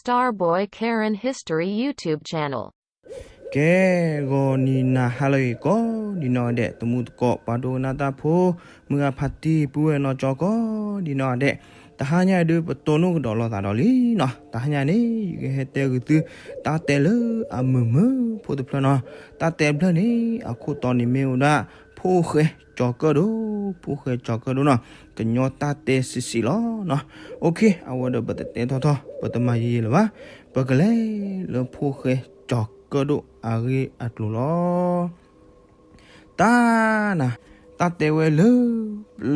Starboy Karen History YouTube channel. ကဲ ဂီၤနံၤနၤဟါလၢအဂ့ၤကိးဒံးနီၢ်ဂၤဒဲး သမူသကိး ပှၤဒိကနၣ်တၢ်ဖိ မုၢ်ဂၤဖါတံၢ် ပုၢ်ဝဲၢ်နီၢ်ကၠီကိးဒံးနီၢ်ဂၤဒဲး, တဟါညါအံၤဒုး ပတိၢ်နီၣ်ကဒီးလိာ်သးဒီးလံနီၤ. တဟါညါန့ၣ် ယကဟဲတဲဂုာ်သု တၢ်တဲလၢအမုာ်မုာ်ဖိတဖျၢၣ်နီၤ. တၢ်တဲဖျၢၣ်န့ၣ် အခိၣ်တီန့ၣ်မ့ၢ်ဝဲဒၣ် ဖိၣ်ဃဲကၠီၤကၢၣ်ဒိၣ်, ဖိၣ်ဃဲကၠီၤကၢၣ်ဒိၣ်နီၤ, ကညီတၢ်တဲစံးစံးလီၤနီၤ. အိၣ်ခ့ အဝဲဒီးပတတဲထီၣ်ထီၣ် ပတမၤယံာ်ယံာ်လၢၤဘၣ်, ပကလဲၤလၢဖိၣ်ဃဲကၠီၤကၢၣ်ဒိၣ်အဂ့ၢ်အကျိၤလီၤ. တၢ်နၤ, တၢ်တဲဝဲလၢ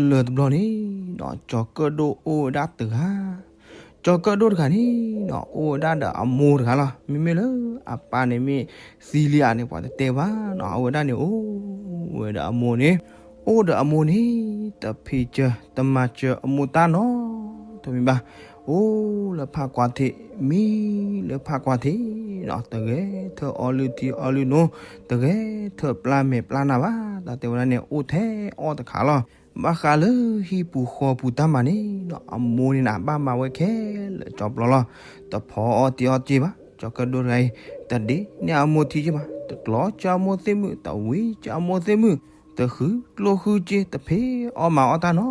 လၢၢ်တဘျီန့ၣ်နီၤ ကၠီၤကၢၣ်ဒိၣ်အိၣ်ဝဲဒၣ်တဂၤ, ကၠီၤကၢၣ်ဒိၣ်တဂၤန့ၣ်နီၤ အိၣ်ဝဲဒၣ်ဒီးအမိၢ်တဂၤလီၤ. မ့မ့ၢ်လၢအပၢ်န့ၣ်မ့ၢ်သံလံဧါန့ၣ် ပှၤတတဲဘၣ်နီၤ. အဝဲဒၣ်န့ၣ်အိၣ်ဝဲဒီးအမိၢ်န့ၣ်, အိၣ်ဒီးအမိၢ်န့ၣ် တဖံးစၢၤတမၤစၢၤအမိၢ်တၢ်နီတမံၤဘၣ်. အိၣ်လၢဖးကွၢ်ထံး မံလၢဖးကွၢ်ထံးနီၤ, တဂဲၤထၢၣ်အီလုၢ်ထံအီလုၢ်နိ, တဂဲၤထၢၣ်ပျၢ်မဲာ်ပျၢ်နါဘၣ်. တၢ်တဲဝဲဒၣ်န့ၣ် အိၣ်ထဲအီၣ်တခါလီၤ. ဘၣ်ဃးလၢဟံၣ်ပူၤဃီပူၤတၢ်မၤန့ၣ်နီၤ အမိၢ်န့ၣ်နၤ ဘၣ်မၤဝဲခဲလၢာ်ကၠီပျီလီၤ. တဖီအီၣ်တ့ၢ်အီၣ်တ့ၢ်ဘၣ်, ကၠီၤကၢၣ်ဒိၣ်တဂၤအံၤ တဒ့န့ၢ်အမိၢ်ထံက့ဘၣ်, တကျီစၢၤအမိၢ်သ့ၣ်မုၣ်, တဝံစၢၤအမိၢ်သ့ၣ်မုၣ်, တဃုကျိၣ်ဃုစ့ တဖံးအီၣ်မၤအီၣ်တၢ်န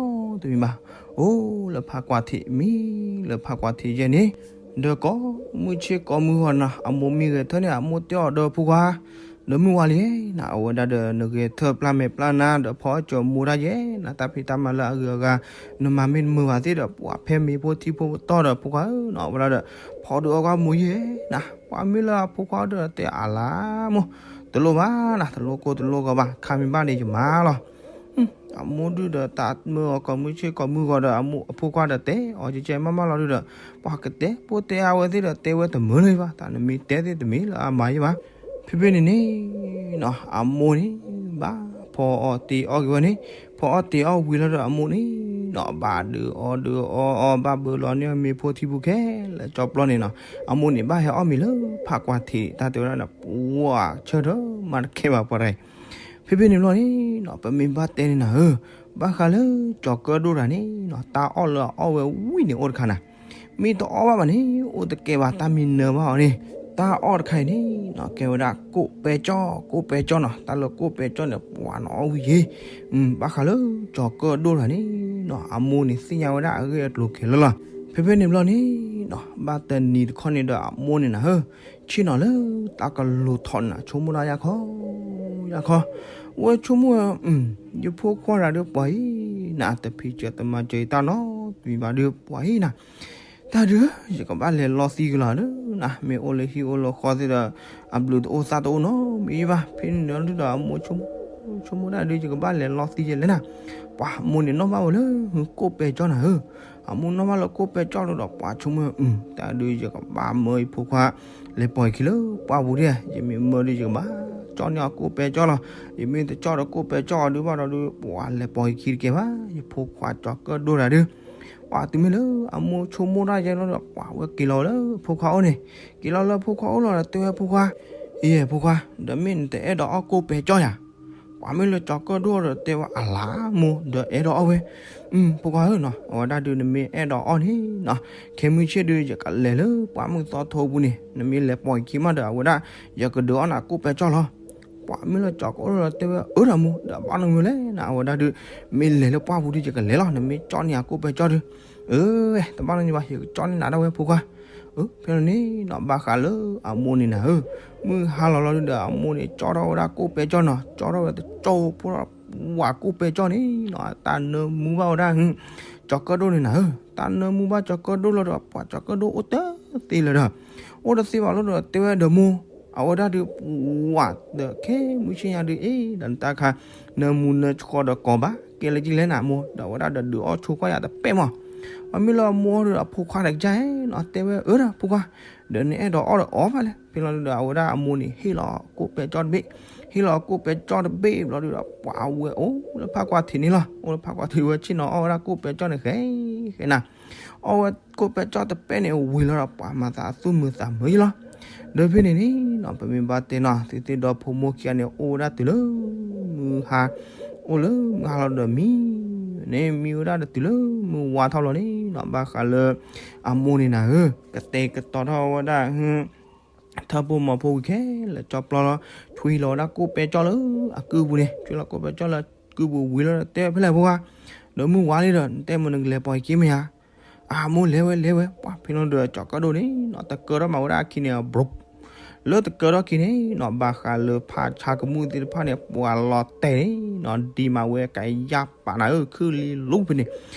ီတမံၤဘၣ်. အိၣ်လၢဖးကွၢ်ထံး မံလၢဖးကွၢ်ထံးယဲၢ်န့ၣ်, ဒီးကိးမုၢ်ဆ့ၣ်ကိးမုၢ်ဂီၤနီၤ အမိၢ်မံဂဲၤထၢၣ်န့ၣ် အမိၢ်တဲအီၤဒီး ဖိခွါ ဒီးမုၢ်ဝါလံနၤ အဝဲဒၣ်ဒီးနဂဲၤထၢၣ်ပျၢ်မဲာ်ပျၢ်နါ ဒီးဖီအီၣ်စၢၤမိၢ်တၢ်ယဲၢ်နၤ, တၢ်ဖံးတၢ်မၤလၢအဂုၤအဂၤ နမၤမ့ၢ်တမုာ်ဘၣ်သ့ၣ်ဒီး ပှၤဖဲမ့ၤဖိထံဖိပတီၢ်ဒီး ဖိခွါဧၢနီၤ အဝဲဒၣ်ဒီး ဖီဒုးအီၣ်ကွၢ်မိၢ်ယဲၢ်နၤ. ပှၤမ့ၢ်လၢအဖိခွါဒီးတဲအလါမိၢ်, တလိၣ်ဘၣ်နၤ, တလိၣ်ကိၢ်တလိၣ်ဂီၤဘၣ်, ခါမ့ၢ်ဘၣ်န့ၣ်ယမၤလီၤ. အမိၢ်ဒုးဒီးတၢ်မၢအီၤကိးမုၢ်ဆ့ၣ်ကိးမုၢ်ဂီၤဒီး အမိၢ်အဖိခွါဒီးတဲအီၤကဲကဲမးမးလီၤဒုးဒီး ပှၤကတဲဖိတဲအါဝဲသ့ၣ်ဒီး တဲဝဲတမုာ်လၢၤဘၣ်, တၢ်နမ့ၢ်တဲသ့ၣ်တမ့ၢ်လၢအမၤယဲၢ်ဘၣ်. ဖဲဖဲန့ၣ်န့ၣ်နီၤ အမိၢ်န့ၣ် ဘၣ်ဖီအီၣ်တ့ၢ်အီၣ်က့ၤဝဲန့ၣ်, ဖီအီၣ်တ့ၢ်အီၣ်ဝံၤလီၤဒီးအမိၢ်န့ၣ်နီၤ ဘၣ်ဒုးအီၣ်ဒုးအီအီၣ် ဘၣ်ဘၢလီၤန့ၢ်မ့ၤဖိထံဖိခဲလၢာ်ကၠီပျီန့ၣ်နီၤ, အမိၢ်န့ၣ်ဘၣ်ဟဲအီၣ်မ့ၤလၢဖးကွၢ်ထံး တၢ်တဲဝဲဒၣ်န့ၣ် ပှၤဆၢထၢၣ်မၤတခဲဘၣ်ပှၤတဂၤအံၤ. ဖဲဖဲန့ၣ်ဘျီန့ၣ်နီၤ ပမ့ၢ်ဘၣ်တဲန့ၣ်နၤဧၢ, ဘၣ်ဃးလၢကၠီၤကၢၣ်ဒိၣ်တဂၤန့ၣ်နီၤ တၢ်အီၣ်လၢအအီၣ်ဝဲဝံၤန့ၣ်အိၣ်တခါနၤ, မ့ၢ်တအီၣ်ဘၣ်ဘၣ်န့ၣ် အိၣ်တကဲဘၣ် တၢ်မ့ၢ်နၢဘၣ်အီၤန့ၣ်, တၢ်အီၣ်တခါအံၤန့ၣ်နီၤ ကဲဝဲဒၣ်ကိၣ်ပဲကၠီၣ်, ကိၣ်ပဲကၠီၣ်နီၤ, တၢ်လၢကိၣ်ပဲကၠီၣ်န့ၣ် ပှၤနအီၣ်ဝံၤယ့ၤ. ဘၣ်ဃးလၢကၠီၤကၢၣ်ဒိၣ်တဂၤန့ၣ်နီၤ အမိၢ်န့ၣ်သ့ၣ်ညါဝဲဒၣ်အဂ့ၢ်အကျိၤခဲလၢာ်လီၤ. ဖဲဖဲန့ၣ်ဘျီန့ၣ်နီၤ ဘၣ်တနံၤတခီန့ၣ်ဒီးအမိၢ်န့ၣ်နၤဧၢ ဆ့ၣ်နီၤလၢတၢ်ကလိၤထီၣ်န့ၣ်နၤ ဆိကမိၣ်တၢ်ယၢ်ခီ ယၢ်ခီ, ဝဲဆိကမိၣ်ဝဲ ယဖိခွါတဂၤဒုးပှၤအံၤနၤ တဖံးစၢၤတမၤစၢၤယတၢ်နီတမံၤဘၣ်ဒုးပှၤအံၤနၤ, တၢ်ဒုး ယကဘၣ်လဲၤလီသံကလီၤဒုးနၤ, မ့ၢ်အိၣ်လၢဟံၣ်အိၣ်လၢဃီသ့ၣ်ဒီး အဘျုးတအိၣ်သးတအိၣ်နီတမံၤဘၣ်. ဖဲန့ၣ်ဒုးဒီးအမိၢ်ဆိကမိၣ်, ဆိကမိၣ်ဒၣ်ဒုး ယကဘၣ်လဲၤလီသံယဲလဲၣ်နၤ, ပှၤမိၢ်န့ၣ်နီၣ်ဘၣ်ဝဲလၢကိၣ်ပဲကၠီၣ်နၤဧၢ, အမိၢ်နီၣ်ဘၣ်လၢကိၣ်ပဲကၠီၣ်လီၤဒီး ပှၤဆိကမိၣ် တၢ်ဒုး ယကဘၣ်မၢယဖိခွါ လဲၤပိာ်ယခံလၢပှၢ်ပူၤဒၣ်, ယမ့ၢ်မၢဒုး ယကဘၣ်ကၠီၣ်န့ၢ်အကိၣ်ပဲကၠီၣ်လီၤ. ယမ့ၢ်တကၠီၣ်ဒီးကိၣ်ပဲကၠီၣ်အီၤဒုးဘၣ်ဒီးဒုး ပှၤလဲၤပိာ်ယခံတကဲဘၣ်. ယဖိခွါကၠီၤကၢၣ်ဒိၣ်တဂၤဒုး ပှၤတုၤမ့ၢ်လၢအမိၢ်ဆိကမိၣ်တၢ်ယဲလီၤဒီး ပှၤဝဲက့ၤလီၤလၢဖိခွါအိၣ်န့ၣ်, က့ၤလီၤလၢဖိခွါအိၣ်လီၤဒီးတဲဝဲဖိခွါ, အံၤ ဖိခွါ, ဒီးမ့ၢ်နတအဲၣ်ဒိးအီၣ်ကိၣ်ပဲကၠီၣ်ယၤ, ပှၤမ့ၢ်လၢကၠီၤကၢၣ်ဒိၣ်ဒီးတဲဝဲအလါမိၢ် ဒီးအဲၣ်ဒိးအီၣ်ဝဲ, ဖိခွါဧၢနီၤ အဝဲဒၣ်ဒုး နမ့ၢ်အဲၣ်ဒိးအီၣ်န့ၣ်နီၤ ခဲမုၢ်ဆ့ၣ်ဒုး ယကလဲၤလၢပှၢ်မုၢ်သီထိပူၤန့ၣ် နမ့ၢ်လဲၤပိာ်ယခံမးဒီး အဝဲဒၣ် ယကဒုးအီၣ်နၤကိၣ်ပဲကၠီၣ်လီၤ. ပှၤမ့ၢ်လၢကၠီၤကၢၣ်ဒိၣ်ဒီးတဲဝဲ အၢ ဒီးမိၢ် ဒီးဘၣ်နီတမံၤလဲၣ်နၤ အဝဲဒၣ်ဒုး မ့ၢ်လဲၤလၢပှၢ်ပူၤဒုး ယကလဲၤလီၤ နမ့ၢ်ကၠီၣ်န့ၢ်ယၤကိၣ်ပဲကၠီၣ်ဒုး, အၢ တဘၣ်နီတမံၤဘၣ် ယကကၠီၣ်န့ၢ်နၤဒၣ်ဝဲဖိခွါ ဖဲန့ၣ်နီၤ ဘၣ်ဃးလၢအမိၢ်န့ၣ်နၤဧၢ, မုၢ်ဟါလီၤလီၤဒုးဒီး အမိၢ်န့ၣ် ကၠီၣ်ထီၣ်ဝဲဒၣ်ကိၣ်ပဲကၠီၣ်နီၤ ကၠီၣ်ထီၣ်ဝဲတကၠီၣ်ဖိဒီး ဝးကိၣ်ပဲကၠီၣ်န့ၣ်နီၤ တၢ်နၢမူဘၣ်ဝဲဒၣ် ကၠီၤကၢၣ်ဒိၣ်န့ၣ်နၤဧၢ, တၢ်နၢမူဘၣ်ကၠီၤကၢၣ်ဒိၣ်လီၤဒီး ပှၤကၠီၤကၢၣ်ဒိၣ်အိၣ်တသ့လၢၤဒီး အိၣ်တသ့ဘၣ်လီၤဒီး တဲဝဲဒီးမိၢ် အဝဲဒၣ်ဒုး ဝးဒီးခဲမုၢ်ဆ့ၣ်ညါဒုး အ့ ဒီးနတၢ်ခါ နၢမူနၢဆှီဒီးကိးဘၣ် ကဲလၢကံလဲၣ်နၤမိၢ် ဒီးအဝဲဒၣ်ဒီးဒုးအီၣ်ဆိခွါယၤတပဲၣ်မး, ပှၤမ့ၢ်လၢအမိၢ်ဒီးအဖိခွါတကစၢ်နီၤ တဲဝဲ အၢ ဒီးဖိခွါ ဒီးနအဲၣ်ဒိးအီၣ်ဒီးအီၣ်ဘၣ်လဲၣ်, ဖဲလီၤဒုးဒီး အဝဲဒၣ်အမိၢ်န့ၣ် ဟ့ၣ်လီၤကိၣ်ပဲကၠီၣ်တဘ့ၣ်, ဟ့ၣ်လီၤကိၣ်ပဲကၠီၣ်တဘ့ၣ်ဘျီဒုးဒီး ပှၤဝဲအိၣ်လၢဖးကွၢ်ထံးန့ၣ်လီၤ, အိၣ်လၢဖးကွၢ်ထံးဝဲဆ့ၣ်နီၤ အီၣ်ဝဲဒၣ်ကိၣ်ပဲကၠီၣ်န့ၣ် ဃဲဃဲနၤ အီၣ်ဝဲကိၣ်ပဲကၠီၣ်တပဲၣ်န့ၣ် ဝံၤလီၤဒီး ပှၤမၤသးသူၣ်မုာ်သးမုာ်ယံလီၤ. ဒီးဖဲန့ၣ်န့ၣ်နီၤ ပမ့ၢ်ဘၣ်တဲနီၤ သုသ့ၣ်ဒီဖိမိၢ်ခံဂၤန့ၣ် အိၣ်ဝဲဒၣ်တုၤလၢ မုၢ်ဟါ အိၣ်လၢမုၢ်ဟါလီၤဒီးမံ န့ၣ်မံဝဲဒၣ်တတုၤလၢမုၢ်ဝါထီၣ်လီၤန့ၣ်နီၤ ဘၣ်ဃးလၢ အမိၢ်န့ၣ်နၤဧၢ, ကတဲာ်ကတီၤထီၣ်ဝဲဒၣ် ထၢၣ်ဖိမီၤဖိဝံၤခဲလၢာ် ကၠီပျီလီၤ, ဆွံလီၤဝဲဒၣ်ကိၣ်ပဲကၠီၣ်လၢအကုၢ်ပူၤန့ၣ်, ဆွံလီၤကိၣ်ပဲကၠီၣ်လၢအကုၢ်ပူၤဝံၤလီၤဒီး တဲဖဲလဲၣ်ဖိခွါ, ဒီးမုၢ်ဝါလံဒီး နတဲမ့ၢ်နကလဲၤပိာ်ယခံမ့ၢ်ဧါ. အမိၢ်လဲၤဝဲလဲၤဝဲ, ပှၤဖဲလီၤဒီး ကၠီၤကၢၣ်ဒိၣ်န့ၣ်နီၤ တကၢထီၣ်မးဝဲဒၣ်အခံန့ၣ် ဘြိး လၢတကၢထီၣ်ခံန့ၣ်နီၤ ဘၣ်ဃးလၢဖးဆါကမူၣ်သ့ၣ်တဖၣ်န့ၣ် ပှၤလီၤတဲာ်န့ၣ်နီၤ ဒံးမးဝဲကယၢ်ပာ်နၤဧၢ ခုၣ်လံလူဖဲန့ၣ်,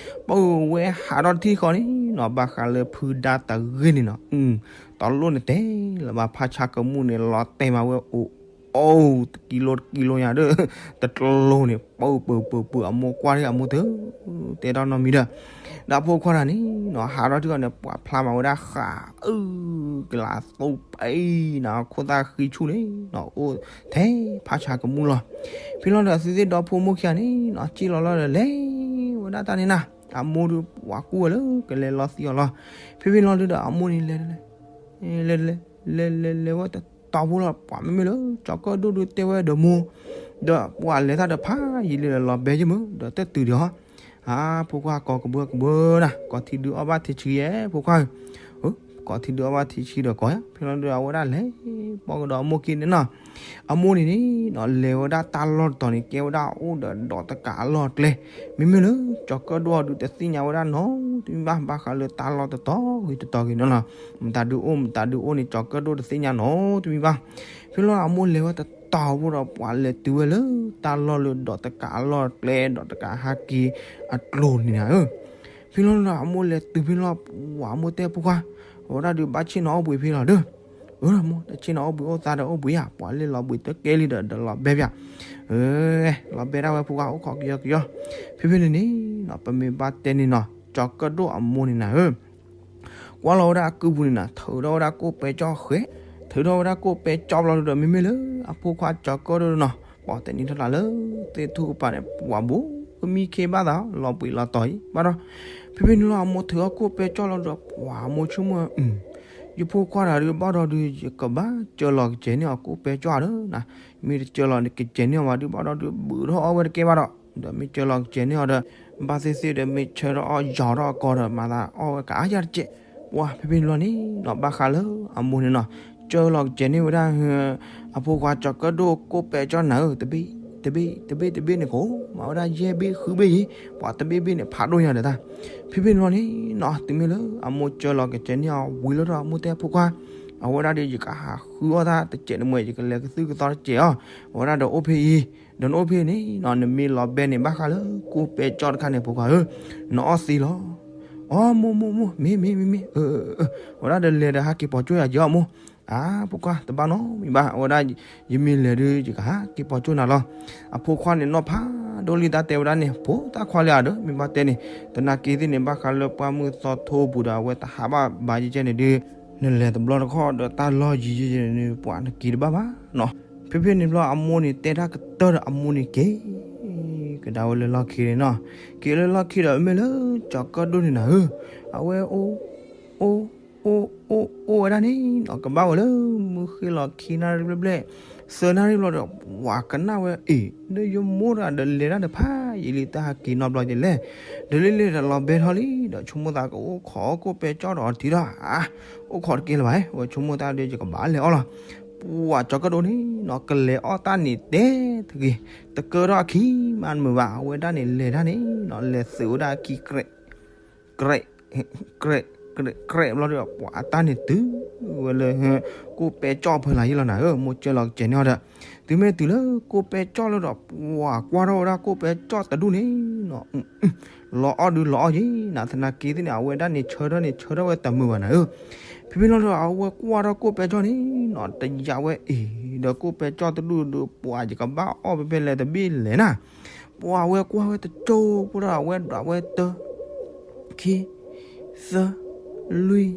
ပှၤဝဲဟးထီၣ်တထံၣ်ဃီန့ၣ်နီၤ ဘၣ်ဃးလၢဖုဒါတဂ့ၢ်န့ၣ်နီၤ, တလိၣ်န့ၣ်တဲလၢၤဘၣ် ဖးဆါကမူၣ်န့ၣ် လီၤတဲာ်မးဝဲအိၣ်အိၣ် တကံလိတကံလိညါဒီး တကလိန့ၣ် ပၢပၢပၢပၢ အမိၢ်ကွၢ်ဒၣ်အမိၢ်တ တဲထီၣ်နီတမံၤဒီး ဒီးဖိခွါတဂၤန့ၣ်နီၤ ဟးထီၣ်တထံၣ်ဃီန့ၣ် ပှၤဖျါမးဝဲဒၣ်ဃး အၢ ကလးသိပၢ်နၤ ခိၣ်သၣ်ဃံဆူၣ်န့ၣ်နီၤ အိၣ်ထဲဖးဆါကမူၣ်လီၤ. ဖဲလီၤဒီး အသုသ့ၣ်ဒီဖိမိၢ်ခံဂၤန့ၣ်နီၤ စံၣ်လီၤလီၤဒီး လဲၤဝဲဒၣ်တၢ်န့ၣ်နၤ အမိၢ်ဒီးပှၤကူၣ်ဝဲလၢကလဲၤလီၤသံအီၤလီၤ. ဖဲဖဲလီၤဒုးဒီး အမိၢ်န့ၣ်လဲၤ လဲၤလဲၤလဲၤလဲၤလဲၤဝဲတတီၤဖိလီၤ ပှၤမ့မ့ၢ်လၢ ကၠီၤကၢၣ်ဒိၣ်ဒုးတဲဝဲဒီးမိၢ် ဒီးပှၤလဲၤတၢ်ဒီးဖးယံာ်လံဒီး လီၤဘဲယ့ၢ်မုၢ် ဒီးတတုၤဒံးဟီ အါ ဖိခွါ ကိးကဘၢကဘၢနၤ ကိးထံဒုးအီၣ်ဘၣ်ထံဆှံယဲ ဖိခွါဧၢ, ကိးထံဒုးအီၣ်ဘၣ်ထံဆှံဒီးကိးယၤ ဖဲလီၤဒုးအဝဲဒၣ်လဲၤ ပိာ်ကဒီးအမိၢ်ခံန့ၣ်နီၤ, အမိၢ်န့ၣ်န့ၣ်နီၤ လဲၤဝဲဒၣ်တၢ်လီၢ်တတီၤန့ၣ် ကဲဝဲဒၣ်အိၣ်ဒီးဒိးတကးအလီၢ်အကျဲ, မ့မ့ၢ်လၢ ကၠီၤကၢၣ်ဒိၣ်အီၤဒုးတသ့ၣ်ညါဝဲဒၣ်နီတမံၤဘၣ် ဘၣ်ဃးလၢတၢ်လီၢ်တတီၤဂ့ၤတတီၤဂ့ၤန့ၣ်လီၤ, မတၤဒုးအိၣ်မတၤဒုးအိၣ်န့ၣ် ကၠီၤကၢၣ်ဒိၣ်တသ့ၣ်ညါနီတမံၤဘၣ်. ဖဲလီၤအမိၢ်လဲၤဝဲတတီၤဖိဒီး ပှၤလဲၤတုၤဝဲလၢ တၢ်လီၢ်လၢဒိးတကးအလီၢ်အကျဲ ဒိးတကးဟဲက့ၤအကျိၤန့ၣ်နၤဧၢ, ဖဲလီၤဒီးအမိၢ်လဲၤတုၤဖဲလီၤ ပှၤအမိၢ်တဲဖိခွါ, အဝဲဒၣ်ဒုးဘၣ်ဆ့ၣ်နီၤအီၣ်ဘှံးဖဲလီၤဒီး, အၢ မိၢ် တဆ့ၣ်နီၤအီၣ်ဘှံးအိၣ်သးဒီးအိၣ်ဘှံးဧါ ပှၤလၢလီၤဘှံးတကဲလံဒီး ဒီးလီၤဘဲပၠး, လီၤဘဲဒၣ်ဝဲဖိခွါအိၣ်ခိးကယီကယီ, ဖဲဖဲန့ၣ်န့ၣ်နီၤ ပမ့ၢ်ဘၣ်တဲန့ၣ်နီၤ ကၠီၤကၢၣ်ဒိၣ်အမိၢ်န့ၣ်နၤဧၢ ကွၢ်လီၤဝဲဒၣ်အကုၢ်ပူၤန့ၣ်နၤ ထုးထီၣ်ဝဲဒၣ်ကိၣ်ပဲကၠီၣ်ဃဲ, ထုးထီၣ်ဝဲဒၣ်ကိၣ်ပဲကၠီၣ်ဘျီဒုးဒီး မ့မ့ၢ်လၢ အဖိခွါကၠီၤကၢၣ်ဒိၣ်နီၤ ပှၤတဲနံၤထီၣ်တၢ်လၢ သ့ၣ်ထူၣ်ကပၤန့ၣ် ပှၤဘိးကမံခ့ဘၣ်သး လီၤဘှံးလီၤတီၤအံၤ ဘၣ်ဒီး, ဖဲဖဲန့ၣ်လီၤ အမိၢ်ထုးအီၣ်ကိၣ်ပဲကၠီၣ်လီၤဒီး ပှၤမိၢ်ဆိကမိၣ်, ယဖိခွါတဂၤဒုး ဘၣ်ဒီးဒုး ယကဘၣ်စၢလီၤကစဲးန့ၢ်အီၤကိၣ်ပဲကၠီၣ်ဒီးနၤ, မ့ၢ်တစၢလီၤကစဲးန့ၢ်အီၤဘၣ်ဒုး ဘၣ်ဒီးဒုး ဘုးထီၣ်အီၣ်ဝဲတကဲဘၣ်ဒီး, ဒီးမ့ၢ်စၢလီၤကစဲးန့ၢ်အီၤဒီး ဘၣ်သ့ၣ်သ့ၣ်ဒီး မ့ၢ်ဆၢထီၣ်အီၣ်ယီၤထီၣ်အကီဒီး မၤသးအီၣ်ဝဲကအါယၤတကဲး, ပှၤဖဲဖဲန့ၣ်လီၤန့ၣ်နီၤ ဘၣ်ဃးလၢအမိၢ်န့ၣ်နီၤ စၢလီၤကစဲးန့ၢ်ဝဲဒၣ် အဖိခွါကၠီၤကၢၣ်ဒိၣ်ကိၣ်ပဲကၠီၣ်နၤဧၢ တဘ့ၣ်တဘ့ၣ်တဘ့ၣ်တဘ့ၣ်န့ၣ် ကအိၣ်မးဝဲဒၣ်ယဲၢ်ဘ့ၣ်ဃုဘ့ၣ်ယံၤ, ပှၤတဘ့ၣ်ဘ့ၣ်န့ၣ် ဖးဒိၣ်ညါဒီးတၢ်, ဖဲဖဲန့ၣ်လီၤန့ၣ်နီၤ တုၤမ့ၢ်လၢအမိၢ်စၢလီၤကစဲးန့ၢ်အီၤဝံၤလီၤဒီး အမိၢ်တဲဖိခွါ, အဝဲဒၣ်ဒီး ယကဟးဃုအီၣ်တၢ်တစဲးတမှဲး ယကလဲၤကသုၣ်ကသီတစဲးအီၤ, အဝဲဒၣ်ဒီးအိၣ်ဖဲအံၤ, ဒီးနအိၣ်ဖဲန့ၣ်နီၤ နမ့ၢ်လီၤဘဲန့ၣ်ဘၣ်ဃးလၢကိၣ်ပဲကၠီၣ်တခါန့ၣ် ဖိခွါဧၢ, နအီၣ်သ့လီၤ အိ မိၢ်မိၢ်မိၢ် မ့ၢ်မ့ၢ်မ့ၢ်မ့ၢ်, အဝဲဒၣ်ဒီးလဲၤဒီးဟးက့ၤပိာ်ကၠိယၤယီၤမိၢ်, အါ ဖိခွါ တဘၣ်နီတမံၤဘၣ် အဝဲဒၣ် ယမ့ၢ်လဲၤဒုး ယကဟးက့ၤပိာ်ကၠိနၤလီၤ. အဖိခွါန့ၣ်နီၢ်ဖးဒိၣ်လံ တၢ်တဲဝဲဒၣ်န့ၣ် ဖိသၣ်ခွါလံဧါဒီး မ့ၢ်ဘၣ်တဲန့ၣ် သနာ်က့သ့ၣ်န့ၣ် ဘၣ်ဃးလၢပှၢ်မုၢ်သီထိပူၤဒီး အဝဲတဟးဘၣ်ဘၣ်ယကဲန့ၣ်ဒုး နလဲၤတဘျီတခီၣ်ဒီးတၢ်လီၢ်ယံၤယံၤန့ၣ် ပှၤနက့ၤတဘၣ်ဘၣ်နီၤ. ဖဲဖဲန့ၣ်ဘျီ အမိၢ်န့ၣ်တဲတၢ်ကတၢၢ်ဒီး အမိၢ်န့ၣ်က့ၤ ကဒါဝဲလၢလီၢ်ခံန့ၣ်နီၤ. က့ၤလၢလီၢ်ခံဒီး မ့ၢ်လၢကၠီၤကၢၣ်ဒိၣ်န့ၣ်နၤဧၢ, အဝဲအိၣ် အိၣ် အိၣ် အိၣ် အိၣ်ဝဲဒၣ်န့ၣ်နီၤ ကဘၣ်ဝဲလၢမုၢ်ဃ့ၢ်လီၤခံနၣ်ရံၣ်ဘျဲၣ်ဘျဲၣ် သၢနၣ်ရံၣ်ဘျီဒီး ပှၤကနၣ်ဝဲအံၤ ဒီးယမိၢ်တဂၤဒီးလဲၤတၢ်ဒီးဖးယံာ်လံ တၢ်ဟးက့ၤနီတဘျီဒ်လဲၣ်, ဒီးလံလံဒီးလီၤဘဲထီၣ်လံ ဒီးဆိကမိၣ်သးကအိၣ်ခိးကိၣ်ပဲကၠီၣ်ဒီးအီၤတထံၣ်ဒီး အါ အိၣ်ခိးတကဲလၢၤဘၣ် အဝဲဆိကမိၣ်သးဒီး ယကဘၣ်လဲၤအီၣ်လီၤ. ပှၤကၠီၤကၢၣ်ဒိၣ်န့ၣ်နီၤ ကလဲၤအီၣ်တၢ်န့ၣ်တဲတဂ့ၤ, တကၢထီၣ်အခံမးတမုာ်ဘၣ် အဝဲဒၣ်န့ၣ်လဲၤတၢ်န့ၣ်နီၤ လဲၤသုးဝဲဒၣ်အခံ ကြဲး ကြဲး ကြဲး ကြဲးဘျီဒီး ပှၤအတၢ်န့ၣ်တုၤဝဲလၢ ကိၣ်ပဲကၠီၣ်ဖဲလၢယံၤလီၤနၤဧၢ, မိၢ်စၢလီၤကစဲးန့ၢ်အီၤဒီး တုၤမ့ၢ်တုၤလၢကိၣ်ပဲကၠီၣ်လၢဒီး ပှၤကွၢ်ထီၣ်ဝဲဒၣ်ကိၣ်ပဲကၠီၣ်တဒူၣ်န့ၣ်နီၤ လီၤအီၣ်ဒုးလီၤအီၣ်ယံၤနၤ သနာ်က့သ့ၣ်န့ၣ် အဝဲဒၣ်န့ၣ်ဆၢထၢၣ်န့ၣ် ဆၢထၢၣ်ဝဲတမုာ်ဘၣ်နၤဧၢ. ဖဲဖဲလီၤဒီး အဝဲကွၢ်ထီၣ်ကိၣ်ပဲကၠီၣ်န့ၣ်နီၤ တယာ်ဝဲအံၤ ဒီးကိၣ်ပဲကၠီၣ်တဒူၣ်ဒီး ပှၤယကဘၣ်အီၣ်ဖဲဖဲလဲၣ်တဘ့ၣ်လဲၣ်နၤ ပှၤဝဲကွၢ်ဝဲတကၠိဖိဒီး အဝဲဒွးဝဲတၢ ခံ သၢ လွံၢ်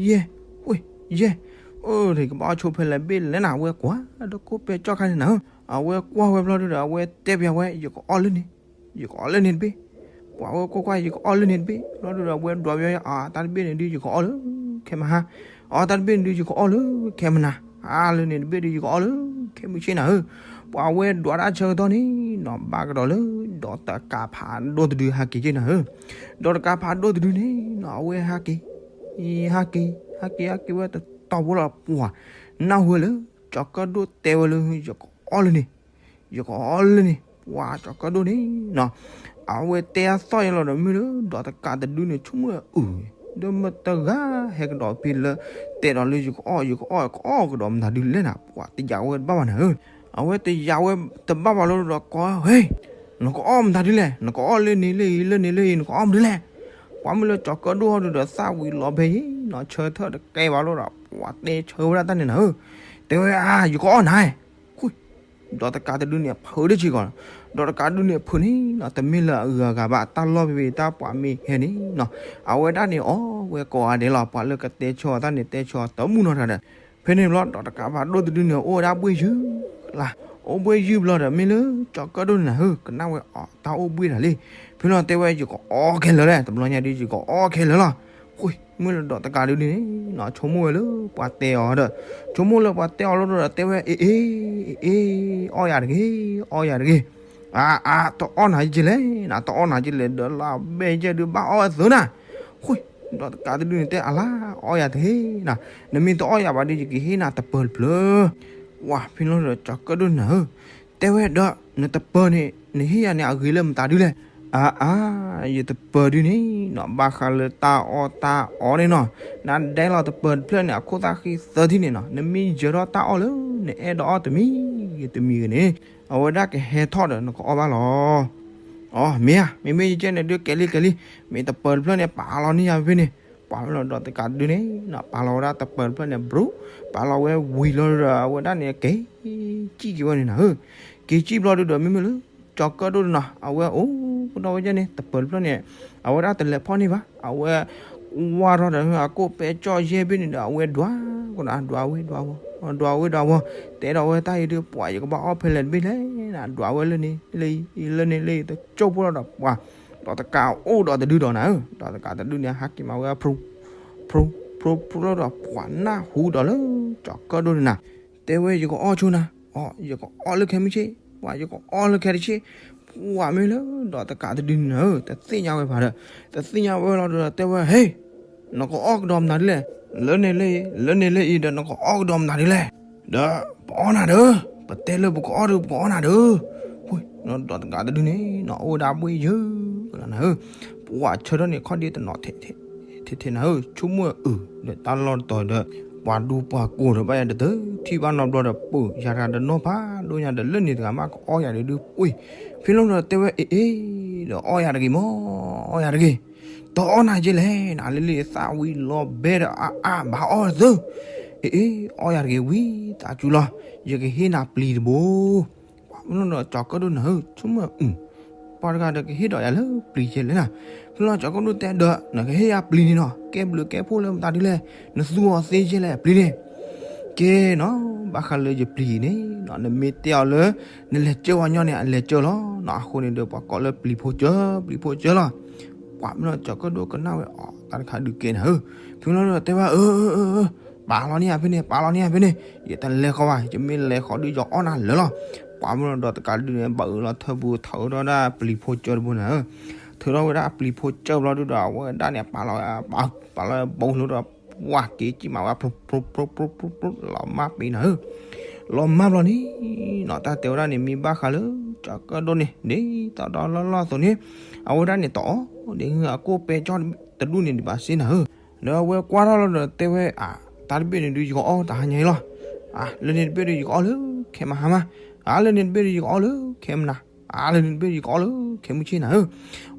ယဲၢ် ဝ့ၢ် ယဲၢ် အၢ ကဘၣ်အီၣ်ဆိဖဲလဲၣ်ဘ့ၣ်လဲၣ်နၤ အဝဲကွၢ်ဒီးကိၣ်ပဲကၠီၣ်ခါန့ၣ်နၤဧၢ, အဝဲကွၢ်ဝဲဘျီဒုးဒီး အဝဲတဲပျးဝဲ ယကအီၣ်လၢန့ၣ် ယကအီၣ်လၢန့ၣ်တဘ့ၣ်, ပှၤဝဲကွၢ်ကွၢ် ယကအီၣ်လၢန့ၣ်တဘ့ၣ် ဘျီဒုးဒီး အဝဲဒွးပျး အတၢ်တဘ့ၣ်န့ၣ်ဒုး ယကအီၣ်လၢခဲမဟါ, အတၢ်တဘ့ၣ်န့ၣ်ဒုး ယကအီၣ်လၢခဲမနၤ, အါလၢန့ၣ်တဘ့ၣ်ဒုး ယကအီၣ်လၢခဲမုၢ်ဆ့ၣ်နၤဧၢ, ပှၤဝဲဒွးတၢ်ဆၢကတီၢ်န့ၣ်နီၤ ဘၣ်ကဒီးလၢ ဒီးတကးဖးဒိၣ်တဒုဟဲက့ၤက့ၤနၤဧၢ, ဒီးတကးဖးဒိၣ်တဒုန့ၣ်နီၤ အဝဲဟဲက့ၤ, ဟဲက့ၤ, ဟဲက့ၤ, ဟဲက့ၤဝဲတတီၤဖိလီၤ ပှၤ နၢ်ဟူဝဲလၢ ကၠီၤကၢၣ်ဒိၣ်တဲဝဲလၢ ယကအီၣ်လၢန့ၣ်, ယကအီၣ်လၢန့ၣ်, ပှၤကၠီၤကၢၣ်ဒိၣ်န့ၣ်နီၤ အဝဲတဲအသီၣ်အံၤလီၤဒီး မ့ၢ်လၢဒီးတကးတဒုန့ၣ် ဆိကမိၣ်အု, ဒီးမတဂၤဟဲကဒီးဖဲလၢ တဲဒီးလၢယကအီၣ် ယကအီၣ် ကအီၣ်ကဒီးမတၤဒုလဲၣ်နၤ, ပှၤတယာ်ဝဲတဘၣ်ဘၣ်နၤဧၢ, အဝဲတယာ်ဝဲတဘၣ်ဘၣ်လီၤဒီးကိး, ဟ့, နကအီၣ်မတၤဒုလဲၣ်, နကအီၣ်လၢန့ၣ်လၢအံၤ လၢန့ၣ်လၢအံၤ နကအီၣ်မတၤဒုလဲၣ်, ပှၤမ့ၢ်လၢကၠီၤကၢၣ်ဒိၣ်ဟီဒုဒီးသၣ်ဝံၤလီၤဖဲအံၤနီၤ ဆၢထၢၣ်တကဲဘၣ်လီၤဒီး ပှၤတဲဆၢဝဲဒၣ်တၢ်န့ၣ်နၤဧၢ, တဲဝဲအါ ယကအီၣ်နၤ, ဒီးတကးတဒုန့ၣ် ဖုးတဆံးကီး, ဒီးတကးတဒုန့ၣ် ဖုးန့ၣ်နီၤ တမ့ၢ်လၢအဂၤဂၤဘၣ် တၢ်လီၢ်ဖဲဖဲတၢ်ပှၤမ့ၢ်ဟဲန့ၣ်နီၤ အဝဲဒၣ်န့ၣ်အီၣ်ဝဲကိးဂၤဒဲးလီၤ ပှၤလၢကတဲဆၢအီၤတၢ်န့ၣ် တဲဆၢအီၤတမုာ်နီတဂၤဒီး, ဖဲန့ၣ်ဘျီ ဒီးတကးဖးဒိၣ်တဒုန့ၣ် အိၣ်ဝဲဒၣ်ဘှ့ၣ်ယုၢ်လၢ်, အိၣ်ဘှ့ၣ်ယုၢ်ဘျီဒီး မ့ၢ်လၢကၠီၤကၢၣ်ဒိၣ်န့ၣ်နၤဧၢ ကနၣ်ဝဲအီၤ တၢ်အိၣ်ဘှ့ၣ်တၢ်လံ, ဖဲလီၤတဲဝဲ ယကအီၣ်ခဲလၢာ်လဲၣ် တဘျီညါဒု ယကအီၣ်ခဲလၢာ်လီၤ, ဃိ မ့ၢ်လၢဒီးတကးတဒုန့ၣ်နီၤ ဆိကမိၣ်ဝဲလၢပှၤတဲအီၤဒီး, ဆိကမိၣ်လၢပှၤတဲအီၤလီၤဒီး တဲဝဲ အ့ အ့ အ့ အီၣ်ယၤတဂ့ၤ, အီၣ်ယၤတဂ့ၤ, အါ အါ တအီၣ်နၤယကလဲၣ်နၤ တအီၣ်နၤယကလဲၣ် ဒီးလၢအဘဲယဲၢ်ဒု ဘၣ်အီၣ်ဝဲသုနၤ, ဃိ ဒီးတကးတဒုန့ၣ်တဲအလါ အီၣ်ယၤတဂ့ၤနၤ, နမ့ၢ်တအီၣ်ယၤဘၣ်ဒီး ယကဟ့ၣ်နၤတပၢၤတဖျၢၣ်, ပှၤဖဲလီၤဒီးကၠီၤကၢၣ်ဒိၣ်နၤဧၢ, တဲဝဲဒီး နတပၢၤန့ၣ် နဟ့ၣ်ယၤန့ၣ် အဂ့ၤလၢမတၤဒုလဲၣ်, အါ အါ ယတပၢၤဒုန့ၣ်နီၤ ဘၣ်ဃးလၢတၢ်အီၣ်တၢ်အီန့ၣ်နီၤ, နဒဲလီၤတပၢၤတဖျၢၣ်န့ၣ် အခိၣ်သၣ်ဃံသၢထံၣ်န့ၣ်နီၤ နမ့ၢ်ယၢၤထီၣ်တၢ်အီၣ်လၢ နအဲၣ်ဒိးအီၣ်တမံၤဂ့ၤတမံၤဂ့ၤန့ၣ်, အဝဲဒၣ်ကဟဲထီၣ်ဒီးနကအီၣ်ဘၣ်လီၤ. အီ မ့ၢ်ဧါ မ့မ့ၢ်ယကဲန့ၣ်ဒုး ကဲလံကဲလံ, မ့ၢ်တပၢၤတဖျၢၣ်န့ၣ် ပာ်လီၤန့ၢ်ယၤဖဲန့ၣ်, ပှၤမ့ၢ်လီၤဒီးတကးတဒုန့ၣ်နီၤ ပာ်လီၤဝဲဒၣ်တပၢၤတဖျၢၣ်န့ၣ် ဘြူး, ပာ်လီၤဝဲဝံၤလီၤဒီး အဝဲဒၣ်န့ၣ် က့ၤစံၣ်က့ၤဝဲန့ၣ်နၤဧၢ, က့ၤစံၣ်ဘျီဒုဒီး မ့မ့ၢ်လၢကၠီၤကၢၣ်ဒိၣ်တနီၤ အဝဲအိၣ်ကဒီးဝဲယဲၢ်န့ၣ် တပၢၤတဖျၢၣ်န့ၣ်, အဝဲဒၣ်တလဲၤဖီၣ်န့ၢ်ဘၣ်, အဝဲ ဝါထီၣ်ဒီးအကိၣ်ပဲကၠီၣ်ယဲၢ်ဘ့ၣ်န့ၣ်ဒီး အဝဲဒွးကဒီး ဒွးဝဲဒွးဝီၤ, ဒွးဝဲဒွးဝီၤ, တဲဒီးဝဲတၢ်အံၤဒုး ပှၤယကဘၣ်အီၣ်ဖဲလဲၣ်တဘ့ၣ်လဲၣ်နၤ ဒွးဝဲလၢန့ၣ်လၢအံၤ လၢန့ၣ်လၢအံၤ တကၠိၢ်ဖိလီၤဒီးပှၤ, ဒီးတကးအိၣ်ဒီးတဒုဒီးနၤဧၢ, ဒီးတကးတဒုန့ၣ် ဟးက့ၤမၤဝဲဖရူ ဖရူ ဖရူ ဖရူလီၤဒီး ပှၤနၢ်ဟူဒီးလၢကၠီၤကၢၣ်ဒိၣ်န့ၣ်နၤ, တဲဝဲယကအီၣ်ဆိနၤ, အီ ယကအီၣ်လၢခဲမုၢ်ဆ့ၣ်, ပှၤယကအီၣ်လၢခဲတဆ့ၣ်, ပှၤမ့ၢ်လၢဒီးတကးတဒုန့ၣ်ဧၢ တသ့ၣ်ညါဝဲဘၣ်ဒီး, တသ့ၣ်ညါဝဲလီၤဒီးတဲဝဲ ဟ့ၣ် နကအီၣ်ကဒီးမနုၤဒ်လဲၣ်, လၢန့ၣ်လၢအံၤ လၢန့ၣ်လၢအံၤဒီး နကအီၣ်ကဒီးမနုၤဒ်လဲၣ်, ဒီးပအီၣ်နၤဒီး, ပတဲလၢပကအီၣ်ဒီး ပကအီၣ်နၤဒီး, ဒီးတကးတဒုန့ၣ်နီၤ အိၣ်ဝဲဒၣ်ဘှ့ၣ်ယၢ်လီၤနၤဧၢ, ပှၤဆၢထၢၣ်န့ၣ် ခီၣ်ဒ့တနီၤထဲ ထဲထဲနၤဧၢ, ဆိကမိၣ်အုးဒီးတၢ်လီၢ်တတီၤဒီး, ပှၤဒူပှၤကိၢ်ဒီးဘၣ်ယၤတတထံၣ်ဘၣ်နီတဘျီဒီး ပၢၢ်ယၤတဂၤတနီၤဖးဒိၣ်ညါဒီး လၢန့ၣ်တဂၤမးကအီၣ်ယၤဒုးဒုးပှ့ၤ, ဖဲလီၤဒီးတဲဝဲ အ့ၣ်အ့ၣ်, ဒီးအီၣ်ယၤတဂ့ၤမး, အီၣ်ယၤတဂ့ၤ, တအီၣ်နၤက့လဲၣ်နၤ လၢလံသၣ်ဝံၤလီၤဘဲဒီး အါအါ ဘၣ်အီၣ်သု, အ့ၣ်အ့ၣ် အီၣ်ယၤတဂ့ၤဝံသးစူၤလီၤ, ယကဟ့ၣ်နၤပျံၤတဘိ ပှၤမ့ၢ်လီၤဒီးကၠီၤကၢၣ်ဒိၣ်နၤဧၢ, ဆိကမိၣ်အုး, ပှၤတဂၤဒီးကဟ့ၣ်ဒီးယၤလၢပျံၤကဲလဲၣ်နၤ, ဖဲလီၤကၠီၤကၢၣ်ဒိၣ်တဲဒီး နကဟ့ၣ်ယၤပျံၤန့ၣ်နီၤ ကဲဘျုးကဲဖှိၣ်လၢမတၤဒ်လဲၣ်, နသူအီၤသ့ကဲလဲၣ်ပျံၤန့ၣ်, ကဲနီၤ ဘၣ်ဃးလၢယပျံၤန့ၣ်နီၤ နမ့ၢ်တဲအီၤလၢ နလဲၤကၢဝဲညီန့ၣ် အလဲၤကၢလီၤနီၤ, အဃိန့ၣ်ဒီး ပှၤကိးလၢပျံၤဖိကၢ ပျံၤဖိကၢလီၤ, ပှၤမ့ၢ်လီၤကၠီၤကၢၣ်ဒိၣ်ကနၣ်ဝဲအီၤ တၢ်တခါဒုးကဲနၤဧၢ, ဖဲလီၤဒီးတဲဝဲ အၢ အၢ အၢ အၢ ပာ်လီၤန့ၢ်ယၤဖဲန့ၣ် ပာ်လီၤန့ၢ်ယၤဖဲန့ၣ် ယတလဲၤဃီဘၣ် ယမ့ၢ်လဲၤဃီဒုးယအီၣ်နၤလၢာ်လီၤ, ပှၤမ့ၢ်လီၤဒီးတကးဒုးန့ၣ် ဘၣ်အၢၣ်လီၤထၢပူၤ ထုးထီၣ်ဝဲဒၣ်ပျံၤဖိကၢတဘိနၤဧၢ, ထုးထီၣ်ဝဲဒၣ်ပျံၤဖိကၢဘျီဒုးဒီး အဝဲဒၣ်န့ၣ် ပာ်လီၤ ပာ်လီၤဘိလိၤဒီး ပှၤက့ၤကံၣ်မးဝဲ ဖျိဖျိဖျိဖျိဖျိ လီၤမၢ်ပ့ၤနၤဧၢ, လီၤမၢ်ဘျီန့ၣ်နီၤ တၢ်တဲဝဲဒၣ်န့ၣ် မ့ၢ်ဘၣ်ဃးလၢ ကၠီၤကၢၣ်ဒိၣ်န့ၣ် ဒ်သိးဒီးလီၢ်လီၢ်အသိးန့ၣ် အဝဲဒၣ်န့ၣ်တအီၣ်ဒ်အကိၣ်ပဲကၠီၣ်တဒူၣ်န့ၣ်ဒံးဘၣ်စ့နၤဧၢ, ဒီးအဝဲကွၢ်ထီၣ်လီၤဒီးတဲဝဲ အါ တၢ်တဘ့ၣ်န့ၣ်ဒုးယကအီၣ်တဟါညါအံၤလီၤ, အါ လၢန့ၣ်တဘ့ၣ်ဒီးယကအီၣ်လၢခဲမဟါမး, အါ လၢန့ၣ်တဘ့ၣ်ဒီးယကအီၣ်လၢခဲမနၤ, အါ လၢန့ၣ်တဘ့ၣ်ဒီးယကအီၣ်လၢခဲမုၢ်ဆ့ၣ်နၤဧၢ,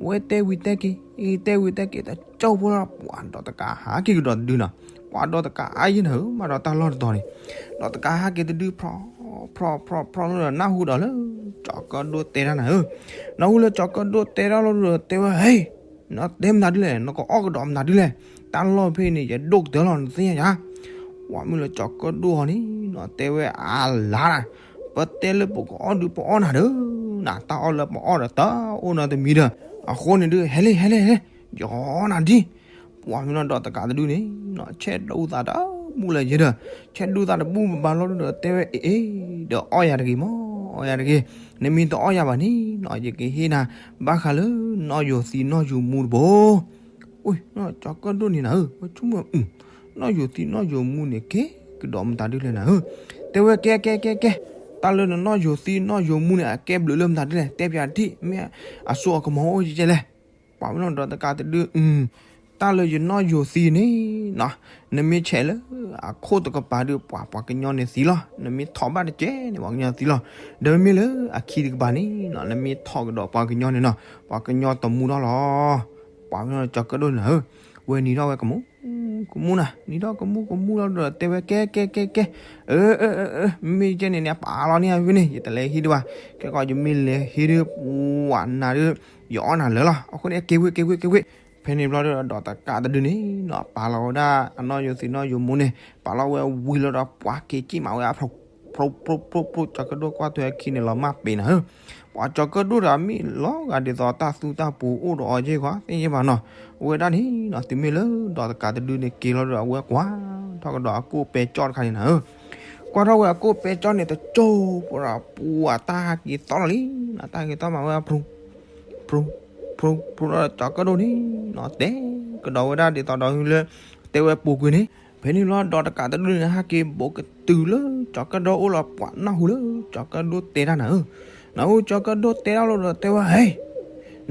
ဝဲတဲဝံၤတဲက့ၤ တဲဝံၤတဲက့ၤ တကၠိၢ်ဖိလီၤ ပှၤဒီးတကးဟးက့ၤကဒီးတဒုနီၤ, ပှၤဒီးတကးအါယံၤနၤဧၢ မၤဒီးတၢ်လီၢ်တတီၤန့ၣ်, ဒီးတကးဟးက့ၤတဒု ဖျီ ဖျီ ဖျီ ဖျီလီၤဒီး နၢ်ဟူဒီးလၢ ကၠီၤကၢၣ်ဒိၣ်တဲတၢ်နၤဧၢ, နၢ်ဟူလၢကၠီၤကၢၣ်ဒိၣ်တဲတၢ်လီၤဒီးတဲဝဲ ဟ့ၣ် နတဲမနုၤဒ်လဲၣ် နကအီၣ်ကဒီးမနုၤဒ်လဲၣ်, တၢ်လီၢ်ဖဲအံၤန့ၣ် ယဒိၣ်ကတၢၢ်လီၤ နသ့ၣ်ညါယၤ, ပှၤမ့ၢ်လၢကၠီၤကၢၣ်ဒိၣ်အီၤန့ၣ်နီၤ တဲဝဲအါလါဒၣ်, ပတဲလၢပကအီၣ်ဒုးပအီၣ်နၤဒီး, နတၢ်အီၣ်လၢပအီၣ်ဒီးတအိၣ်နီတမံၤဒီး, အဃိန့ၣ်ဒုး ဟဲလံ ဟဲလံ ဟဲလံ, ယကအီၣ်နၤဒံး, ပှၤမ့ၢ်လီၤဒီးတကးတဒုန့ၣ်နီၤ ဆဲးဒူသးတဘူၣ်လၢယဲဒီး, ဆဲးဒူသးတဘူၣ်ဘၣ်လီၤဒုးဒီး တဲဝဲအ့ၣ်အ့ၣ် ဒီးအီၣ်ယၤတဂ့ၤမး အီၣ်ယၤတဂ့ၤ, နမ့ၢ်တအီၣ်ယၤဘၣ်န့ၣ်နီၤ ယကဟ့ၣ်နၤ ဘၣ်ဃးလၢနီၣ်ယိၤသံနီၣ်ယိၤမူတဘိ. အိၣ် ကၠီၤကၢၣ်ဒိၣ်န့ၣ်နၤဧၢ, ဝဲဆိကမိၣ် နီၣ်ယိၤသံနီၣ်ယိၤမူန့ၣ် ကဲကဒီးမတၤဒုလဲၣ်နၤဧၢ. တဲဝဲကဲကဲကဲကဲ, တၢ်လၢနနီၣ်ယိၤသံနီၣ်ယိၤမူန့ၣ် အကဲဘျုးလၢမတၤဒုလဲၣ်, တဲပၠးထံၣ် မ့ၢ်အစိအကမီၤအိၣ်ကဲလဲၣ်. ပှၤမ့ၢ်လီၤဒီးတကးတဒု တၢ်လၢယနီၣ်ယိၤသံန့ၣ်နီၤ, နမ့ၢ်ဆဲးလၢအခိၣ်တကပၤဒုး ပှၤပှၤကညီန့ၣ်သံလီၤ, နမ့ၢ်ထီၣ်ဘၣ်တကဲန့ၣ် ပှၤကညီသံလီၤ, ဒီးမ့ၢ်လၢအခံတကပၤန့ၣ်နီၤ နမ့ၢ်ထီၣ်ကဒီးပှၤကညီန့ၣ်နီၤ ပှၤကညီတမူထီၣ်လီၤ. ပှၤမ့ၢ်လီၤကၠီၤကၢၣ်ဒိၣ်န့ၣ်ဧၢ, ဝဲနံၤထီၣ်ဝဲကမူ ကမူနၤ နံၤထီၣ်ကမူကမူလီၤဒီး တဲဝဲကဲကဲကဲကဲ, မ့မ့ၢ်ကဲန့ၣ်န့ၣ် ပာ်လီၤန့ၢ်ယၤဖဲန့ၣ် ယတလဲၤဟံးဒံးဘၣ်, ကဲကီး ယမ့ၢ်လဲၤဟံးဒံး ပှၤနၤဒုး ယအီၣ်နၤလၢာ်လီၤ. အဃိန့ၣ် က့ၤဝ့ၤ က့ၤဝ့ၤ က့ၤဝ့ၤ. ဖဲန့ၣ်ဘျီဒီး ဒီးတကးတဒုန့ၣ်နီၤ ပာ်လီၤဝဲဒၣ်အနီၣ်ယိၤသံနီၣ်ယိၤမူန့ၣ် ပာ်လီၤဝဲဝံၤလီၤဒီး ပှၤက့ၤကံၣ်မးဝဲအဖျိ ဖျိ ဖျိ ဖျိ ဖျိ ကၠီၤကၢၣ်ဒိၣ်ကွၢ်ထွဲအခံန့ၣ်လီၤမၢ်ပ့ၤနၤဧၢ. ပှၤကၠီၤကၢၣ်ဒိၣ်ဒီးမ့ၢ်လီၤဂာ်ဒ်သိးတၢ်သူတၢ်ပူၤအိၣ်ဒီးအီၤက့ၢ်ကွၢ် သ့ၣ်ညါဘၣ်နီၤ, အဝဲဒၣ်န့ၣ်နီၤ တုၤမ့ၢ်လၢဒီးတကးတဒုန့ၣ်က့ၤလီၤဒီး အဝဲကွၢ်ထီၣ်ကဒီးအကိၣ်ပဲကၠီၣ်တခါန့ၣ်နၤဧၢ. ကွၢ်ထီၣ်ဝဲအကိၣ်ပဲကၠီၣ်န့ၣ် တကၠိၢ်ပှၤဒီး ပှၤတၢ်ဟးက့ၤသီလီၤလံနီၤ, တၢ်ဟးက့ၤသီမးဝဲအဖျိ ဖျိ ဖျိ ဖျိဒီး ကၠီၤကၢၣ်ဒိၣ်န့ၣ်နီၤ တဲကဒီးဝဲဒၣ်ဒ်သိးဒီးလၢ တဲဝဲပူၤကွံာ်န့ၣ်. ဖဲန့ၣ်ဘျီဒီးတကးတဒုန့ၣ် ဟဲက့ၤဘူးကတုၤလၢ ကၠီၤကၢၣ်ဒိၣ်အိၣ်လီၤ ပှၤနၢ်ဟူလၢ ကၠီၤကၢၣ်ဒိၣ်တဲတၢ်နၤဧၢ. နၢ်ဟူကၠီၤကၢၣ်ဒိၣ်တဲတၢ်လီၤဒီး တဲဝဲ ဟဲ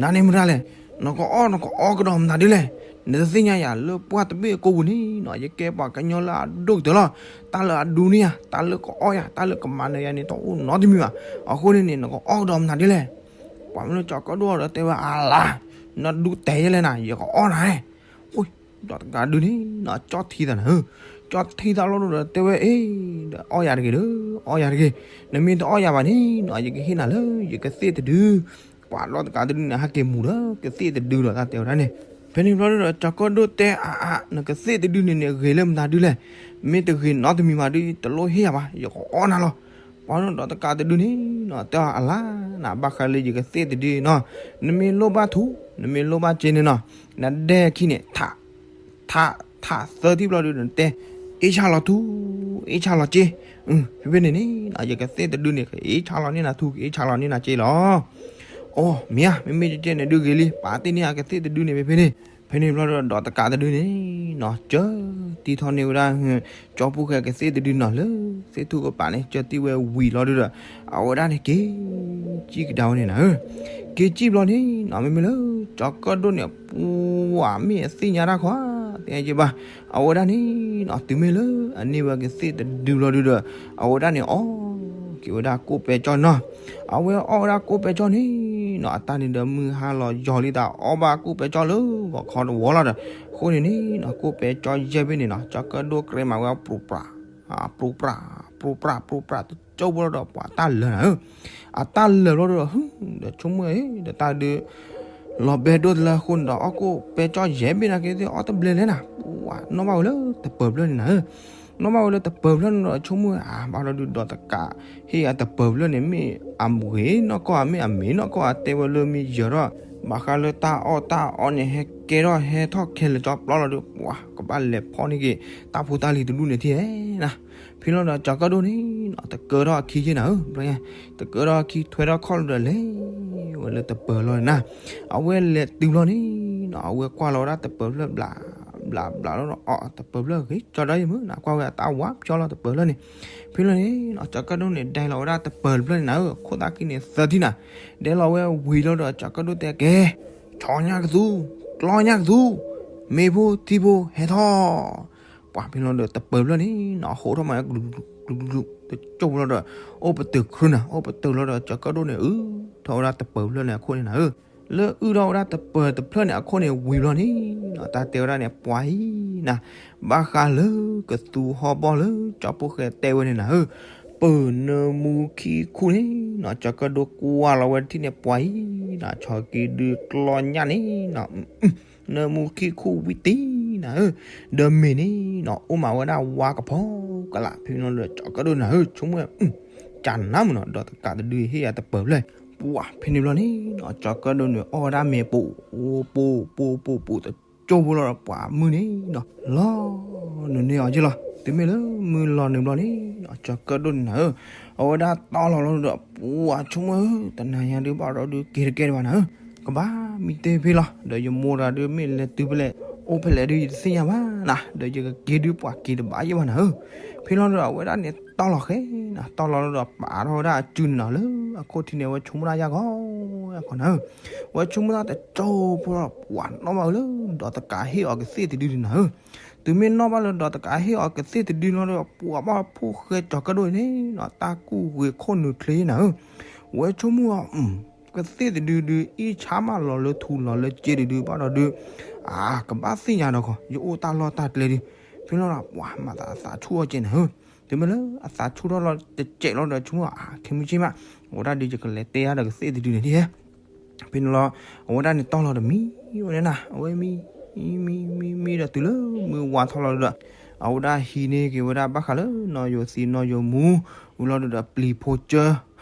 နၤန့ၣ်မတၤလဲၣ်, နကအီၣ်နကအီကဒီးမတၤဒ်လဲၣ်, နတသ့ၣ်ညါယၤလၢပှၢ်တဘ့ၣ်အကိာ်ပူၤန့ၣ်နီၤ ယကဲပှၤကညီလၢအဒိၣ်ကတၢၢ်လီၤ. တၢ်လၢအဒူန့ၢ်ယၤ တၢ်လၢကအီၣ်ယၤ တၢ်လၢကမၤနၢၤယၤန့ၣ် တအိၣ်နီတမံၤဘၣ်. အဃိန့ၣ်န့ၣ် နကအီၣ်ကဒီးမတၤဒ်လဲၣ်. ပှၤမ့ၢ်လၢကၠီၤကၢၣ်ဒိၣ်ဒီးတဲဝဲ အလါ နဒူတဲယဲလဲၣ်နၤ ယကအီၣ်နၤ. ဒီးတကးဒုန့ၣ်နီၤ ကၠီၣ်ထံသးနၤဧၢ, ကၠီၣ်ထံသးလီၤဒီးတဲဝဲ အ့ ဒီးအီၣ်ယၤတဂ့ၤဒီး အီၣ်ယၤတဂ့ၤ, နမ့ၢ်တအီၣ်ယၤဘၣ်န့ၣ်နီၤ ယကဟ့ၣ်နၤလၢယကသ့ၣ်တဒု. ပှၤဒီးတကးတဒုန့ၣ် ဟဲက့ၤမူၤဒီးကသ့ၣ်တဒုဒီး တၢ်တဲဝဲဒၣ်န့ၣ်. ဖဲန့ၣ်ဘျီဒီး ကၠီၤကၢၣ်ဒိၣ်တဲအါအါ နကသ့ၣ်တဒုန့ၣ်န့ၣ် ဂ့ၤလၢမတၤဒုလဲၣ်, မ့ၢ်တဂ့ၤနီတမံၤဘၣ်ဒု တလိၣ်ဟ့ၣ်ယၤဘၣ် ယကအီၣ်နၤလီၤ. ပှၤဒီးတကးတဒုန့ၣ်နီၤ တဲအီၤအလါနၤ ဘၣ်ဃးလၢယကသ့ၣ်တဒုနီၤ, နမ့ၢ်လိၣ်ဘၣ်ထူ နမ့ၢ်လိၣ်ဘၣ်စ့န့ၣ်နီၤ, နဒဲခံန့ၣ် ထး ထး ထးသၢထံၣ်ဘျီဒု နတဲ အ့ၣ်ဆၣ်လီၤထူ အ့ၣ်ဆၣ်လီၤစ့, ဖဲဖဲန့ၣ်န့ၣ် ယကသ့ၣ်တဒုန့ၣ် ကအ့ၣ်ဆၣ်လီၤန့ၢ်နၤထူ ကအ့ၣ်ဆၣ်လီၤန့ၢ်နၤစ့လီၤ. အိ မ့ၢ်ဧါ မ့မ့ၢ်ကဲန့ၣ်ဒုဂ့ၤလံ ပာ်တ့ၢ်န့ၢ်အကသ့ၣ်တဒုန့ၣ် ဖဲဖဲန့ၣ်. ဖဲန့ၣ်ဘျီဒီး ဒီးတကးတဒုန့ၣ်နီၤ ကၢတံၢ်ထီၣ်န့ၢ်ဝဲဒၣ် ကၠီဖိၣ်ဃဲကသ့ၣ်တဒုနီၤ လၢသ့ၣ်ထူၣ်ကပၤန့ၣ် ကၢတံၢ်ဝဲဝံၤလီၤဒုဒီး အဝဲဒၣ်န့ၣ်က့ၤကံၣ်ကဒါဝဲန့ၣ်နၤဧၢ. က့ၤကံၣ်ဘျီန့ၣ်နီၤ မ့မ့ၢ်လၢ ကၠီၤကၢၣ်ဒိၣ်န့ၣ် ပှၤမ့ၢ်အသ့ၣ်ညါတၢ်ခီ သ့ၣ်ညါက့ဘၣ်. အဝဲဒၣ်န့ၣ်နီၤ တုၤမ့ၢ်လၢအန့ၢ်ဝဲကသ့ၣ်တဒုလီၤဒုဒီး အဝဲဒၣ်န့ၣ်အီၣ်က့ၤဝဲဒၣ်ကိၣ်ပဲကၠီနီၤ. အဝဲအီၣ်ဝဲဒၣ်ကိၣ်ပဲကၠီန့ၣ်နီၤ အတၢ်န့ၣ်ဒီးမုၢ်ဟါလီၤယီၤလံ တၢ်အီၣ်ဘၣ်ကိၣ်ပဲကၠီလၢဂီၤခီတဝီလီၤဒီး အဃိန့ၣ်န့ၣ်နီၤ ကိၣ်ပဲကၠီယဲၢ်ဘ့ၣ်န့ၣ်နီၤ ကၠီၤကၢၣ်ဒိၣ်ကြဲမးဝဲပြူပြး ပြူပြး ပြူပြး ပြူပြး တကၠိဖိလီၤဒီး ပှၤတၢ်လၢာ်နၤဧၢ. အတၢ်လၢာ်ဘျီဒီး ဒီးဆိကမိၣ် ဒီးတၢ်ဒုး လီၤဘဲဒိၣ်တလၢအဃိန့ၣ်ဒီး အီၣ်ကိၣ်ပဲကၠီယဲၢ်ဘ့ၣ်နာ်က့သ့ၣ် အီၣ်တဘျဲလဲၣ်နၤ ပှၤနီၣ်ဘၣ်ဝဲလၢတပၢၤဖျၢၣ်န့ၣ်နၤဧၢ. နီၣ်ဘၣ်ဝဲလၢတပၢၤဖျၢၣ်န့ၣ်ဒီး ဆိကမိၣ် အါ ဘၣ်ဒီးဒုးဒီးတကး ဟ့ၣ်အတပၢၤဖျၢၣ်န့ၣ် မ့ၢ်အမ့ၢ်နီၢ်ကီၢ်ဧါ မ့ၢ်အမ့ၢ်နီၢ်ကီၢ်ဧါ တဲဝဲလၢမ့ၢ်ယၢၤထီၣ် ဘၣ်ဃးလၢတၢ်အီၣ်တၢ်အီန့ၣ် ဟဲကဲထီၣ်ဟဲထီၣ်ခဲလၢာ်ကၠီပျီလီၤဒီး ပှၤကဘၣ်လဲၤဖီၣ်န့ၢ်က့ၤ တၢ်ဖိတၢ်လံၤတဒူၣ်န့ၣ်ထံၣ်ဧဲနၤ. ဖဲလီၤဒီးကၠီၤကၢၣ်ဒိၣ်န့ၣ်နီၤ တကၢထီၣ်အခံက့နၤဧၢ ဘျီ တကၢထီၣ်အခံထွဲထီၣ်ခီၣ်လီၤဒီးလဲၤဝဲလၢတပၢၤလီၤန့ၣ်နၤ. အဝဲလဲၤတုၤဘျီန့ၣ်နီၤ အဝဲကွၢ်လီၤဝဲဒၣ်တပၢၤဖျၢၣ်ဘျး ဘျးဘျးလီၤဒီး အီ တပၢၤဖျၢၣ်ဂ့ၤကၠီဒီးယမုၢ်နၤ ကွၢ်ဝဲအတၢ်ဝါပျီလီၤတပၢၤဖျၢၣ်န့ၣ်. ဖဲလီၤန့ၣ်နီၤ ကၠီၤကၢၣ်ဒိၣ်န့ၣ် ဒဲလီၤဝဲဒၣ်တပၢၤဖျၢၣ်န့ၣ်နၤဧၢ ခိၣ်သၣ်ခံန့ၣ်သၢထံၣ်နၤ. ဒဲလီၤဝဲဝံၤလီၤဒီး ကၠီၤကၢၣ်ဒိၣ်တဲကဲ ဆီညၣ်ကသူ ကျီညၣ်ကသူ မ့ၢ်ဖိထံဖိဟဲထီၣ် ပှၤဖဲလီၤဒီးတပၢၤဖျၢၣ်န့ၣ်နီၤ ဟိးထီၣ်မး ကလူးကလူးကလူး တကၠိၢ်လီၤဒီး အိၣ်ပတုာ်ခရုနၤ အိၣ်ပတုာ်လီၤဒီး ကၠီၤကၢၣ်ဒိၣ်န့ၣ် အုးထီၣ်ဝဲဒၣ်တပၢၤဖျၢၣ်န့ၣ်အခိၣ်န့ၣ်နၤဧၢ. လၢအုးထီၣ်ဝဲဒၣ်တပၢၤတဖျၢၣ်န့ၣ်အခိၣ်န့ၣ်ဝံၤဘျီန့ၣ်နီၤ တၢ်တဲဝဲဒၣ်န့ၣ် ပှၤအံၤနၤ ဘၣ်ဃးလၢကသူဟီၣ်ဘီၣ်လၢကၠီဖိၣ်ဃဲတဲဝဲန့ၣ်နၤဧၢ. ပၢၢ်နၢမူခံခူၣ်န့ၣ်နီၤ ကၠီၤကၢၣ်ဒိၣ်ကွၢ်လီၤဝဲတထံၣ်န့ၣ် ပှၤအံၤနၤ ဆီၣ်က့ၤဒုးကျီညၣ်န့ၣ်နီၤ နၢမူခံခူၣ်ဝံတံနၤဧၢ. ဒီးမ့ၢ်န့ၣ်နီၤ အိၣ်မးဝဲဒၣ်ဝါကဖီကလာ် ဖဲန့ၣ်လီၤဒီး ကၠီၤကၢၣ်ဒိၣ်နၤဧၢ ဆိကမိၣ် ကနၤမုၢ်နီၤ ဒီးတကးတဒုဟ့ၣ်ယၤတပၢၤဖျၢၣ် ပှၤဖဲန့ၣ်ဘျီန့ၣ်နီၤ ကၠီၤကၢၣ်ဒိၣ်န့ၣ် အီၣ်ဝဲဒၣ်မ့ၤပိာ် ပိာ်ပိာ်ပိာ်ပိာ်တကၠိၢ်ဖိလီၤဒီး ပှၤမုၢ်န့ၣ်နီၤ လီၤနုာ်န့ၢ်အီၤက့လီၤ. တုၤမ့ၢ်လၢမုၢ်လီၤနုာ်ဘျီန့ၣ်နီၤ ကၠီၤကၢၣ်ဒိၣ်န့ၣ်နၤဧၢ အဝဲဒၣ်တီၢ်လီၤလီၤဒီး ပှၤဆိကမိၣ်ဧၢ, တနၤညါဒုးဘၣ်ဒီးဒုးက့ၤတကဲဒံးဘၣ်နၤဧၢ, ကဘၣ်မံတ့ၢ်ဖဲလီၤ, ဒီးယမိၢ်တဂၤဒုးမ့ၢ်လဲၤတုၤဖဲလဲၣ် အိၣ်ဖဲလဲၣ်ဒုးယတသ့ၣ်ညါဘၣ်နၤ, ဒီးယကက့ၤဒုးပှၤက့ၤတဘၣ်ယဲၢ်ဘၣ်နၤဧၢ. ဖဲလီၤဒီးအဝဲဒၣ်န့ၣ်တီၢ်လီၤဃဲနၤ, တီၢ်လီၤလီၤဒီးပာ်ထီၣ်ဝဲဒၣ်အစုန့ၣ်နီၤလၢအခိၣ်ထံးန့ၣ် အဝဲဆိကမိၣ်တၢ်ယၢ်ခီယၢ်ခီနၤဧၢ. အဝဲဆိကမိၣ်တၢ်တစိၢ်ဖိဒီး ပှၤနီၣ်ဘၣ်ဝဲလၢဒီးတကးဟ့ၣ်အီၤကသ့ၣ်တဒုန့ၣ်နၤဧၢ. တုၤမ့ၢ်နီၣ်ဘၣ်လၢဒီးတကးဟ့ၣ်အီၤကသ့ၣ်တဒုလီၤဒီး ပှၤဘၣ်ဖှိၣ်ဃဲကၠီၤကၢၣ်ဒိၣ်န့ၣ်နီၤ တၢ်ကူၣ်ဂ့ၤခိၣ်နူာ်ချ့နၤဧၢ. ဝဲဆိကမိၣ်အီၤ ကသ့ၣ်တဒုဒုး အ့ၣ်ဆါမးလီၤလၢထူလီၤလၢစ့တဒုဘၣ်ဒီးဒုး အကဘၣ်သ့ၣ်ညါဒီးခီ ယအိၣ်တၢ်လီၢ်တၢ်ကျဲဒုး. ဖဲလီၤဒီးပှၤမၤသးအသးဆူၣ်အီၤကဲနၤဧၢ.တုၤမ့ၢ်လၢအသးဆူၣ်ထီၣ်လီၤတစဲးလီၤဒီးဆိကမိၣ်အါ ခဲမုၢ်ဆ့ၣ်မး အဝဲဒၣ်ဒုးယကလဲၤတဲတၢ်ဒီးကသ့ၣ်တဒုန့ၣ်ဒ်ဟဲ ဖဲန့ၣ်လီၤ အဝဲဒၣ်န့ၣ်တီၢ်လီၤတမံၤဝဲန့ၣ်နၤ အဝဲမံ မံ မံ မံဒီးတုၤလၢမုၢ်ဝါထီၣ်လီၤဒီး အဝဲဒၣ်ဟံးန့ၢ်က့ၤဝဲဒၣ်ဘၣ်ဃးလၢနီၢ်ယိၤသံနီၢ်ယိၤမူ ဝံၤလီၤဒီးပျံၤဖိကၠၢ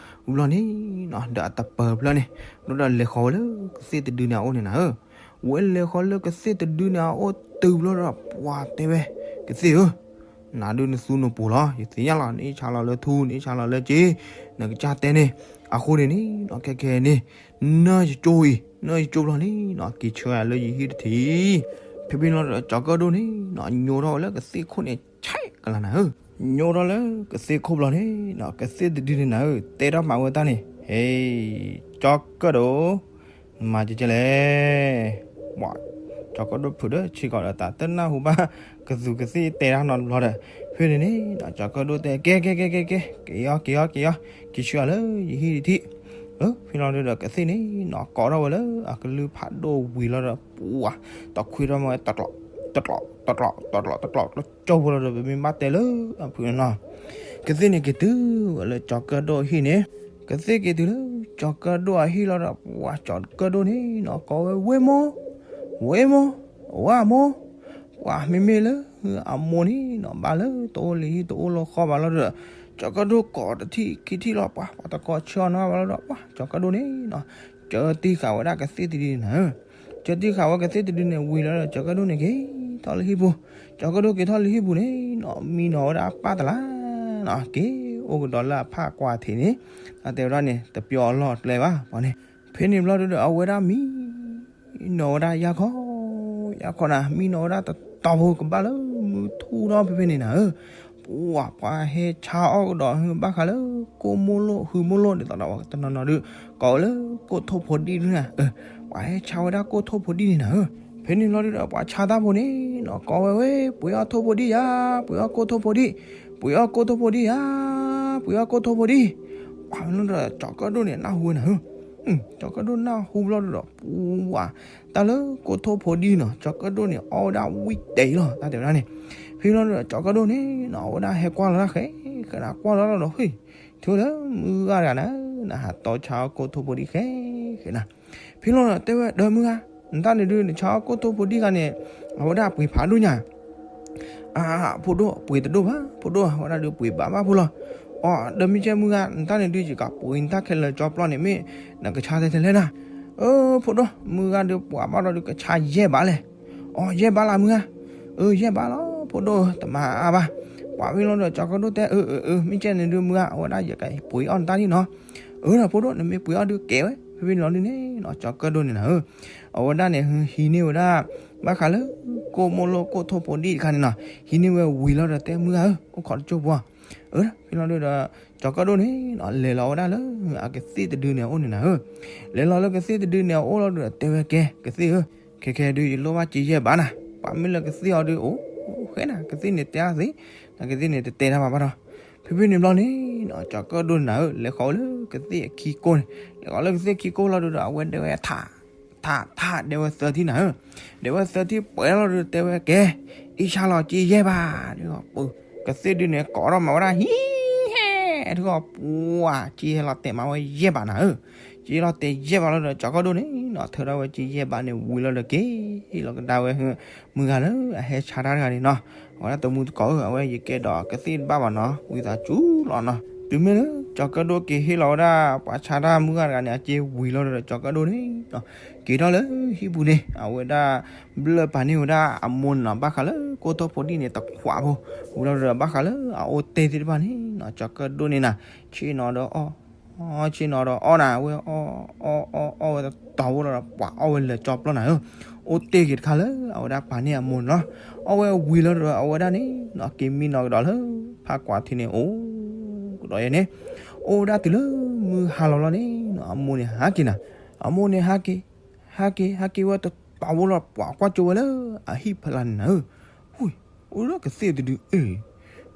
ဝံၤလီၤန့ၣ်နီၤ ဒီးအတပၢၤဖျၢၣ်န့ၣ် ဘျီဒီးလဲၤဃီၤဝဲလၢကသ့ၣ်တဒုန့ၣ်အအိၣ်န့ၣ်နၤဧၢ. ဝဲလဲၤဃီၤလၢကသ့ၣ်တဒုန့ၣ်အအိၣ်တုၤဘျီဒီး ပှၤတဲဝဲ ကသ့ၣ်ဧၢ နၤဒုးနသူနပိၤလီၤ ယသ့ၣ်ညါလီၤ နအ့ၣ်ဆါလီၤလၢထူ နအ့ၣ်ဆါလီၤလၢစ့ နကစၢ်တဲန့ၣ် အဃိန့ၣ်နီၤ ခဲခဲန့ၣ် နၢယကၠိအံၤ နၢယကၠိဘျီန့ၣ်နီၤ က့ၤဆှၢယၤလၢယဟံၣ်တထံး. ဖဲဖဲန့ၣ်လီၤဒီးကၠီၤကၢၣ်ဒိၣ်န့ၣ်နီၤ ညိထီၣ်ဝဲလၢကသ့ၣ်ခိၣ်န့ၣ် ဆဲးကလၤနၤဧၢ. ညိထီၣ်လၢကသ့ၣ်ခိၣ်ဘျီန့ၣ်နီၤ ကသ့ၣ်တဒုန့ၣ်နၤဧၢ တဲထီၣ်မးဝဲတၢ်န့ၣ် ဟ့ ကၠီၤကၢၣ်ဒိၣ် နမၤကဲကဲလဲၣ် ပှၤ ကၠီၤကၢၣ်ဒိၣ်ဖုးဒီးဆံးကီးဒီးတၢ်တနၢ်ဟူဘၣ် ကသူးကသ့ၣ်တဲတၢ်နီတဘျီဒီး ဖဲန့ၣ်န့ၣ်နီၤ ကၠီၤကၢၣ်ဒိၣ်တဲ ကဲ ကဲ ကဲ ကဲ ကဲ က့ၤအီၤ က့ၤအီၤ က့ၤအီၤ က့ၤဆှၢအီၤလၢယဟံၣ်တထံး. ဖဲလီၤဒုးဒီးကသ့ၣ်န့ၣ်နီၤ ကိးထီၣ်ဝဲလၢအကလုၢ်ဖးဒိၣ်ဝံၤလီၤဒီး ပှၤ တခွ့ထီၣ်မးဝဲ တကျိး တကျိး တကျိး တကျိး တကျိး ကၠီဖဲလီၤဒီး ပမ့ၢ်ဘၣ်တဲလၢအဖုးန့ၣ်နီၤ ကသ့ၣ်န့ၣ်က့ၤတုၤဝဲလၢကၠီၤကၢၣ်ဒိၣ်အဟံၣ်န့ၣ် ကသ့ၣ်က့ၤတုၤလၢကၠီၤကၢၣ်ဒိၣ်အဟံၣ်လီၤဒီး ပှၤကၠီၤကၢၣ်ဒိၣ်န့ၣ်နီၤ ကိးဝဲ ဝ့ၢ်မိၢ် ဝ့ၢ်မိၢ် ဝ့ၢ်မိၢ် ပှၤမ့မ့ၢ်လၢအမိၢ်န့ၣ်နီၤ ဘၣ်လၢတအိၣ်လၢဟံၣ်တအိၣ်လၢဃီဘၣ်လီၤဒီး ကၠီၤကၢၣ်ဒိၣ်ကိးတထံၣ်ခံထံၣ်လီၤ ပှၤ ပှၤတကိးဆၢအီၤနီၤဘၣ်လီၤဒီး ပှၤ ကၠီၤကၢၣ်ဒိၣ်န့ၣ်နီၤ ကၢတံၢ်ဃာ်ဝဲဒၣ်ကသ့ၣ်တဒုန့ၣ်နၤဧၢ. ကၢတံၢ်ဃာ်ဝဲကသ့ၣ်တဒုန့ၣ်ဝံၤလီၤဒီး ကၠီၤကၢၣ်ဒိၣ်န့ၣ်က့ၤထီၣ်လၢဟံၣ်ပူၤ ကၠီၤကၢၣ်ဒိၣ်က့ၤထီၣ်လၢဟံၣ်ပူၤန့ၣ်နီၤ မံနီၤဝဲဒၣ်ပၢ်တလါနီၤ က့ၤအိၣ်ကဒီးလၢအဖးကွၢ်ထံးန့ၣ် အတဲဝဲဒၣ်န့ၣ် တပျီအလီၢ်အကျဲဘၣ်ပှၤန့ၣ် ဖဲန့ၣ်ဘျီဒုးဒီး အဝဲဒၣ်မံနီၤဝဲဒၣ်ယၢ်ခီ ယၢ်ခီနၤ မံနီၤဝဲဒၣ်တတီၤဖိကဘၣ်လၢမုၢ်ထူၣ်ထီၣ်ဖဲဖဲန့ၣ်နၤဧၢ. ပှၤ ပှၤဟဲဆါအီၣ်ကဒီးဘၣ်ဃးလၢ ကိၣ်မိၢ်လိၣ် ဟုမိၢ်လိၣ် ဒ်သိးဒီးတနီၤနီၤဒုး ကိးဝဲလၢကိၣ်ထိၣ်ဖိဒံၣ်ဒုးနၤ ပှၤဟဲဆါဝဲဒၣ်ကိၣ်ထိၣ်ဖိဒံၣ်န့ၣ်နၤဧၢ. ဖဲန့ၣ်ဘျီဒုးဒီး ပှၤဆါတၢ်ဖိန့ၣ်နီၤ ကိးဝဲဝဲ ပှ့ၤအီၣ်ထိၣ်ဖိဒံၣ်ယၤ ပှ့ၤအီၣ်ကိၣ်ထိၣ်ဖိဒံၣ် ပှ့ၤအီၣ်ကိၣ်ထိၣ်ဖိဒံၣ်ယၤ ပှ့ၤအီၣ်ကိၣ်ထိၣ်ဖိဒံၣ်. ပှၤမ့ၢ်လီၤဒီး ကၠီၤကၢၣ်ဒိၣ်န့ၣ် နၢ်ဟူဝဲနၤဧၢ. ကၠီၤကၢၣ်ဒိၣ်နၢ်ဟူဘျီဒုးဒီး ပှၤ တၢ်လၢကိၣ်ထိၣ်ဖိဒံၣ်နီၤ ကၠီၤကၢၣ်ဒိၣ်န့ၣ် အီၣ်ဝဲဒၣ်ဝံၣ်တဲာ်လီၤ တၢ်တဲဝဲဒၣ်န့ၣ်. ဖဲလီၤဒီး ကၠီၤကၢၣ်ဒိၣ်န့ၣ်နီၤ အဝဲဒၣ်ဟဲကွၢ်လီၤတၢ်ဃဲ ဃဲနၤ ကွၢ်လီၤလီၤဒီး ဟ့ၣ် ထံၣ်လၢမုၢ်ဂၤတဂၤနၤ နဟးတီဆါအီၣ်ကိၣ်ထိၣ်ဖိဒံၣ်ဃဲ ဃဲနၤ. ဖဲလီၤဒီးတဲဝဲ ဒီးမုၢ်ဂၤ နတၢ်န့ၣ်ဒုး နဆါအီၣ်ကိၣ်ထိၣ်ဖိဒံၣ်ဂၤန့ၣ် အဝဲဒၣ်ပှ့ၤဖးဒိၣ်ညါ အ ဖိဒိၣ် ပှ့ၤတဒိၣ်ဘၣ် ဖိဒိၣ် အဝဲဒၣ်ဒုးပှ့ၤဘၣ်ဘၣ်ဖိလီၤ. အီ ဒီးမ့ၢ်ကဲမုၢ်ဂၤ နတၢ်န့ၣ်ဒုး ယကပှ့ၤနတၢ်ခဲလၢာ်ကၠီပျီန့ၣ် မ့ၢ်နကဆါထဲထဲလဲၣ်နၤ. အၢ ဖိဒိၣ် မုၢ်ဂၤဒုးပှၤဘၣ်ဒီးဒုးကဆါယဲၢ်ဘးလဲၣ်. အီ ယဲၢ်ဘးလီၤမုၢ်ဂၤ. အၢ ယဲၢ်ဘးလီၤ ဖိဒိၣ်ဧၢ တမၤအါဘၣ်. ပှၤဖဲလီၤဒီး ကၠီၤကၢၣ်ဒိၣ်တဲ အၢ အၢ အၢ မ့ၢ်ကဲန့ၣ်ဒုး မုၢ်ဂၤ အဝဲဒၣ်ယကပှ့ၤအီၣ်နတၢ်န့ၣ်နီၤ. အၢ ဒီးဖိဒိၣ် နမ့ၢ်ပှ့ၤအီၣ်ဒုးကဲဝဲ ဖဲဖဲန့ၣ်လီၤဒုးန့ၣ်နီၤ ကၠီၤကၢၣ်ဒိၣ်န့ၣ်နၤဧၢ အဝဲဒၣ်န့ၣ် ဟံးန့ၢ်ဝဲဒၣ် ဘၣ်ဃးလၢ ကိၣ်မိၢ်လိၣ်ကိၣ်ထိၣ်ဖိဒံၣ်တခါန့ၣ်နီၤ ဟံးန့ၢ်ဝဲဝံၤလီၤဒီးတဲမုၢ်ဂၤဧၢ အိၣ်ခိးတကၠိၢ်ပူၤ. အၢ ဖဲလီၤဒုးဒီး ကၠီၤကၢၣ်ဒိၣ်န့ၣ်နီၤ လဲၤလီၤဝဲဒၣ်လၢ အကသ့ၣ်တဒုန့ၣ်အအိၣ်န့ၣ်နၤဧၢ. လဲၤလီၤလၢကသ့ၣ်တဒုန့ၣ်အအိၣ်လီၤဒုးဒီးတဲဝဲကဲ ကသ့ၣ်ဧၢ ခဲခဲဒုးယလိၣ်ဘၣ်က့ယဲၢ်ဘးနၤ. ပှၤမ့ၢ်လၢကသ့ၣ်အီၤဒုး အိၣ် ဃဲနၤ ကသ့ၣ်န့ၣ်တဲအသ့ နကသ့ၣ်န့ၣ်တတဲတၢ်ဘၣ်ဘၣ်ဒီး ဖဲဖဲန့ၣ်ဘျီန့ၣ်နီၤ ကၠီၤကၢၣ်ဒိၣ်န့ၣ်နၤဧၢ လဲၤဃီၤဝဲလၢကသ့ၣ်အခံကိၢ်န့ၣ် လဲၤဃီၤလၢကသ့ၣ်ခံကိၢ်လီၤဒုးဒီး အဝဲတဲဝဲထး ထး ထး ဒဲဝဲသၢထံၣ်နၤဧၢ. ဒဲဝဲသၢထံၣ်ပှဲၤလီၤဒုးတဲဝဲကဲ အ့ၣ်ဆါလီၤက့ယဲၢ်ဘး ဒုး ကသ့ၣ်ဒုးန့ၣ် ကိးထီၣ်မၤဝဲဒၣ်ဟံးဟဲ ဒုး ပှၤ က့ဟဲလီၤတဲာ်မးဝဲယဲၢ်ဘးနၤဧၢ. က့လီၤတဲာ်ယဲၢ်ဘးလီၤဒီး ကၠီၤကၢၣ်ဒိၣ်န့ၣ်နီၤ ထၢထီၣ်ဝဲက့ယဲၢ်ဘးန့ၣ်ဝံၤလီၤဒီးက့ၤလီၤကဒါဝဲ မုၢ်ဂၤလၢအဟဲဆါတၢ်တဂၤန့ၣ်နီၤ အဝဲဒၣ်တမူတကိးဧၢ အဝဲယကဲဒီးကသ့ၣ်တဘၣ်ဘၣ်နီၤ ဝံသးစူၤလီၤနီၤ တုၤမ့ၢ်လၢကၠီၤကၢၣ်ဒိၣ်က့ၤဟ့ၣ်လီၤဝဲဒၣ် ပှၤဆါတၢ်မုၢ်ဂၤတဂၤန့ၣ် အစ့ဝံၤလီၤဒီး ကၠီၤကၢၣ်ဒိၣ်န့ၣ် က့ၤထီၣ်လၢဟံၣ်ပူၤန့ၣ် အဝဲဒၣ် ဘျၢၣ်ပာ်န့ၢ်ဝဲဒၣ်အမိၢ်န့ၣ်နီၤ ဘၣ်ဃးလၢကိၣ်ထိၣ်ဖိဒံၣ်န့ၣ်တခွးဖိ ဝံၤလီၤဒီး ဘၣ်ဃးလၢအအိၣ်တ့ၢ်သ့ၣ်တဖၣ်န့ၣ်နီၤ ကၠီၤကၢၣ်ဒိၣ်န့ၣ်နၤ ဆ့ၣ်နီၤဒီးအီၣ် ဆ့ၣ်နီၤဒီးအီၣ်နၤ အဝဲအီၣ်အီၣ်အီၣ်ဝဲတတီၤဖိလီၤဒီး ပှၤအီၣ်ဝဲလၢာ်ကၠီပျီနၤဧၢ, အိၣ်တ့ၢ်က့ၤတခါလၢအဝဲဒၣ်ပာ်န့ၢ်အမိၢ်န့ၣ်လီၤ. အီၣ်ဝဲဝံၤလီၤဒီး အဝဲဒၣ်န့ၣ်နီၤ က့ၤမံနီၤကဒီးလၢ ဖးကွၢ်ထံးန့ၣ် အိၣ်ကဒီးယဲန့ၣ် အိၣ်ဝဲဒၣ်တုၤလၢမုၢ်ဟါလီၤလီၤန့ၣ်နီၤ အမိၢ်န့ၣ်ဟးက့ၤနၤ, အမိၢ်န့ၣ်ဟးက့ၤ ဟးက့ၤ ဟးက့ၤဝဲတတီၤဖိလီၤ ပှၤကွၢ်ကၠိဝဲလၢအဟံၣ်ဖဲလၢ်န့ၣ်နၤဧၢ, အိၣ်ဒီးကသ့ၣ်တဒုအ့ၣ်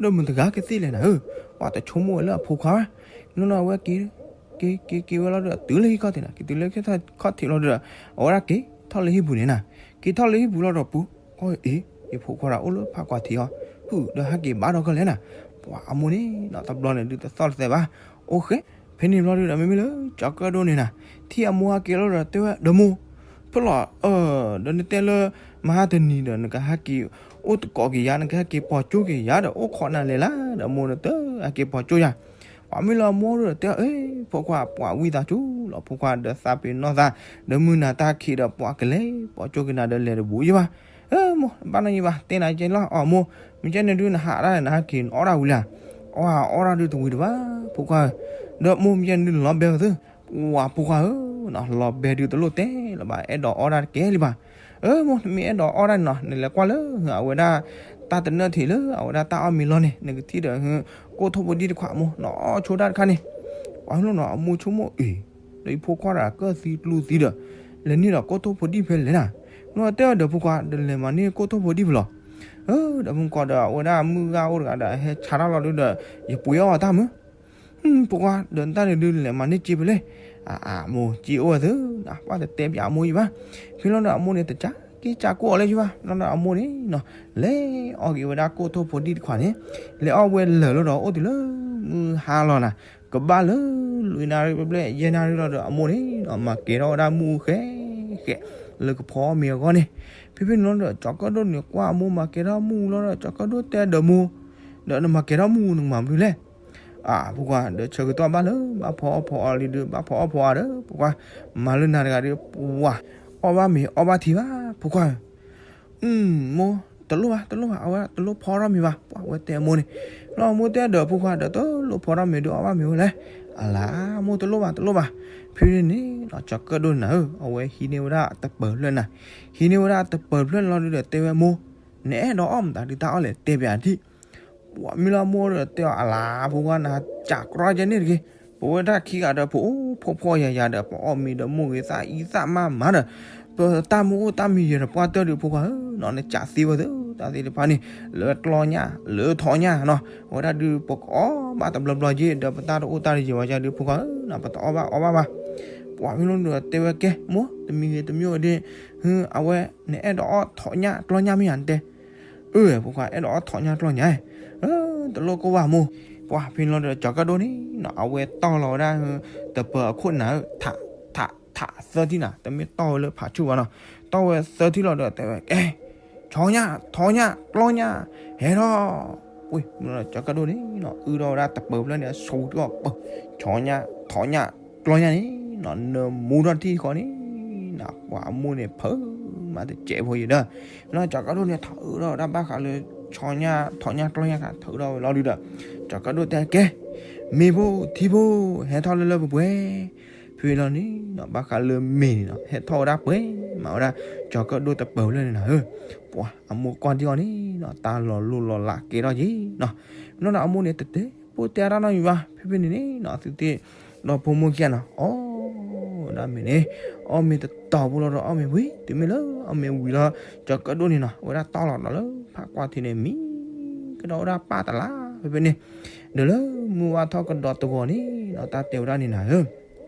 ဒီးမတၤတဂၤကသ့ၣ်လဲၣ်နၤဧၢ, ပှၤတဆိကမိၣ်ဝဲလၢအဖိခွါဘၣ်, နီၢ်နီၢ်အဝဲက့ၤ က့ၤက့ၤက့ၤဝဲလီၤဒီးတုၤလၢဟံၣ်ခီၣ်ထံးနၤ က့ၤတုၤလၢခီၣ်ထံးလီၤဒီး အဝဲဒၣ်က့ၤထီၣ်လၢဟံၣ်ပူၤန့ၣ်နၤ, က့ၤထီၣ်လၢဟံၣ်ပူၤလီၤဒီးပူၤ အီၣ်အ့ၣ် ယဖိခွါဒီးအိၣ်လၢဖးကွၢ်ထံးအီၤ ဟုၣ်ဒီးဟးက့ၤဘၣ်ဒီးကီၢ်လဲၣ်နၤ, ပှၤအမိၢ်န့ၣ်နီၤတဘျီန့ၣ်ဒုးတသီၣ်တသဲဘၣ်, အိၣ်ဃဲ ဖဲန့ၣ်ဘျီဒုးဒီးမ့မ့ၢ်လၢကၠီၤကၢၣ်ဒိၣ်န့ၣ်နၤ ထံၣ်အမိၢ်ဟးက့ၤလီၤဒီးတဲဝဲ ဒီးမိၢ် ဖဲလီၤ ဒီးနတဲလၢ မဟါတနံၤဒီး နကဟဲက့ၤအိၣ်တကိးက့ၤယၤ နကဟဲက့ၤပိာ်ကၠိက့ၤယၤဒီး အိၣ်ခိးနၤလဲၣ်လၢ ဒီးမိၢ်နတဟဲက့ၤပိာ်ကၠိယၤ, ပှၤမ့ၢ်လၢအမိၢ်ဒီးတဲ အ့ ဖိခွါ ပှၤဝံသးစူၤလီၤ ဖိခွါဒီးသးပ့ၤနီၣ်သး ဒီးမုၢ်နၤတၢ်ခံးဒီးပှၤကလဲၤပိာ်ကၠိက့ၤနၤဒီးလဲၤတဘူးယံၤဘၣ်, မိၢ် ဘၣ်နီၢ်ယံၤဘၣ် တဲနၤကဲလီၤ အီၣ်မိၢ် မ့ၢ်ကဲန့ၣ်ဒုးနဟးဒၣ်နဟဲက့ၤနအီၣ်ဒၣ်ဝံၤလံ, အီၣ်အီၣ်ဒၣ်ဒုးတဝံၤတဘၣ် ဖိခွါဧၢ, ဒီးမိၢ်မ့ၢ်ကဲန့ၣ်ဒုးနလီၤဘဲဝဲသ့ ဝၤဖိခွါဧၢ, လီၤဘဲဒုးတလိၣ်တဲလၢၤဘၣ် အဲၣ်ဒိးအီၣ်ဒၣ်တကဲလံဘၣ်, မိၢ် နမ့ၢ်အဲၣ်ဒိးအီၣ်ဒၣ်န့ၣ်နီၤ နလဲၤကွၢ်လၢ အဝဲဒၣ် တၢ်တနၢၣ်ထံးလၢအဝဲဒၣ်တၢ်အီၣ်မ့ၤလီၢ်န့ၣ် နကထံၣ်ဒီး ကိၣ်ထိၣ်ဖိဒံၣ်တခွးမိၢ် နအီၣ်ဆိတၢ်တခါန့ၣ်, ပှၤမ့ၢ်လီၤနီၤ အမိၢ်ဆိကမိၣ်အ့ၣ် ဒီးယဖိခွါဒီးကၢၢ်သံကျူသံဒီး လဲၤန့ၢ်ဒီးကိၣ်ထိၣ်ဖိဒံၣ်ဖဲလဲၣ်နၤ, မ့ၢ်တဲဒီးဖိခွါ ဒီးလဲၤမၤန့ၢ်ကိၣ်ထိၣ်ဖိဒံၣ်ဖဲလဲၣ်, ဒီးမုၢ်ကီးဒီးအဝဲဒၣ်မုၢ်ဂၤအိၣ်တဂၤဒီး ဟဲဆါတၢ်လီၤဒုးဒီး ယပှ့ၤအီၣ်တၢ်မုၢ် ဖိခွါ ဒီးနတၢ်န့ၣ်ဒုးလဲၤမၤန့ၢ်စ့ဖဲလဲၣ်, အမိၢ် စ့အိၣ်ဝဲသ့နီၤ ပှၤတတဲပၠးအမိၢ်ယံၤဘၣ်, ဖဲလီၤဒီးအမိၢ်န့ၣ် တကးက့ၤကးကိၣ်အီၤလၢယံၤဘၣ် လီၤဒီးအမိၢ်န့ၣ်နီၤ လဲၤအီၣ်က့ၤဝဲဒၣ်ကိၣ်ထိၣ်ဖိဒံၣ်တခွးန့ၣ်, လဲၤအီၣ်ဝဲလၢာ်လီၤဒီးအိၣ်တုၤလၢ မုၢ်ဟါလီၤနၤ, ကဘၣ်လၢ လွံၢ်နၣ်ရံၣ်ဘျဲၣ်ဘျဲၣ် ယဲၢ်နၣ်ရံၣ်လီၤဒီးအမိၢ်န့ၣ်နီၤ မၤကဲၤထီၣ်ဝဲဒၣ်မုၢ်ဃဲဃဲ လၢကဖီအီၣ်မ့ၤအဂီၢ်န့ၣ်, ဖဲဖဲန့ၣ်လီၤဒီး ကၠီၤကၢၣ်ဒိၣ်န့ၣ် ကွၢ်အမိၢ်မၤကဲၤထီၣ်မုၢ်လီၤဒီး ကၠီၤကၢၣ်ဒိၣ်တဲဒီးမိၢ်, ဒီးနမၤကဲၤထီၣ်မုၢ်နကမၤမနုၤလဲၣ် အၢ ဖိခွါ ဒီးဆၢကတီၢ်ဘၣ်လၢ ဘၣ်ဖီအီၣ်ဖီအီလံဒီး ဘၣ်ဖီအီၣ်ဖီအီဒီး ဖိခွါ မၤလၢနၤတဂၤဒီး ပှၤ အီၣ်ဘၣ်မ့ၤအီၣ်ဘၣ်ထံဘၣ် ဖိခွါဧၢ, မိၢ် တလိၣ်ဘၣ် တလိၣ်ဘၣ် အဝဲတလိၣ်ဖီထီၣ်မ့ၤဘၣ် ပှၤဝဲတဲအမိၢ်န့ၣ်, လီၤမိၢ်တဲဒီးဖိခွါဒီး တလိၣ်ဖီထီၣ်မ့ၤဒီးအီၣ်ဘၣ်မ့ၤဝဲလဲၣ်, အလၤ မိၢ်တလိၣ်ဘၣ် တလိၣ်ဘၣ်, ဖဲန့ၣ် ကၠီၤကၢၣ်ဒိၣ်နၤဧၢ အဝဲဟံးန့ၢ်ဝဲဒၣ်တပၢၤဖျၢၣ်နၤ, ဟံးန့ၢ်ဝဲဒၣ်တပၢၤဖျၢၣ်န့ၣ်လီၤဒုးဒီးတဲဝဲမိၢ်, နအဲၣ်ဒိးအီၣ်မတၤဒုးတၢ်အီၣ်လဲၣ် တဲပၠးဒံး ပှၤမ့ၢ်လၢမိၢ်ဒီးတဲအီၤ အလၤ ဖိခွါ နကးကြီကဲန့ၣ်တဂ့ၤ, ပဝဲဒၣ်ခံဂၤဒီး ပအိၣ်ဖှီၣ်ဖှီၣ်ယာ်ယာ်ဒီး ပအီၣ်မ့ၤဒီးမိၢ်ဂ့ၤသးအံၤသးမးမးဒီး ပတၢ်မုၢ်အိၣ်တၢ်မံၤယဲၢ်ဒီးပှၢ်တၢၢ်ဒုး ဖိခွါဧၢ, နကးသ့ဝဲသ့ တၢ်သ့ၣ်တဖၣ်န့ၣ် လၢကျီညၣ် လၢထိးညၣ်နီၤ, အဝဲဒၣ်ဒုး ပကအီၣ်ဘၣ်တဘျီဘျီက့ၤ ဒီးပတၢ်တအိၣ်တၢ်တယဲၢ်ဝဲယၤဒုး ဖိခွါဧၢ, ပတအီၣ်ဘၣ်အီၣ်ဘၣ်ဘၣ်, ပှၤမ့ၢ်လီၤဒီးတဲဝဲကဲ မိၢ် တမံၤဂ့ၤတမံၤဂ့ၤဒုး အဝဲ နအဲၣ်ဒိးအီၣ်ထိးညၣ်ကျီညၣ်မ့ၢ်ဧါ နတဲ အၢ ဖိခွါ အဲၣ်ဒိးအီၣ်ထိးညၣ်ကျီညၣ်, တလိၣ်ကိၢ်ဘၣ်မိၢ်, ပှၤဖဲန့ၣ်လီၤဒီး ကၠီၤကၢၣ်ဒိၣ်န့ၣ်နီၤ အဝဲတီၢ်လီၤဝဲဒၣ် တပၢၤအခိၣ်နၤဧၢ, ထး ထး ထးသၢထံၣ်နၤ တမ့ၢ်တီၢ်ဝဲလၢဖးဆူၣ်ဘၣ်နီၤ, တီၢ်ဝဲသၢထံၣ်လီၤဒီးတဲဝဲ ကဲ ထိးညၣ် ထိးညၣ် ကျီညၣ် ဟဲထီၣ်, ဝ့ၢ် ကၠီၤကၢၣ်ဒိၣ်န့ၣ်နီၤ အုၣ်ထီၣ်ဝဲဒၣ်တပၢၤဖျၢၣ်န့ၣ် အဆူၣ်ထီၣ်ပၢၤ, ထိးညၣ် ထိးညၣ် ကျီညၣ်န့ၣ်နီၤ နမူထီၣ်တထံၣ်ဃီန့ၣ်နီၤ ပှၤအမိၢ်န့ၣ် ဖုးမၤတစဲးဖိယံၤဒီး, လီၤကၠီၤကၢၣ်ဒိၣ်န့ၣ် ထးအုၣ်ထီၣ်ဝဲဒၣ်ဘၣ်ဃးလၢ ထိးညၣ် ထိးညၣ်ကျီညၣ်ခါ ထးအုၣ်ထီၣ်ဝဲလီၤဒုးဒီး, ကၠီၤကၢၣ်ဒိၣ်တဲကဲ မ့ၤဖိထံဖိ ဟဲထီၣ်လၢလၢပှဲၤပှဲၤ, ဖဲလီၤန့ၣ်နီၤ ဘၣ်ဃးလၢမ့ၤန့ၣ်နီၤ ဟဲထီၣ်ဝဲဒၣ်ပှဲၤမးဝဲဒၣ် ကၠီၤကၢၣ်ဒိၣ်တပၢၤဖျၢၣ်န့ၣ်နၤဧၢ, ပှၤအမိၢ်ကွၢ်ဒံးအီၤန့ၣ်နီၤ တၢ်လီၤလိၢ်လီၤလးကဲထီၣ်က့ၤနီၤ, မ့ၢ်လီၤဒီးအမိၢ်န့ၣ် တတဲဖိတဲတၢ်နီတမံၤဘၣ် ဖဲဖဲန့ၣ်န့ၣ်နီၤ သုသ့ၣ်ဒီဖိမိၢ်ခံဂၤနီၤ အီၣ်ဝဲဒၣ်မ့ၤန့ၣ်, အီၣ်မ့ၤတတီၤဖိလီၤဒီးအီၣ်မ့ၤဝံၤ တုၤမ့ၢ်လၢအီၣ်မ့ၤဝံၤလီၤ ကၠီၤကၢၣ်ဒိၣ်န့ၣ်နီၤ အဝဲဒၣ်တီၢ်လီၤဒီးလၢဖးကွၢ်ထံးန့ၣ် မံကဒီးဝဲဒၣ်ပၢ်တလါ ဖဲဖဲန့ၣ်, ဒီးလၢမုၢ်ဝါထီၣ်ကဒီးတဂီၤန့ၣ်နီၤ တၢ်တဲဝဲဒၣ်န့ၣ်နၤဧၢ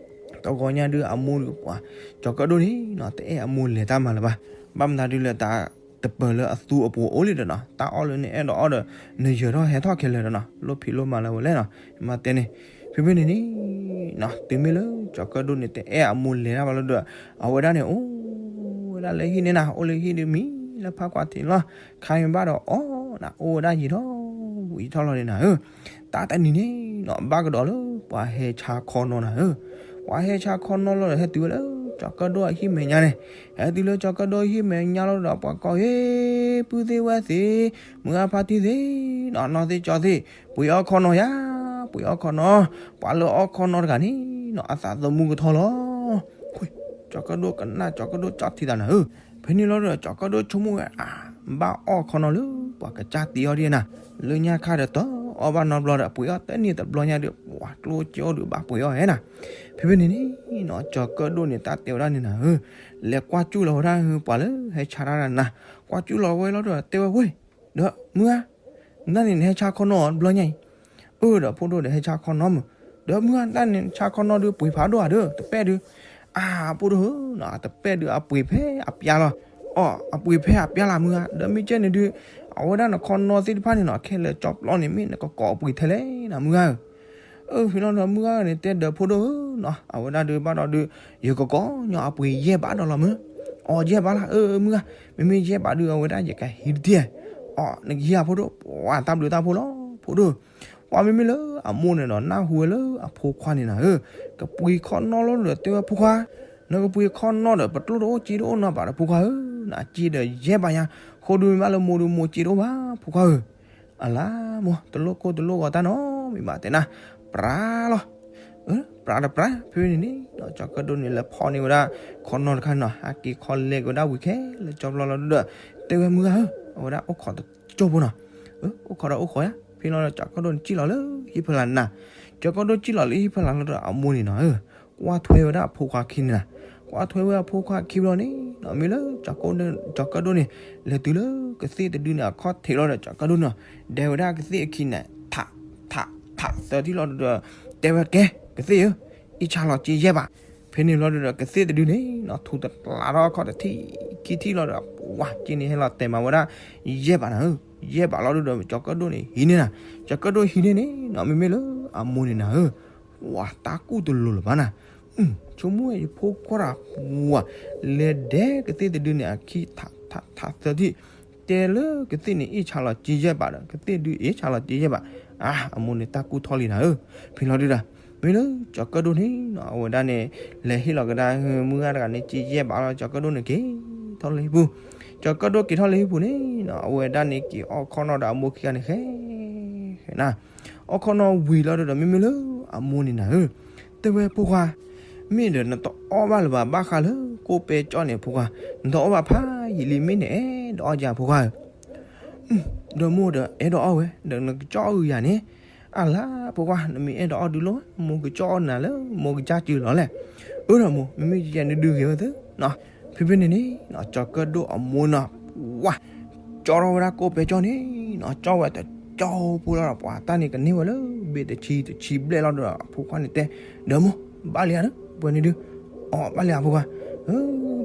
တဂီၤညါဒုးအမိၢ်ဒုးပှၤ ကၠီၤကၢၣ်ဒိၣ်န့ၣ်နီၤ တအဲၣ်အမိၢ်လဲၤတၢ်မၤလၢၤဘၣ်, ဘၣ်မနုၤဒုးလၢတၢ် တပၢၤလၢအသူအပူၤအိၣ်လံဒီးနီၤ တၢ်အီၣ်လၢနအဲၣ်ဒိးအီၣ်ဒီး နယၢၤထီၣ်ဟဲထီၣ်ခဲလၢာ်ဒီးနီၤ လိၣ်ဖံးလိၣ်မၤလၢၤဝဲလဲၣ်နီၤ မၤတဲန့ၣ်, ဖဲဖဲန့ၣ်န့ၣ်နီၤ တုၤမ့ၢ်လၢကၠီၤကၢၣ်ဒိၣ်န့ၣ် တအဲၣ်အမိၢ်လဲၤတၢ်ဘၣ်လၢဒီး အဝဲဒၣ်န့ၣ် အိၣ်ဝဲဒၣ်လၢဟံၣ်န့ၣ်နၤ အိၣ်လၢဟံၣ်ဒုးမံလၢဖးကွၢ်ထံးလီၤ, ခါမ့ၢ်ဘၣ်ဒီးအီၣ်နၤ အိၣ်ဝဲဒၣ်ယံာ်ထီၣ်ဝံၤထီၣ်လီၤန့ၣ်နၤဧၢ, တၢ်တနံၤန့ၣ် ဘၣ်ကဒီးလၢပှၤဟဲဆါခီနီနၤဧၢ. ပှၤဟဲဆါခီနီလီၤဒီး ဟဲတုၤဝဲလၢကၠီၤကၢၣ်ဒိၣ်အဟံၣ်မဲာ်ညါန့ၣ်, ဟဲတုၤလၢကၠီၤကၢၣ်ဒိၣ်ဟံၣ်မဲာ်ညါလီၤဒီး ပှၤကိး, ဟ့, ပုၢ်သ့ၣ်ဝဲၢ်သ့ၣ်, မုၢ်ဂၢ်ဖါတံၢ်သ့ၣ်, နီၢ်သ့ၣ်ကၠီသ့ၣ်, ပှ့ၤအီၣ်ခီနီယၤ, ပှ့ၤအီၣ်ခီနီ. ပှၤလၢအီၣ်ခီနီတဂၤန့ၣ်နီၤ အသးသမူကထီလီၤ. ကၠီၤကၢၣ်ဒိၣ်ကနၣ် ကၠီၤကၢၣ်ဒိၣ်ကၠီထံသးနၤဧၢ. ဖဲန့ၣ်လီၤဒီး ကၠီၤကၢၣ်ဒိၣ်ဆိကမိၣ်ဝဲ အါ, ဘၣ်အီၣ်ခီနီလၢပှၤကစၢ်တ့အီၤဒ်နၤ, လၢညါခါဒီးတအီၣ်ဘၣ်နီတဘျီဒီး ပှ့ၤအီၣ်တန့ၢ်တဘျီညါဒီး ပှၤကျိၣ်စ့အိၣ်ဒီးဘၣ်ပှ့ၤအီၣ်ဧါနၤ. ဖဲဖဲန့ၣ်န့ၣ်နီၤ ကၠီၤကၢၣ်ဒိၣ်န့ၣ် တၢ်တဲဝဲဒၣ်န့ၣ်နၤဧၢ, လဲၤကွၢ်ကူၣ်လီၤဝဲဒၣ်ပှၤလၢဟဲဆါတၢ်နၤ, ကွၢ်ကူၣ်လီၤဝဲလီၤဒီး တဲဝဲဝဲ, ဒီးမုၢ်ဧါ, နန့ၣ်နဟဲဆါခီနီတဘျီညါအံၤ, အၢ ဒီးဖိဒိၣ်ဒီးဟဲဆါခီနီမုၢ်, ဒီးမုၢ်ဧါ နန့ၣ်ဆါခီနီဒုးပှ့ၤဖးဒိၣ်ဧါဒီး တပဲၣ်ဒုး, အါ ဖိဒိၣ်ဧၢ, တပဲၣ်ဒုးအပှ့ၤဖဲအပျါလီၤ. အီ အပှ့ၤဖဲအပျါလီၤမုၢ်ဧါ, ဒီးမ့ၢ်ကဲန့ၣ်ဒုး အဝဲဒၣ်နခီနီသ့ၣ်တဖၣ်န့ၣ်နီၤ ခဲလၢာ်ကၠီပျီန့ၣ် မ့ၢ်နကကိးအပှ့ၤထဲလဲၣ်နၤမုၢ်ဧါဧၢ. အၢ ဖဲလီၤဒီးမုၢ်ဂၤန့ၣ် တဲဒီးဖိဒိၣ်ဧၢနီၤ အဝဲဒၣ်ဒုးဘၣ်ဒီးဒုး ယကကိးညီအပှ့ၤယဲၢ်ဘးဒီးလီၤမုၢ်. အီ ယဲၢ်ဘးလီၤ. အၢ မုၢ်ဂၤ မ့မ့ၢ်ယဲၢ်ဘးဒုး အဝဲဒၣ်ယကဟံးတထံၣ်. အီ နကဟံးဧါဖိဒိၣ်. ပှၤတၢ်ဘျုးတၢ်ဖှိၣ်လီၤ ဖိဒိၣ်. ပှၤမ့မ့ၢ်လၢအမိၢ်န့ၣ်ဒီး နၢ်ဟူဝဲလၢအဖိခွါန့ၣ်နၤဧၢ, ကပှ့ၤခီနီလီၤဒီးတဲဝဲဖိခွါ, နကပှ့ၤခီနီဒီး ပကျိၣ်တအိၣ်စ့တအိၣ်နီဘၣ်ဒီးဖိခွါဧၢ, နစ့ဒီးယဲၢ်ဘးညါ, ဃိဒုးမ့ၢ်ဘၣ်လၢမိၢ်ဒုးမိၢ်စ့တအိၣ်ဘၣ်ဖိခွါဧၢ. အလါမိၢ် တလိၣ်ကိၢ်တလိၣ်ဂီၤတၢ်နီတမံၤ မၤတဲနၤ, ပြးလီၤ. ပြးတပြး ဖဲန့ၣ်န့ၣ် ကၠီၤကၢၣ်ဒိၣ်န့ၣ် လဲၤဖီၣ်န့ၢ်ဝဲဒၣ် ခီနီတခါနီၤ ဟးက့ၤခီလဲက့ၤဝဲဒၣ်ဝံၤခဲလၢာ်ကၠီပျီလီၤဒီး တဲဝဲမုၢ်ဂၤဧၢ, အဝဲဒၣ်အိၣ်ခိးတကၠိဖိနီၤ. အိၣ်ခိးဒီးအိၣ်ခိးယါ, ဖဲလီၤဒီးကၠီၤကၢၣ်ဒိၣ်န့ၣ်စံၣ်လီၤလၢဟံၣ်ဖီလာ်နၤ, ကၠီၤကၢၣ်ဒိၣ်စံၣ်လီၤလၢဟံၣ်ဖီလာ်လီၤဒီးအမိၢ်န့ၣ်နီၤဧၢ ကွၢ်ထွဲဝဲဒၣ်အဖိခွါခံန့ၣ်နၤ, ကွၢ်ထွဲဝဲအဖိခွါခံဘျီန့ၣ်နီၤ မ့ၢ်လၢ ကၠီၤကၢၣ်ဒိၣ်န့ၣ် လဲၤတုၤလၢကသ့ၣ်တဒုန့ၣ် အခီၣ်ထံးလီၤဒီး ကၠီၤကၢၣ်ဒိၣ်န့ၣ် ဒဲးဝဲဒၣ်ကသ့ၣ်အခံန့ၣ် ထး ထး ထးသၢထံၣ်လီၤဒီး တဲဝဲကဲ ကသ့ၣ်ဧၢ, အ့ၣ်ဆါလီၤစ့ယဲၢ်ဘး. ဖဲန့ၣ်လီၤဒီး ကသ့ၣ်တဒုန့ၣ်နီၤ ထူးတကျးထီၣ်အခီၣ်တထံၣ်ခံထံၣ်လီၤဒီး ပှၤက့န့ၣ်ဟဲလီၤတဲာ်မၤဝဲဒၣ် ယဲၢ်ဘးနၤဧၢ, ယဲၢ်ဘးလီၤဒီး ကၠီၤကၢၣ်ဒိၣ်န့ၣ်ဟံးန့ၢ်နၤ, ကၠီၤကၢၣ်ဒိၣ်ဟံးန့ၢ်န့ၣ်နီၤ မ့မ့ၢ်လၢအမိၢ်န့ၣ်နၤဧၢ ပှၤတၢ်ကူၣ်တလိၤလၢၤဘၣ်နၤ, ဆိကမိၣ်ဝဲယဖိခွါဒီး ပှၤ လဲၤဒဲးကသ့ၣ်တဒုန့ၣ် အခံထး ထး ထးသၢထံၣ်, တဲလၢကသ့ၣ်န့ၣ် အ့ၣ်ဆါလီၤစ့ယဲၢ်ဘးဒီး ကသ့ၣ်ဒုအ့ၣ်ဆါလီၤစ့ယဲၢ်ဘး, အါ အမိၢ်န့ၣ်တၢ်ကူၣ်ထီၣ်လံနၤဧၢ, ဖဲလီၤဒုဒီး မ့ၢ်လၢကၠီၤကၢၣ်ဒိၣ်န့ၣ်နီၤ အဝဲဒၣ်န့ၣ် လဲၤဟ့ၣ်လီၤကဒါ မုၢ်ဂၤတဂၤန့ၣ် စ့ယဲၢ်ဘးလီၤ ကၠီၤကၢၣ်ဒိၣ်န့ၣ်က့ၤထီၣ်လၢဟံၣ်ပူၤ, ကၠီၤကၢၣ်ဒိၣ်က့ၤထီၣ်လၢဟံၣ်ပူၤန့ၣ်နီၤ အဝဲဒၣ်န့ၣ်က့ၤအီၣ်ခီနီဒီးအမိၢ်ခံဂၤန့ၣ်ဃဲ ဃဲနၤ အီၣ်ခီနီဝံၤလီၤဒီး မ့မ့ၢ်လၢအမိၢ်န့ၣ်နၤဧၢ, တဲဝဲဖိခွါ, မ့ၢ်ဒီးနတအီၣ်ဘၣ်လၢၤဘၣ် ဘၣ်ဃးလၢကိၣ်ပဲကၠီၣ်န့ၣ်ဖိခွါ, နတအီၣ်ဘၣ်ဖးယံာ်လံ မ့ၢ်နအဲၣ်ဒိးအီၣ်ယၤဖိခွါဧၢ, ဒီးမိၢ်ဒီးအဲၣ်ဒိးအီၣ်ဝဲ ဒီးနကကၠီၣ်အုးယၤန့ၣ်, အလါဖိခွါ နမ့ၢ်အဲၣ်ဒိးအီၣ်ဒုးလိၣ် မိၢ်ကကၠီၣ်အီၣ်နၤလၢမိၢ်ကစၢ်စုလီၤလဲၣ်, အၢဒီးမိၢ် မ့မ့ၢ်ယဲန့ၣ်ဒုးဂ့ၤဝဲသ့နီၤ, ဖဲဖဲန့ၣ်န့ၣ် ကၠီၤကၢၣ်ဒိၣ်အမိၢ်နီၤ ဝါ ကၠီထီၣ်ဝဲဒၣ်ကိၣ်ပဲကၠီၣ်န့ၣ်နီၤ ကၠီဝဲတကၠီဖိလီၤဒီး ပှၤတၢ်န့ၣ်ကန့ၢ်ဝဲလၢဘ့ၣ်တဆံတဆံဘျဲၣ်လီၤဒီး အဖိခွါန့ၣ်တဲ, ဒီးမိၢ် ဘၣ်လံဧါဒီး ပှဲၤန့ၣ်ဒုး, အီ ဘၣ်လံဧါဖိခွါ,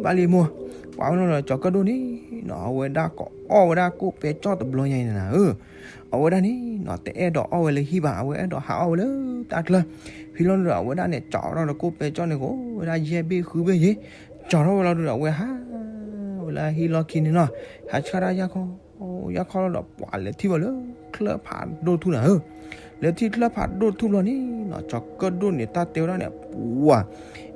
ဘၣ်လံမိၢ်, ပှၤဝဲနီၤဒီး ကၠီၤကၢၣ်ဒိၣ်န့ၣ်နီၤ အဝဲဒၣ်ကအီၣ်ဝဲဒၣ်ကိၣ်ပဲကၠီၣ်တဘျီညါအံၤန့ၣ်နၤဧၢ, အဝဲဒၣ်န့ၣ်နီၤ တအဲၣ်ဒိးအီၣ်ဝဲလၢဟံၣ်ဘၣ် အဝဲအဲၣ်ဒိးဟးအီၣ်ဝဲလၢတၢ်ချၢ, ဖဲလီၤဒီး အဝဲဒၣ်န့ၣ် ကၠီထီၣ်ဒီးကိၣ်ပဲကၠီၣ်န့ၣ် ကအိၣ်ဝဲဒၣ်ယဲၢ်ဘ့ၣ်ဃုဘ့ၣ်ယ့ၣ်, ကၠီထီၣ်ဝဲလီၤဒီး အဝဲဟးဝဲလၢဟံၣ်လီၢ်ခံန့ၣ်နီၤ, ဟးဆှၣ်တၢ်ယၢ်ခီ ယၢ်ခီလီၤဒီး ပှၤလဲၤထံၣ်ဝဲလၢချၢၣ်ဖးဒိၣ်ထူၣ်နၤဧၢ, လဲၤထံၣ်ချၢၣ်ဖးဒိၣ်ထူၣ်ဘျီန့ၣ်နီၤ ကၠီၤကၢၣ်ဒိၣ်န့ၣ် တၢ်တဲဝဲဒၣ်န့ၣ် ပှၤ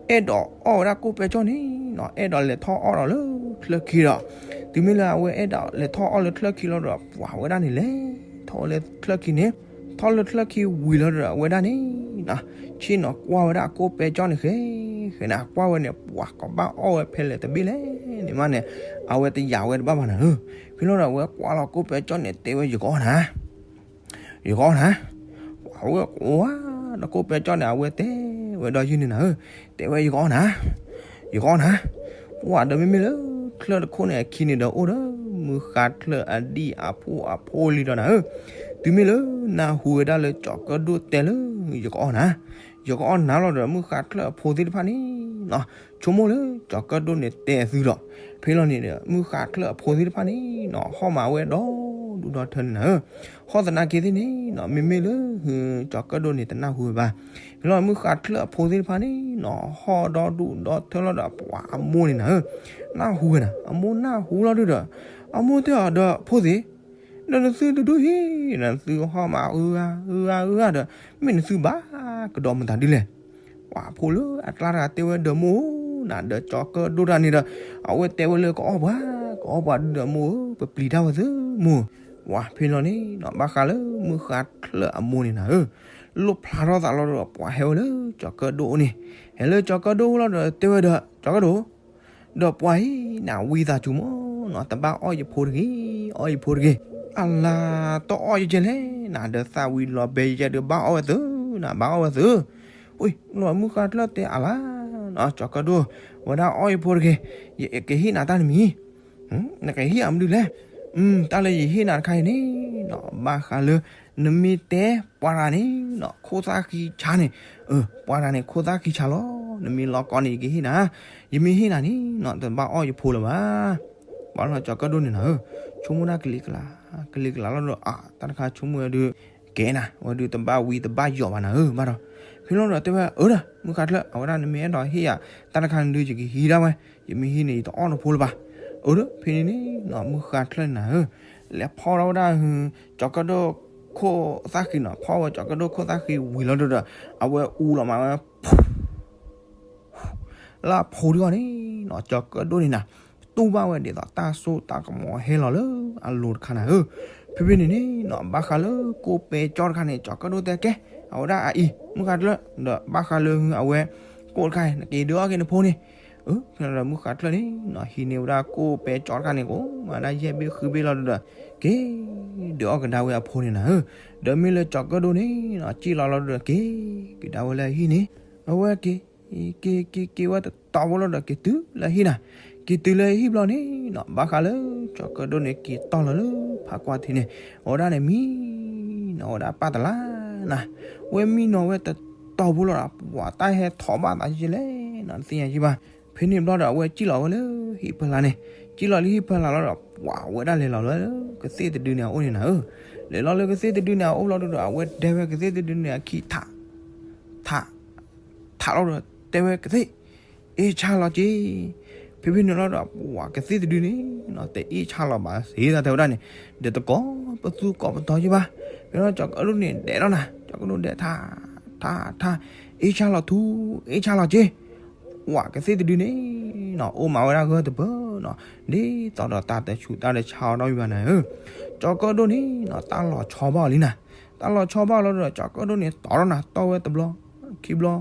အဲၣ်ဒိးအီၣ်ဝဲဒၣ်ကိၣ်ပဲကၠီၣ်န့ၣ်နီၤ အဲၣ်ဒိးလဲၤထီၣ်အီၣ်ဒီးလၢချၢၣ်ခံဒီး, တုၤမ့ၢ်လၢအဝဲအဲၣ်ဒိးလဲၤထီၣ်အီၣ်လၢချၢၣ်ခံလီၤဒီး ပှၤဝဲဒၣ်န့ၣ်လဲၤထီၣ်ဝဲလၢချၢၣ်ခံန့ၣ်, ထီၣ်လၢချၢၣ်ခံဝံၤလီၤဒီး အဝဲဒၣ်န့ၣ်နီၤ ဆ့ၣ်နီၤကွၢ်ဝဲဒၣ်အကိၣ်ပဲကၠီၣ်န့ၣ်ဃဲ ဃဲနၤ ကွၢ်ဝဲန့ၣ် ပှၤကဘၣ်အီၣ်ဝဲဖဲလဲၣ်တဘ့ၣ်လဲၣ်န့ၣ်မးန့ၣ် အဝဲတယာ်ဝဲတဘၣ်ဘၣ်နၤဧၢ, ဖဲလီၤဒီး အဝဲကွၢ်လီၤကိၣ်ပဲကၠီၣ်န့ၣ် တဲဝဲ ယကအီၣ်နၤ ယကအီၣ်နၤ, ပှၤဝဲကွၢ်ဒီးကိၣ်ပဲကၠီၣ်န့ၣ် အဝဲတဲဝဲဒီးယုၢ်န့ၣ်နၤဧၢ, တဲဝဲ ယကအီၣ်နၤ, ယကအီၣ်နၤ, ပှၤဒီးမ့မ့ၢ်လၢချၢၣ်တခိၣ်န့ၣ်အခံန့ၣ်ဒီးအိၣ်ဒီး မုၢ်ဃါချၢၣ်အဒံၣ်အဖိအဖိလံဒီးနၤဧၢ, တုၤမ့ၢ်လၢနၢ်ဟူဝဲဒၣ်လၢကၠီၤကၢၣ်ဒိၣ်တဲလၢ ယကအီၣ်နၤ, ယကအီၣ်နၤလီၤဒီး မုၢ်ဃါချၢၣ်အဖိသ့ၣ်တဖၣ်န့ၣ်နီၤ ဆိကမိၣ်လၢကၠီၤကၢၣ်ဒိၣ်န့ၣ်တဲအသုလီၤ, ဖဲလီၤန့ၣ်ဒီး မုၢ်ဃါချၢၣ်အဖိသ့ၣ်တဖၣ်န့ၣ်နီၤ ဟီၣ်မၤဝဲဒီဒူၣ်ဒီထၢန့ၣ်နၤဧၢ, ဟီၣ်သနာ်က့သ့ၣ်န့ၣ်နီၤ မ့မ့ၢ်လၢ ကၠီၤကၢၣ်ဒိၣ်န့ၣ်တနၢ်ဟူဝဲဘၣ်, ဖဲလီၤမုၢ်ဃါချၢၣ်အဖိသ့ၣ်တဖၣ်န့ၣ်နီၤ ဟီၣ်ဒီဒူၣ်ဒီထၢလီၤဒီး ပှၤအမိၢ်န့ၣ်နၤဧၢ, နၢ်ဟူဝဲနၤ အမိၢ်နၢ်ဟူလီၤဒုဒီး အမိၢ်တဲအီၤဒီး ဖိသ့ၣ် ဒီးနသုတဒုးဟံး, နသုဟီၣ်မးအုအါအုအါအုအါဒီး မ့ၢ်နသုဘၣ်ကဒီးမတၤဒ်လဲၣ်. ပှၤဖိလၢအကျါတဂၤတဲဝဲဒီးမိၢ်ဧၢ, နၤဒီးကၠီၤကၢၣ်ဒိၣ်တၢ်န့ၣ်ဒီး အဝဲတဲဝဲလၢကအီၣ်ပှၤ, ကအီၣ်ပှၤဒုဒီးမိၢ်ဧၢ, ပပျံၤတၢ်ဝဲသ့မိၢ်. ပှၤဖဲလီၤန့ၣ်နီၤ ဘၣ်ဃးလၢမုၢ်ဃါချၢၣ်အမိၢ်န့ၣ်နၤဧၢ, လိၣ်ဖျါထီၣ်သးလီၤဒီး ပှၤဟဲဝဲလၢကၠီၤကၢၣ်ဒိၣ်အအိၣ်န့ၣ်, ဟဲလၢကၠီၤကၢၣ်ဒိၣ်လီၤဒီးတဲဝဲဒီး ကၠီၤကၢၣ်ဒိၣ် ဒီးပှၤအံၤနၤဝံသးစူၤမၢ်နီၤ တဘၣ်အီၣ်ယဖိတဂ့ၤ, အီၣ်ယဖိတဂ့ၤ. အလၤ တအီၣ်ယကဲလဲၣ်, နၤဒီးသၣ်ဝံၤလီၤဘဲယကဲဒီးဘၣ်အီၣ်ဝဲသ့, နၤဘၣ်အီၣ်ဝဲသ့. အိၣ်လီၤ မုၢ်ဃါချၢၣ်တဲအလၤနီၤ ကၠီၤကၢၣ်ဒိၣ်, ဝဲဒၣ်အီၣ်ယဖိတဂ့ၤ, ယကဟ့ၣ်နၤတၢ်တမံၤ နကဟ့ၣ်အမနုၤလဲၣ်. တၢ်လၢယဟ့ၣ်နၤတခါအံၤန့ၣ်နီၤ ဘၣ်ဃးလၢ နမ့ၢ်တဲပှၤတဂၤန့ၣ်နီၤ ခိၣ်သၣ်ဃံဆါန့ၣ်, ပှၤတဂၤန့ၣ် ခိၣ်သၣ်ဃံဆါလီၤ. နမ့ၢ်လီၤကီန့ၣ် ယကဟ့ၣ်နၤ, ယမ့ၢ်ဟ့ၣ်နၤန့ၣ်နီၤ တဘၣ်အီၣ်ယဖိလၢၤဘၣ်. ဘၣ်လီၤ ကၠီၤကၢၣ်ဒိၣ်န့ၣ်နၤဧၢ, ဆိကမိၣ်တၢ်ကလံၤကလး, ကလံၤကလးလီၤဒီး အတၢ်တခါဆိကမိၣ်ဝဲဒုး ကဲနၤ ဝဲဒုးတဘၣ်ဝံတဘၣ်ယိးဘၣ်နၤဧၢ ဘၣ်ဒီး ဖဲလီၤဒီးတဲဝဲ အၢဒီး မုၢ်ဃါချၢၣ် အဝဲဒၣ်နမ့ၢ်အဲၣ်ဒိးဟ့ၣ်ယၤ တၢ်တခါန့ၣ်ဒုး ယကဟံးဒၣ်ဝဲ, ယမ့ၢ်ဟံးန့ၣ် ယတအီၣ်နဖိလၢၤဘၣ်. အၢဒီး ဖဲန့ၣ်န့ၣ်နီၤ မုၢ်ဃါချၢၣ်န့ၣ်နၤဧၢ, လဲၤဖီၣ်ထီၣ်ဝဲဒၣ် ကၠီၤကၢၣ်ဒိၣ်ခိၣ်သၣ်ဃံနီၤ, ဖီၣ်ဝဲကၠီၤကၢၣ်ဒိၣ်ခိၣ်သၣ်ဃံဝံၤလီၤဒီး အဝဲအူလီၤမးဝဲ လၢအဖိဒုအီၤန့ၣ်နီၤ ကၠီၤကၢၣ်ဒိၣ်န့ၣ်နၤ တူၢ်ဘၣ်ဝဲဒ်သိးတၢ်စိတၢ်ကမီၤဟဲလီၤလၢအလိၤတခါနၤဧၢ. ဖဲဖဲန့ၣ်န့ၣ်နီၤ ဘၣ်ဃးလၢကိၣ်ပဲကၠီတခါန့ၣ် ကၠီၤကၢၣ်ဒိၣ်တဲကဲ အဝဲဒၣ်အအံၤ မုၢ်ဃါချၢၣ် ဒီးဘၣ်ဃးလၢအဝဲ ကိၣ်တခါ နက့ၤဒုးအီၣ်က့ၤနဖိန့ၣ်. ဖဲလီၤဒီးမုၢ်ဃါချၢၣ်န့ၣ်နီၤ ဟံးန့ၢ်ဝဲဒၣ်ကိၣ်ပဲကၠီတခါန့ၣ် ကိးမးဒၣ်ယဲၢ်ဘ့ၣ်ဃုဘ့ၣ်လီၤဒီး က့ၤဒုးအီၣ်ကဒါဝဲအဖိန့ၣ်နၤဧၢ. ဒီးမ့ၢ်လၢကၠီၤကၢၣ်ဒိၣ်န့ၣ်နီၤ စံၣ်လီၤလီၤဒီး က့ၤကဒါဝဲလၢအဟံၣ်န့ၣ် အဝဲက့ၤ က့ၤက့ၤက့ၤဝဲတတီၤဖိလီၤဒီး က့ၤတုၤလၢအဟံၣ်နၤ. က့ၤတုၤလၢအဟံၣ်ဘျီန့ၣ်နီၤ ဘၣ်ဃးလၢ ကၠီၤကၢၣ်ဒိၣ်န့ၣ်က့ၤတီၢ်လီၤလၢဖးကွၢ်ထံးန့ၣ် အဝဲဒၣ်န့ၣ်မံနီၤဝဲဒၣ်ပၢ်တလါနၤ. ဝဲမံနီၤဝဲတတီၤဖိလီၤဒီး ပှၤတၢ်ဟဲထီၣ်ဘၣ်သးယဲလဲၣ်နီၤ တသ့ၣ်ညါယံဘၣ်. ဖဲန့ၣ်ဘျီဒီး အဝဲစံၣ်လီၤဝဲလၢဟံၣ်ဖီလာ်န့ၣ်, စံၣ်လီၤလၢဟံၣ်ဖီလာ်လီၤဒီး ပှၤဝဲဒၣ်လဲၤလီၤလၢကသ့ၣ်တဒုန့ၣ်အအိၣ်န့ၣ်နၤဧၢ. လဲၤလီၤလၢကသ့ၣ်တဒုန့ၣ်အအိၣ်လီၤဒီး အဝဲဒဲဝဲကသ့ၣ်တဒုန့ၣ်အခံ ထး ထး ထးလီၤဒီး တဲဝဲကသ့ၣ် အ့ၣ်ဆါလီၤက့ၤ. ဖဲဖဲန့ၣ်လီၤဒီး ပှၤကသ့ၣ်တဒုန့ၣ်နီၤ တအ့ၣ်ဆါလီၤဘၣ်စ့ၢ်သးတဲဝဲဒၣ်န့ၣ်, ဒီးတကိးပသူကိးပတီၤယံဘၣ်. ဖဲလီၤကၠီၤကၢၣ်ဒိၣ်န့ၣ်ဒဲးလီၤနၤ, ကၠီၤကၢၣ်ဒိၣ်ဒဲး ထး ထး ထး အ့ၣ်ဆါလီၤထူ အ့ၣ်ဆါလီၤက့ၤ. ပှၤကသ့ၣ်တဒုန့ၣ်နီၤ အိၣ်မးဝဲဒၣ်ဂၢၢ်တဘၢနီၤ, ဒ်သိးဒီးတၢ်တဆူးတၢ်တဆါအီၤဒီးယံဘၣ်နၤဧၢ. ကၠီၤကၢၣ်ဒိၣ်န့ၣ်နီၤ တၢ်လီၤဆီဘၣ်အီၤလံနၤ. တၢ်လီၤဆီဘၣ်အီၤလီၤဒီး ကၠီၤကၢၣ်ဒိၣ်န့ၣ် တီၢ်ထီၣ်နၤ တီၢ်ဝဲတဘျီ ခံဘျီ သၢ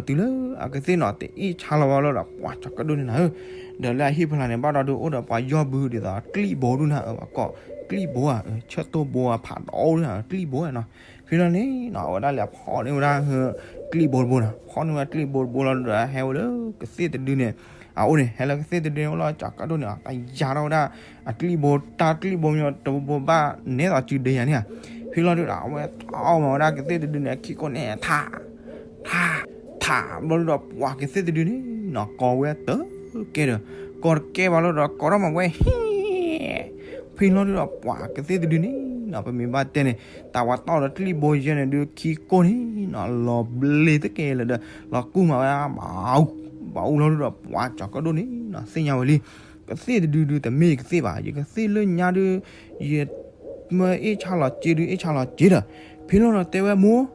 ဘျီဘျီဒုဒီး တုၤလၢအကသ့ၣ်နီၤ တအ့ၣ်ဆါလီၤဘၣ်လီၤဒီး ပှၤကၠီၤကၢၣ်ဒိၣ်န့ၣ်နၤဧၢ. ဒီးလၢအဟံၣ်ဖီလာ်န့ၣ် ဘၣ်ဒီးဒုးအိၣ်ဒီးပှၤယီၢ်ဘုဒ်သိးကျံၣ်ဘိဒုနၤဧၢ, ပှၤကိးကျံၣ်ဘိဧါ, ဆၢတိၢ်ဘိဧါ ဖးဒိၣ်ဒုနၤ ကျံၣ်ဘိဧါနီၤ. ဖဲလီၤန့ၣ်နီၤ အဝဲဒၣ်လဲၤဖီၣ်န့ၢ်ဝဲဒၣ် ကျံၣ်ဘိတဘိနီၤ, ဖီၣ်န့ၢ်ဝဲကျံၣ်ဘိတဘိလီၤဒီး ဟဲဝဲလၢကသ့ၣ်တဒုန့ၣ် အအိၣ်န့ၣ်, ဟဲလၢကသ့ၣ်တဒုန့ၣ်အိၣ်လီၤ ကၠီၤကၢၣ်ဒိၣ်န့ၣ် တၢ်ယါထီၣ်ဝဲဒၣ် အကျံၣ်ဘိ တၢ်ကျံၣ်ဘိမ့ၢ်တဘိဘၣ်နဲသိးစုဒ့ယၤန့ၣ်ဧါ. ဖဲလီၤဒုဒီး အဝဲတီၢ်မၤဝဲဒၣ်ကသ့ၣ်တဒုန့ၣ် ခံကိးန့ၣ် ထး ထး ထးဘျီဒုဒီး ပှၤကသ့ၣ်တဒုန့ၣ်နီၤ ကိးဝဲတကဲဒီး ကိးတကဲဘၣ်လီၤဒီး ကိးထီၣ်မၤဝဲဟ့ၣ် ဖဲလီၤဒုဒီး ပှၤကသ့ၣ်တဒုန့ၣ်နီၤ ပမ့ၢ်ဘၣ်တဲန့ၣ် တၢ်ဝဲတီၢ်ဒီးကျံၣ်ဘိယဲန့ၣ်ဒု ခံကိးန့ၣ်နီၤ လီၤဘျ့တကဲလၢၤဒီး လီၤကူၢ်မၤဝဲဒၣ် ဘၣ်အူလီၤဒုဒီး ပှၤကၠီၤကၢၣ်ဒိၣ်န့ၣ်နီၤ သ့ၣ်ညါဝဲလံ ကသ့ၣ်တဒုဒု တမ့ၢ်ယကသ့ၣ်ဘၣ်, ယကသ့ၣ်လၢညါဒု ယမ့ၢ်အ့ၣ်ဆါလီၤစ့ဒု အ့ၣ်ဆါလီၤစ့ဒီး ဖဲလီၤဒီးတဲဝဲမိၢ်,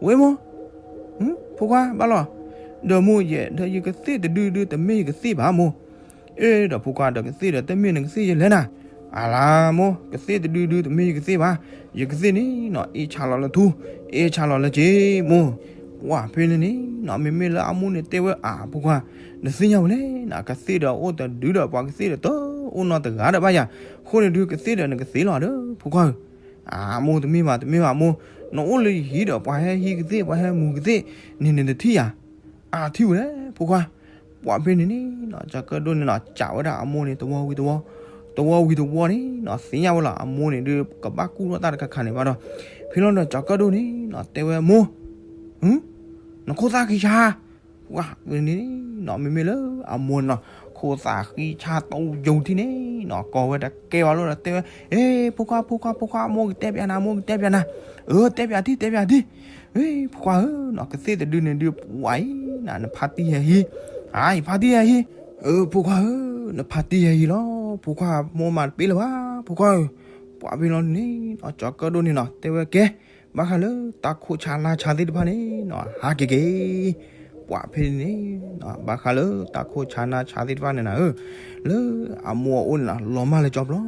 ဝဲမိၢ်, ဖိခွါဘၣ်လီၤ, ဒီးမိၢ်ယဲ ဒီးယကသ့ၣ်တဒုဒု တမ့ၢ်ယကသ့ၣ်ဘၣ်မိၢ်. အ့ ဒီးဖိခွါဒီးကသ့ၣ်ဒီး တမ့ၢ်နကသ့ၣ်ယလဲၣ်နၤ. အလၤမိၢ် ကသ့ၣ်တဒုဒု တမ့ၢ်ယကသ့ၣ်ဘၣ်, ယကသ့ၣ်န့ၣ်နီၤ အ့ၣ်ဆါလီၤလၢထူ, အ့ၣ်ဆါလီၤလၢစ့မိၢ်. ပှၤဖဲန့ၣ်န့ၣ်နီၤ မ့မ့ၢ်လၢအမိၢ်န့ၣ်တဲဝဲ အၢ ဖိခွါ နသ့ၣ်ညါဝဲလဲၣ်နီၤ ကသ့ၣ်ဒီးအိၣ်တဒုဒီး ပှၤကသ့ၣ်ဒီးတအိၣ်နီတဂၤဒီးဘၣ်ယၤ, အဃိန့ၣ်ဒု ကသ့ၣ်ဒီးနကသ့ၣ်လီၤဒီး ဖိခွါဧၢ. အၢ မိၢ်တမ့ၢ်ဘၣ် တမ့ၢ်ဘၣ်မိၢ်, နအိၣ်လၢယဟံၣ်ဒီး ပှၤဟဲဟံးကသ့ၣ် ပှၤဟဲမူကသ့ၣ်န့ၣ် နတထံၣ်ယၤ. အၢ ထံၣ်ဝဲလဲၣ်ဖိခွါ. ပှၤဖဲန့ၣ်န့ၣ်နီၤ ကၠီၤကၢၣ်ဒိၣ်န့ၣ်နီၤ စံးဝဲဒၣ်အမိၢ်န့ၣ် တဝီဝံၤတဝီ, တဝီဝံၤတဝီန့ၣ်နီၤ သ့ၣ်ညါဝဲလီၤ အမိၢ်န့ၣ်ဒု ကဘၣ်ကူၣ်ထီၣ်တၢ်တခါခါန့ၣ်ဘၣ်ဒီး ဖဲလီၤဒီး ကၠီၤကၢၣ်ဒိၣ်န့ၣ်နီၤ တဲဝဲမိၢ်, နခိၣ်သၣ်ခံဆါ ပှၤန့ၣ်နီၤ မ့မ့ၢ်လၢအမိၢ်နီၤ ခိၣ်သၣ်ဃံဆါတယုၢ်ထံၣ်န့ၣ်နီၤ ကိးဝဲတကဲဘၣ်လီၤဒီးတဲဝဲ, အ့ ဖိခွါ ဖိခွါ ဖိခွါ မိၢ်ကတဲပျးနၤ မိၢ်ကတဲပျးနၤ, အၢ တဲပျးထံၣ် တဲပျးထံၣ်, အ့ ဖိခွါဧၢနီၤ ကသ့ၣ်တဒုန့ၣ်ဒု ပှၤအံၤနၤ နဖါတံၢ်ဟဲဟံး, အၢ ယဖါတံၢ်ဟဲဟံး, အၢ ဖိခွါဧၢ နဖါတံၢ်ဟဲဟံးလီၤ ဖိခွါ မိၢ်မၤတပ့ၢ်လၢၤဘၣ် ဖိခွါဧၢ, ပ ပှၤဖဲလီၤန့ၣ် ကၠီၤကၢၣ်ဒိၣ်န့ၣ်နီၤ တဲဝဲကဲ, ဘၣ်ဃးလၢတၢ်ခိၣ်ဆါနၢ်ဆါသ့ၣ်တဖၣ်န့ၣ်နီၤ ဟးက့ၤက့ၤ. ပှၤဖဲန့ၣ်နီၤ ဘၣ်ဃးလၢတၢ်ခိၣ်ဆါနၢ်ဆါသ့ၣ်တဖၣ်န့ၣ်နၤဧၢ, လၢအမိၢ်အအိၣ်န့ၣ်နီၤ လီၤမၢ်လၢကၠီၤပျီ,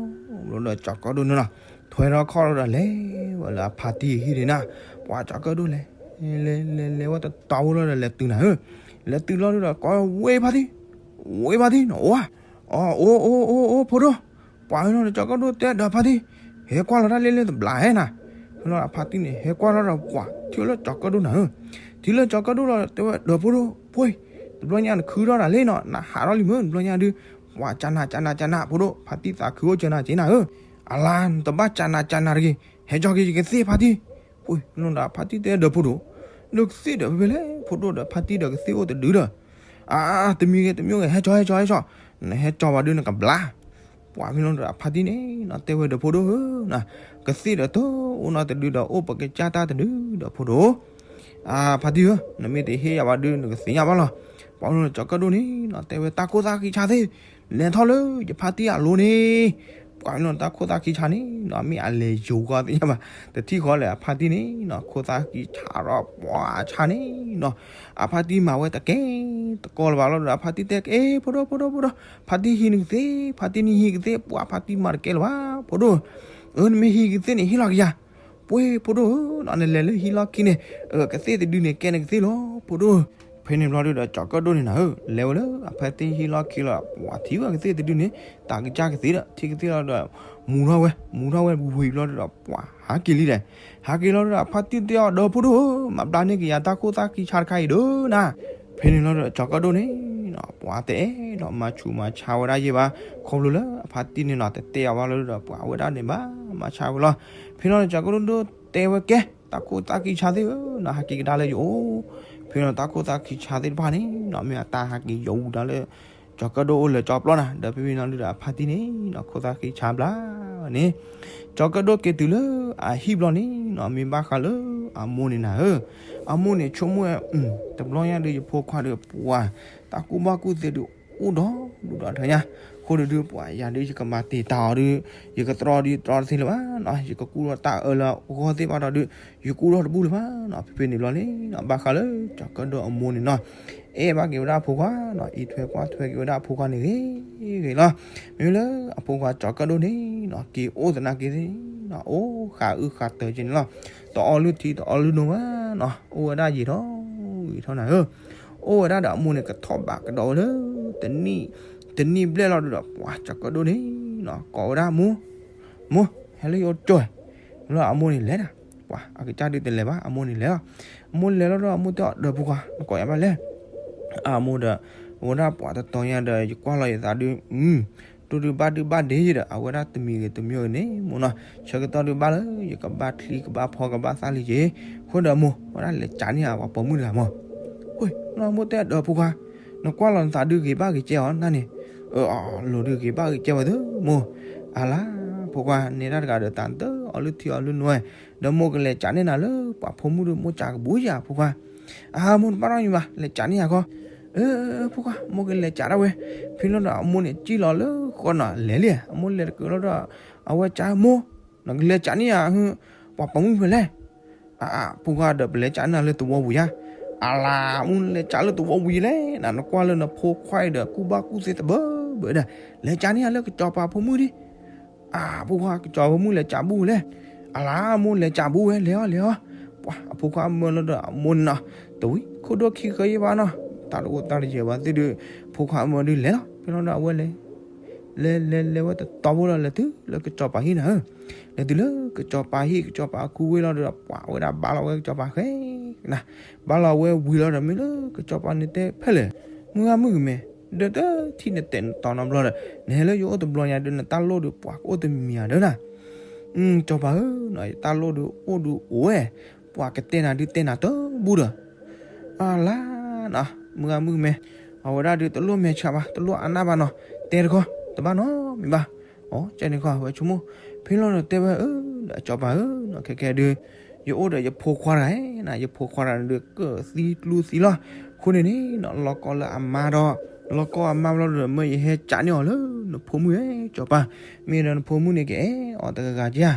ဘျီဒီးကၠီၤကၢၣ်ဒိၣ်န့ၣ်နီၤ ထွဲထီၣ်ခီၣ်လီၤဒီးလဲၤဝဲလၢအဖါတံၢ်ဟံၣ်န့ၣ်နၤ, ပှၤကၠီၤကၢၣ်ဒိၣ်လဲၤ လဲၤလဲၤလဲၤဝဲတတီၤဖိလီၤဒီးလဲၤတုၤနၤဧၢ, လဲၤတုၤလီၤဒီး ကိးဝဲဖါတံၢ်, ဝဲဖါတံၢ်နီၤ အိၣ်ဧါ, အိၣ်အိၣ်အိၣ်အိၣ်ဖိဒိၣ်, ပှၤဝဲလီၤဒီးကၠီၤကၢၣ်ဒိၣ်တဲဒီးဖါတံၢ်, ဟဲကွၢ်လီၤတၢ်လ့လ့တဘျီဟဲနၤ, ဖဲလီၤအဖါတံၢ်န့ၣ် ဟဲကွၢ်လီၤဒီးပှၤထံၣ်လၢကၠီၤကၢၣ်ဒိၣ်နၤဧၢ, ထံၣ်လၢကၠီၤကၢၣ်ဒိၣ်လီၤ တဲဝဲဒီးဖိဒိၣ်, ပှ့ၤ, တဘျီညါနခုထီၣ်တၢ်လံနီၤ နဟးထီၣ်လံမ့ၢ် တဘျီညါဒုး, ပှၤကၠးနၤကၠးနၤကၠးနၤဖိဒိၣ် ဖါတံၢ်သးခုအိၣ်ကၠးနၤက့ၤနၤဧၢ, အလါ နတဘၣ်ကၠးနၤကၠးနၤတဂ့ၤ ဟဲကၠီၤက့ၤယကသ့ၣ်ဖါတံၢ်, ပှ့ၤလီၤဒီးဖါတံၢ်တဲဒီးဖိဒိၣ်, နကသ့ၣ်ဒီးဖဲဖဲလဲၣ် ဖိဒိၣ်ဒီးဖါတံၢ်ဒီးကသ့ၣ်အိၣ်တဒုဒီး, အါ တမံၤဂ့ၤတမံၤဂ့ၤ ဟဲကၠီၤဟဲကၠီၤဟဲကၠီၤ, နဟဲကၠီၤဘၣ်ဒုးနကဘျါ ပှၤဖဲလီၤဒီးအဖါတံၢ်န့ၣ်နီၤ တဲဝဲဒီးဖိဒိၣ်ဧၢ, ကသ့ၣ်ဒီးတအိၣ်နီတဒုဒီးအိၣ်ပကစၢ်တၢ်တဒုဒီးဖိဒိၣ်, အါ ဖါတံၢ်ဧၢ, နမ့ၢ်တဟ့ၣ်ယၤဘၣ်ဒုးနကသ့ၣ်ညါဘၣ်လီၤ, ပှၤဖဲလီၤဒီးကၠီၤကၢၣ်ဒိၣ်န့ၣ်နီၤ တဲဝဲတၢ်ခိၣ်သၣ်ခံဆါသ့ၣ်, လဲၤထီၣ်လၢယဖါတံၢ်အလိၤန့ၣ် ပှၤဖဲလီၤတၢ်ခိၣ်သၣ်ခံဆါန့ၣ်နီၤ မ့ၢ်အလဲၤယိၤကီသ့ၣ်ညါဘၣ်, တထံၣ်ဃီလၢအဖါတံၢ်န့ၣ်နီၤ ခိၣ်သၣ်ခံဆါဒီးပှၤဆါန့ၣ်နီၤ, အဖါတံၢ်မၤဝဲတကဲတကီလၢၤဘၣ်လီၤဒီး အဖါတံၢ်တဲကဲ ဖိဒိၣ် ဖိဒိၣ် ဖိဒိၣ်, ဖါတံၢ်ဟံးနကသ့ၣ် ဖါတံၢ်နဟံးကသ့ၣ် ပှၤဖါတံၢ်မၤတကဲလၢၤဘၣ် ဖိဒိၣ်, အၢ နမ့ၢ်ဟံးကသ့ၣ်န့ၣ် ဟ့ၣ်လီၤကယၤ, ပှ့ၤ ဖိဒိၣ်ဧၢ, နလဲၤလၢဟံၣ်လီၢ်ခံန့ၣ် အကသ့ၣ်တဒုန့ၣ် ကဲနကသ့ၣ်လီၤ ဖိဒိၣ်, ဖဲန့ၣ်ဘျီဒုးဒီးကၠီၤကၢၣ်ဒိၣ်န့ၣ်နၤဧၢ လဲၤဝဲလၢအဖါတံၢ်ဟံၣ်လီၢ်ခံလီၤ ပှၤထံၣ်ဝဲကသ့ၣ်တဒုန့ၣ် တၢ်ကစၢ်ကသ့ၣ်ဒီး ထံၣ်ကသ့ၣ်လီၤဒီး မူထီၣ်ဝဲ မူထီၣ်ဝဲဝံၤဘျီဒုးဒီး ပှၤဟးက့ၤလံဒီး, ဟးက့ၤလီၤဒီးအဖါတံၢ်တဲအီၤဒီး ဖိဒိၣ်ဧၢ, မၤဘျါန့ၢ်ကယၤတၢ်ခိၣ်သၣ်ခံဆါတခါအံၤဒီးနၤ, ဖဲန့ၣ်လီၤဒီးကၠီၤကၢၣ်ဒိၣ်န့ၣ်နီၤ ပှၤတအဲၣ်ဒိးမၤဆူးမၤဆါဝဲဒၣ်ယဲဘၣ်, ခီဖျိလၢအဖါတံၢ်န့ၣ်နီၤ တတဲအီၤဘၣ်လီၤဒီး ပှၤဝဲဒၣ်န့ၣ်ဘၣ်မၤဆါဝဲလီၤ, ဖဲလီၤဒီးကၠီၤကၢၣ်ဒိၣ်တဲဝဲကဲ တၢ်ခိၣ်သၣ်ခံဆါသ့ၣ်ဧၢနီၤ ဟးက့ၤကဒါလၢယအိၣ်, ဖဲလီၤတၢ်ခိၣ်သၣ်ခံဆါသ့ၣ်တဖၣ်န့ၣ်နီၤ မ့ၢ်အတၢ်ဟးက့ၤယိၤဝံၤဒီးလၢ ကၠီၤကၢၣ်ဒိၣ်အိၣ်လၢကၠီၤပျီနၤ ဒီးဖဲဖဲနီၤဒုးဒီးအဖါတံၢ်န့ၣ်နီၤ ခိၣ်သၣ်ခံဆါဘျါန့ၣ်, ကၠီၤကၢၣ်ဒိၣ်က့ၤတုၤလၢအဟံၣ်ဘျီန့ၣ်နီၤ မ့ၢ်ဘၣ်ဃးလၢအမိၢ်န့ၣ်နၤဧၢ, အမိၢ်န့ၣ်ဆိကမိၣ်ဝဲ, တဘျီညါဒုးယဖိခွါဒီးပှၤ တၢ်ကူၣ်ဘၣ်ကူၣ်သ့ဒုးအိၣ်ဒီးဒူၣ်ဒီးထၢညါ, အဃိဒုးဒုးပှၤယၤဒုးယကမၤတ့ၢ်တၢ်အီၤဒုး ယကတြီဒုးတြီတသ့လၢၤဘၣ်နီၤ ယကကူၣ်ထီၣ်တၢ်အၢလၢအဂီၢ်သ့ၣ်ဘၣ်ဒီးဒုး ယကူၣ်ထီၣ်တဘူၣ်လၢၤဘၣ်နီၤ ဖဲဖဲန့ၣ်ဘျီန့ၣ်နီၤ ဘၣ်ဃးလၢကၠီၤကၢၣ်ဒိၣ်အမိၢ်န့ၣ်နီၤ အဲၣ်ဘၣ်က့ၤဝဲဒၣ်အဖိခွါနီၤ အံးထွဲကွၢ်ထွဲက့ၤဝဲဒၣ်အဖိခွါန့ၣ်ဂ့ၤဂ့ၤလီၤ. မ့မ့ၢ်လၢအဖိခွါကၠီၤကၢၣ်ဒိၣ်န့ၣ်နီၤ က့ၤအိၣ်သနာ်က့န့ၣ်နီၤ အိၣ်ဃးအုၣ်ဃးတၢၤက့ၤန့ၣ်လီၤ. တအီလုၢ်ထံတအီလုၢ်နိဘၣ်နီၤ အိၣ်ဝဲဒၣ်ယံာ်ထီၣ်ဂ့ၤထီၣ်နၤဧၢ အိၣ်ဝဲဒၣ်ဒီးအမိၢ်န့ၣ်ကထီၣ်ဘးကဒီးဝဲလၢ တနံၣ်ဘျဲၣ်လီၤဒုးဒီး ပှၤကၠီၤကၢၣ်ဒိၣ်န့ၣ်နီၤ ကိးဝဲဒၣ်မိၢ်, မိၢ် ဟဲလၢယအိၣ်ကၠီၤ, လီၤအမိၢ်န့ၣ်လဲၤနၤ, ပှၤအကစၢ်ဒုးတလဲၤဘၣ် အမိၢ်န့ၣ်လဲၤလီၤ. အမိၢ်လဲၤလီၤဒီးအမိၢ်တဲအီၤဒီးဖိခွါ နကိးယၤဘၣ်လဲၣ်. အမိၢ်ဒီး အဝဲဒၣ်ပှၤတတီၤညါဒီး ယကွၢ်လီၤယသးဒုး တိၢ်ဒုးဘၣ်ဒုးဘၣ်ဒ့ဒီး အဝဲဒၣ်တမံၤဂ့ၤတမံၤဂ့ၤန့ၣ် မိၢ်နီၤ ဆၢကတီၢ်ဒုးဘၣ်လၢ ယကဘၣ်ချံကဘၣ်ဖီကဘၣ်သၣ်လံက့ၤ, အဃိဒီးမိၢ် ဝဲဒၣ်လဲၤကးန့ၢ်ဧါ ပှၤပိာ်မုၣ်တဂၤမိၢ်. အမိၢ်တဲဒီးဖိခွါ နကွၢ်လီၤနသးဒုးဂ့ၤဘၣ်ဂ့ၤကဲအီၤနၤန့ၣ်, အၢ အလိၤဒုးဂ့ၤဘၣ်ဂ့ၤကဲဝဲသ့မိၢ်, အလါ ဖိခွါ နဲဒၣ်တဂၤဒီးတၢ်တအီလုၢ်ထံအီလုၢ်နိဝဲ, ဒီးမိၢ်ကလဲၤကးန့ၢ်နၤလၢ ပှၤဖိမုၣ်ဒုးမိၢ်ကးကဘူယၤဖိခွါ အမိၢ်တဘၣ်နီတမံၤဘၣ် လဲၤကးန့ၢ်ယၤခီ, အၢ ဖိခွါ မိၢ်ကလဲၤကးဒၣ်ဝဲ, ဖဲလီၤဒီးအမိၢ်န့ၣ်စံၣ်လီၤလၢဃီနီၤ လဲၤလံ, အမိၢ်လဲၤတကၢလီၤဒီး အဝဲကးမိၢ်, နကလဲၤကးန့ၢ်ယၤ ပှၤပိာ်မုၣ်ဖဲလဲၣ်, အ ဖိခွါဒီး ပလဲၤကးန့ၢ်နၤလၢသဝီပူၤယါ, အလါ မိၢ်လဲၤကးလၢသဝီပူၤယလဲၣ်, နကွၢ်လၢနဖိခွါအံၤဒီး ကူၣ်ဘၣ်ကူၣ်သ့သဘၢဘၢဒီး လဲၤကးန့ၢ်ယၤလၢကစီၤပၤဖိမုၣ်ဒံး အ ဖိခွါ ကစီၤပၤဖိမုၣ်လဲၤကးဘူဝဲလဲၣ်, အလါ မိၢ်လဲၤကးဘူဝဲ လဲၤအီၤ လဲၤအီၤ, ပှၤအဖိခွါမၢလီၤဒီးအမိၢ်န့ၣ်နီၤ, တဝံၤခိၣ်ဒိၣ်ခံဃၢယဲၢ်ဘၣ်နီၤ, တၢ်တအိၣ်တၢ်တယၢၤဘၣ်သ့ၣ်ဒုး, ဖိခွါမၢဒုးလဲၤလီၤ ဖဲလီၤဒီးအဝဲလဲၤ လဲၤလဲၤလဲၤဝဲတတီၤဖိလီၤ လဲၤတုၤလၢကစီၤပၤဟံၣ်နၤဧၢ, လဲၤတုၤလၢကစီၤပၤဟံၣ် ကစီၤပၤအခူဝ့ၢ်လီၤဒီး ပှၤဝဲဒၣ်ဘါလီၤဝဲကစီၤပၤဃဲ နၤ, ဘါလီၤဝဲဝံၤလီၤဒီး မ့ၢ်လၢကစီၤပၤန့ၣ်တဲဖဲလဲၣ်, မုၢ်ဂၤမုၢ်ကမဲာ်, ဒီးတထံၣ်နတဲာ်နတီၤနီတဘျီဒီး နဟဲလၢယအိၣ်တဘျီညါဒီး နတၢ်လိၣ်ဒီး ပှၤကအိၣ်တမံၤဧါဒီးနၤ, စီၤပၤဧၢ, ယတၢ်လိၣ်ဒီးအိၣ်ဒီးအိၣ်ဝဲ, ပှၤကတဲနၤဒုးတဲနၤတဘူၣ်ဒီး အလါနီၤ မုၢ်ဂၤမုၢ်ကမဲာ်, အဝဲဒၣ်ဒုးတလိၣ်မဲာ်ဆှးဘၣ် တလိၣ်အနၢ်ဘၣ်နီၤ, တဲတခီ တဘၣ်နီတမံၤဘၣ်, အကန့ၣ်ခီ အဝဲဆိကမိၣ်, ဖဲလီၤဒီးတဲဝဲဧၢ, ဒီးစီၤပၤဧၢ, ခဲကဲဒုး, ယအိၣ်ဒီးယဖိခွါတဂၤဧါ, ယဖိခွါတဂၤန့ၣ်ဒုး ကၢၢ်သံကျူသံလီၤ, အဃိန့ၣ်န့ၣ်နီၤ လီၤကီလၢအမါဒီး, လီၤကီအမါဘျီဒီး မၢယဟဲကးန့ၢ်အီၤလၢ နဖိမုၣ်ဧၢ စီၤပၤ, မ့ၢ်ဒီးနဖိမုၣ်န့ၣ် ကအဲၣ်အီၤတဂၤဂၤဧါ.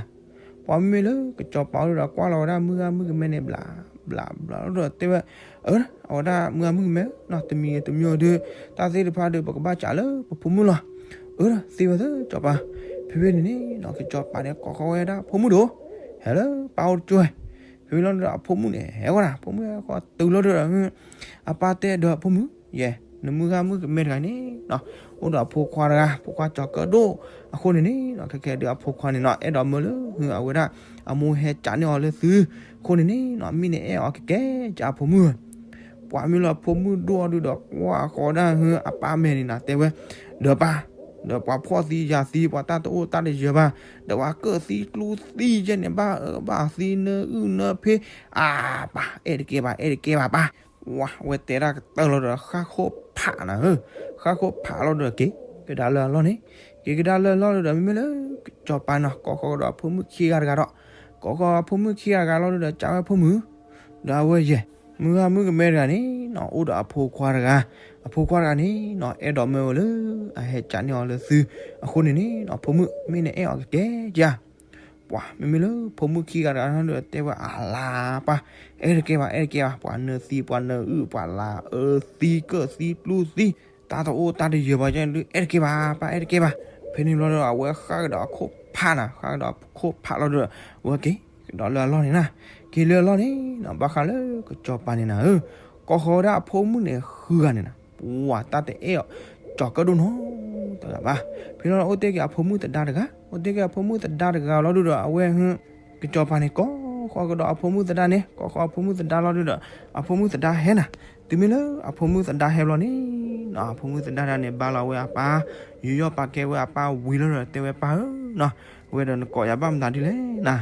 ပှၤမ့မ့ၢ်လၢကစီၤပၤအိၣ်ဒီး ကွၢ်လီၤဝဲဒၣ်မုၢ်ဂၤမုၢ်ကမဲန့ၣ် ဘျးဘျးဘျးလီၤဒီးတဲဝဲ, အၢ အဝဲဒၣ်မုၢ်ဂၤမုၢ်ကမဲဧၢ, တမံၤဂ့ၤတမံၤဂ့ၤဒီး တၢ်သ့ၣ်တဖၣ်ဒီး ပကဘၣ်စးလၢပဖိမုၣ်လီၤ. အၢ သ့ဝဲသ့ၣ် စီၤပၤ. ဖဲဖဲန့ၣ်န့ၣ်နီၤ ကစီၤပၤန့ၣ် ကိးဃီဝဲဒၣ်ဖိမုၣ်ဒီး, ဟဲလၢပၢ်အိၣ်တကၠိၢ်ဝဲ. ဖဲဖဲလီၤဒီးအဖိမုၣ်န့ၣ် ဟဲဝဲဒၣ် ဖိမုၣ်ဟဲဃီတုၤလီၤဒီး အပၢ်တဲဒီးအဖိမုၣ်, ယဲ, နမုၢ်ဂၤမုၢ်ကမဲတဂၤန့ၣ်နီၤ အိၣ်ဒီးအဖိခွါတဂၤ, ဖိခွါကၠီၤကၢၣ်ဒိၣ်. အဃိန့ၣ်န့ၣ်နီၤ ခဲခဲဒုးအဖိခွါန့ၣ်နီၤ အဲၣ်ဒိးမၢလၢ အဝဲဒၣ်အမိၢ်ဟဲကးန့ၢ်အီၤလၢသု. အဃိန့ၣ်န့ၣ်နီၤ မ့ၢ်နအဲၣ်အီၤကကဲကးအဖိမုၣ် ပှၤမ့ၢ်လၢအဖိမုၣ်ဒိၣ်အီၤဒုးဒီး ကွၢ်ဃီဒၣ်ဟုအပၢ်မဲာ်န့ၣ်နီၤ တဲဝဲ, ဒီးပၢ်, ဒီးပှၤဖှီၣ်သံယာ်သံ ပှၤတၢ်တအိၣ်တၢ်တယၢၤဘၣ်, ဒီးပှၤကၢၣ်သံကျူသံယဲၢ်န့ၣ် ဘၣ်အၢဘၣ်သံနၢအုၣ်နၢဖ့, အါပၢ် အဲၣ်တကဲဘၣ် အဲၣ်တကဲဘၣ်ပၢ်. ဝဲတဲဒၣ်ကတၢၢ်လီၤဒီး ဃၣ်ခိၣ်ဖးနၤဧၢ, ဃၣ်ခိၣ်ဖးလီၤဒီး က့ၤကဒါလၢအလီၢ်န့ၣ်, က့ၤကဒါလၢအလီၢ်ဒီး မ့မ့ၢ်လၢကစီၤပၤနီၤ ကိးဃီဒီးအဖိမုၣ်ခံဂၤတဂၤဒီး, ကိးဃီအဖိမုၣ်ခံဂၤတဂၤလီၤဒီး ကးဝဲအဖိမုၣ်, ဒီးအဝဲယဲၢ်, မုၢ်ဂၤမုၢ်ကမဲတဂၤန့ၣ်နီၤ အိၣ်ဒီးအဖိခွါတဂၤ, အဖိခွါတဂၤန့ၣ်နီၤ အဲၣ်ဒိးမၢဝဲလၢ အဟဲကးန့ၢ်အီၤလၢသု. အဃိန့ၣ်န့ၣ်နီၤ ဖိမုၣ် မ့ၢ်နအဲၣ်အီၤကကဲကး ပှၤမ့မ့ၢ်လၢဖိမုၣ်ခံဂၤတဂၤဒီး တဲဝဲအလါပၢ်, အဲၣ်တကဲဘၣ် အဲၣ်တကဲဘၣ်, ပှၤနၢသံ ပှၤနၢအုၣ် ပှၤလါအၢသံကၢၣ်သံပျူၢ်သံ, တၢ်တအိၣ်တၢ်တယၢၤဘၣ်ယဲၢ်န့ၣ်ဒုး အဲၣ်တကဲဘၣ်ပၢ် အဲၣ်တကဲဘၣ်. ဖဲန့ၣ်ဘျီဒီး အဝဲဃၣ်ကဒီးအခိၣ်ဖးနၤ, ဃၣ်ကဒီးအခိၣ်ဖးလီၤဒီး အဝဲက့ၤကဒီးလၢအလီၢ်န့ၣ်နၤ, က့ၤလၢအလီၢ်န့ၣ်နီၤ ဘၣ်ဃးလၢကစီၤပၤန့ၣ်နၤဧၢ, ကိးဃီဝဲဒၣ်အဖိမုၣ်န့ၣ်ဃုဂၤန့ၣ်နၤ, ပှၤတၢ်တအဲၣ်အီၤ ကၠီၤကၢၣ်ဒိၣ်နီတဂၤဘၣ်. ဖဲလီၤအိၣ်တ့ၢ်က့ၤအဖိမုၣ်သဒါတဂၤ, အိၣ်တ့ၢ်က့ၤအဖိမုၣ်သဒါတဂၤလီၤဒုးဒီး အဝဲဟု ကစီၤပၤန့ၣ် ကိးဃီကဒီးအဖိမုၣ်သဒါန့ၣ်, ကိးဃီအဖိမုၣ်သဒါလီၤဒုးဒီး အဖိမုၣ်သဒါဟဲနၤ. တုၤမ့ၢ်လၢအဖိမုၣ်သဒါဟဲဘျီန့ၣ်နီၤ အဖိမုၣ်သဒါတဂၤန့ၣ် ဘါလီၤဝဲအပၢ်, ယူးယီၣ်ပာ်ကဲဝဲအပၢ်ဝံၤလီၤဒီး တဲဝဲပၢ်ဧၢနီၤ, ဝဲဒီးနကိးယၤဘၣ်မတၤဒ်လဲၣ်နၤ.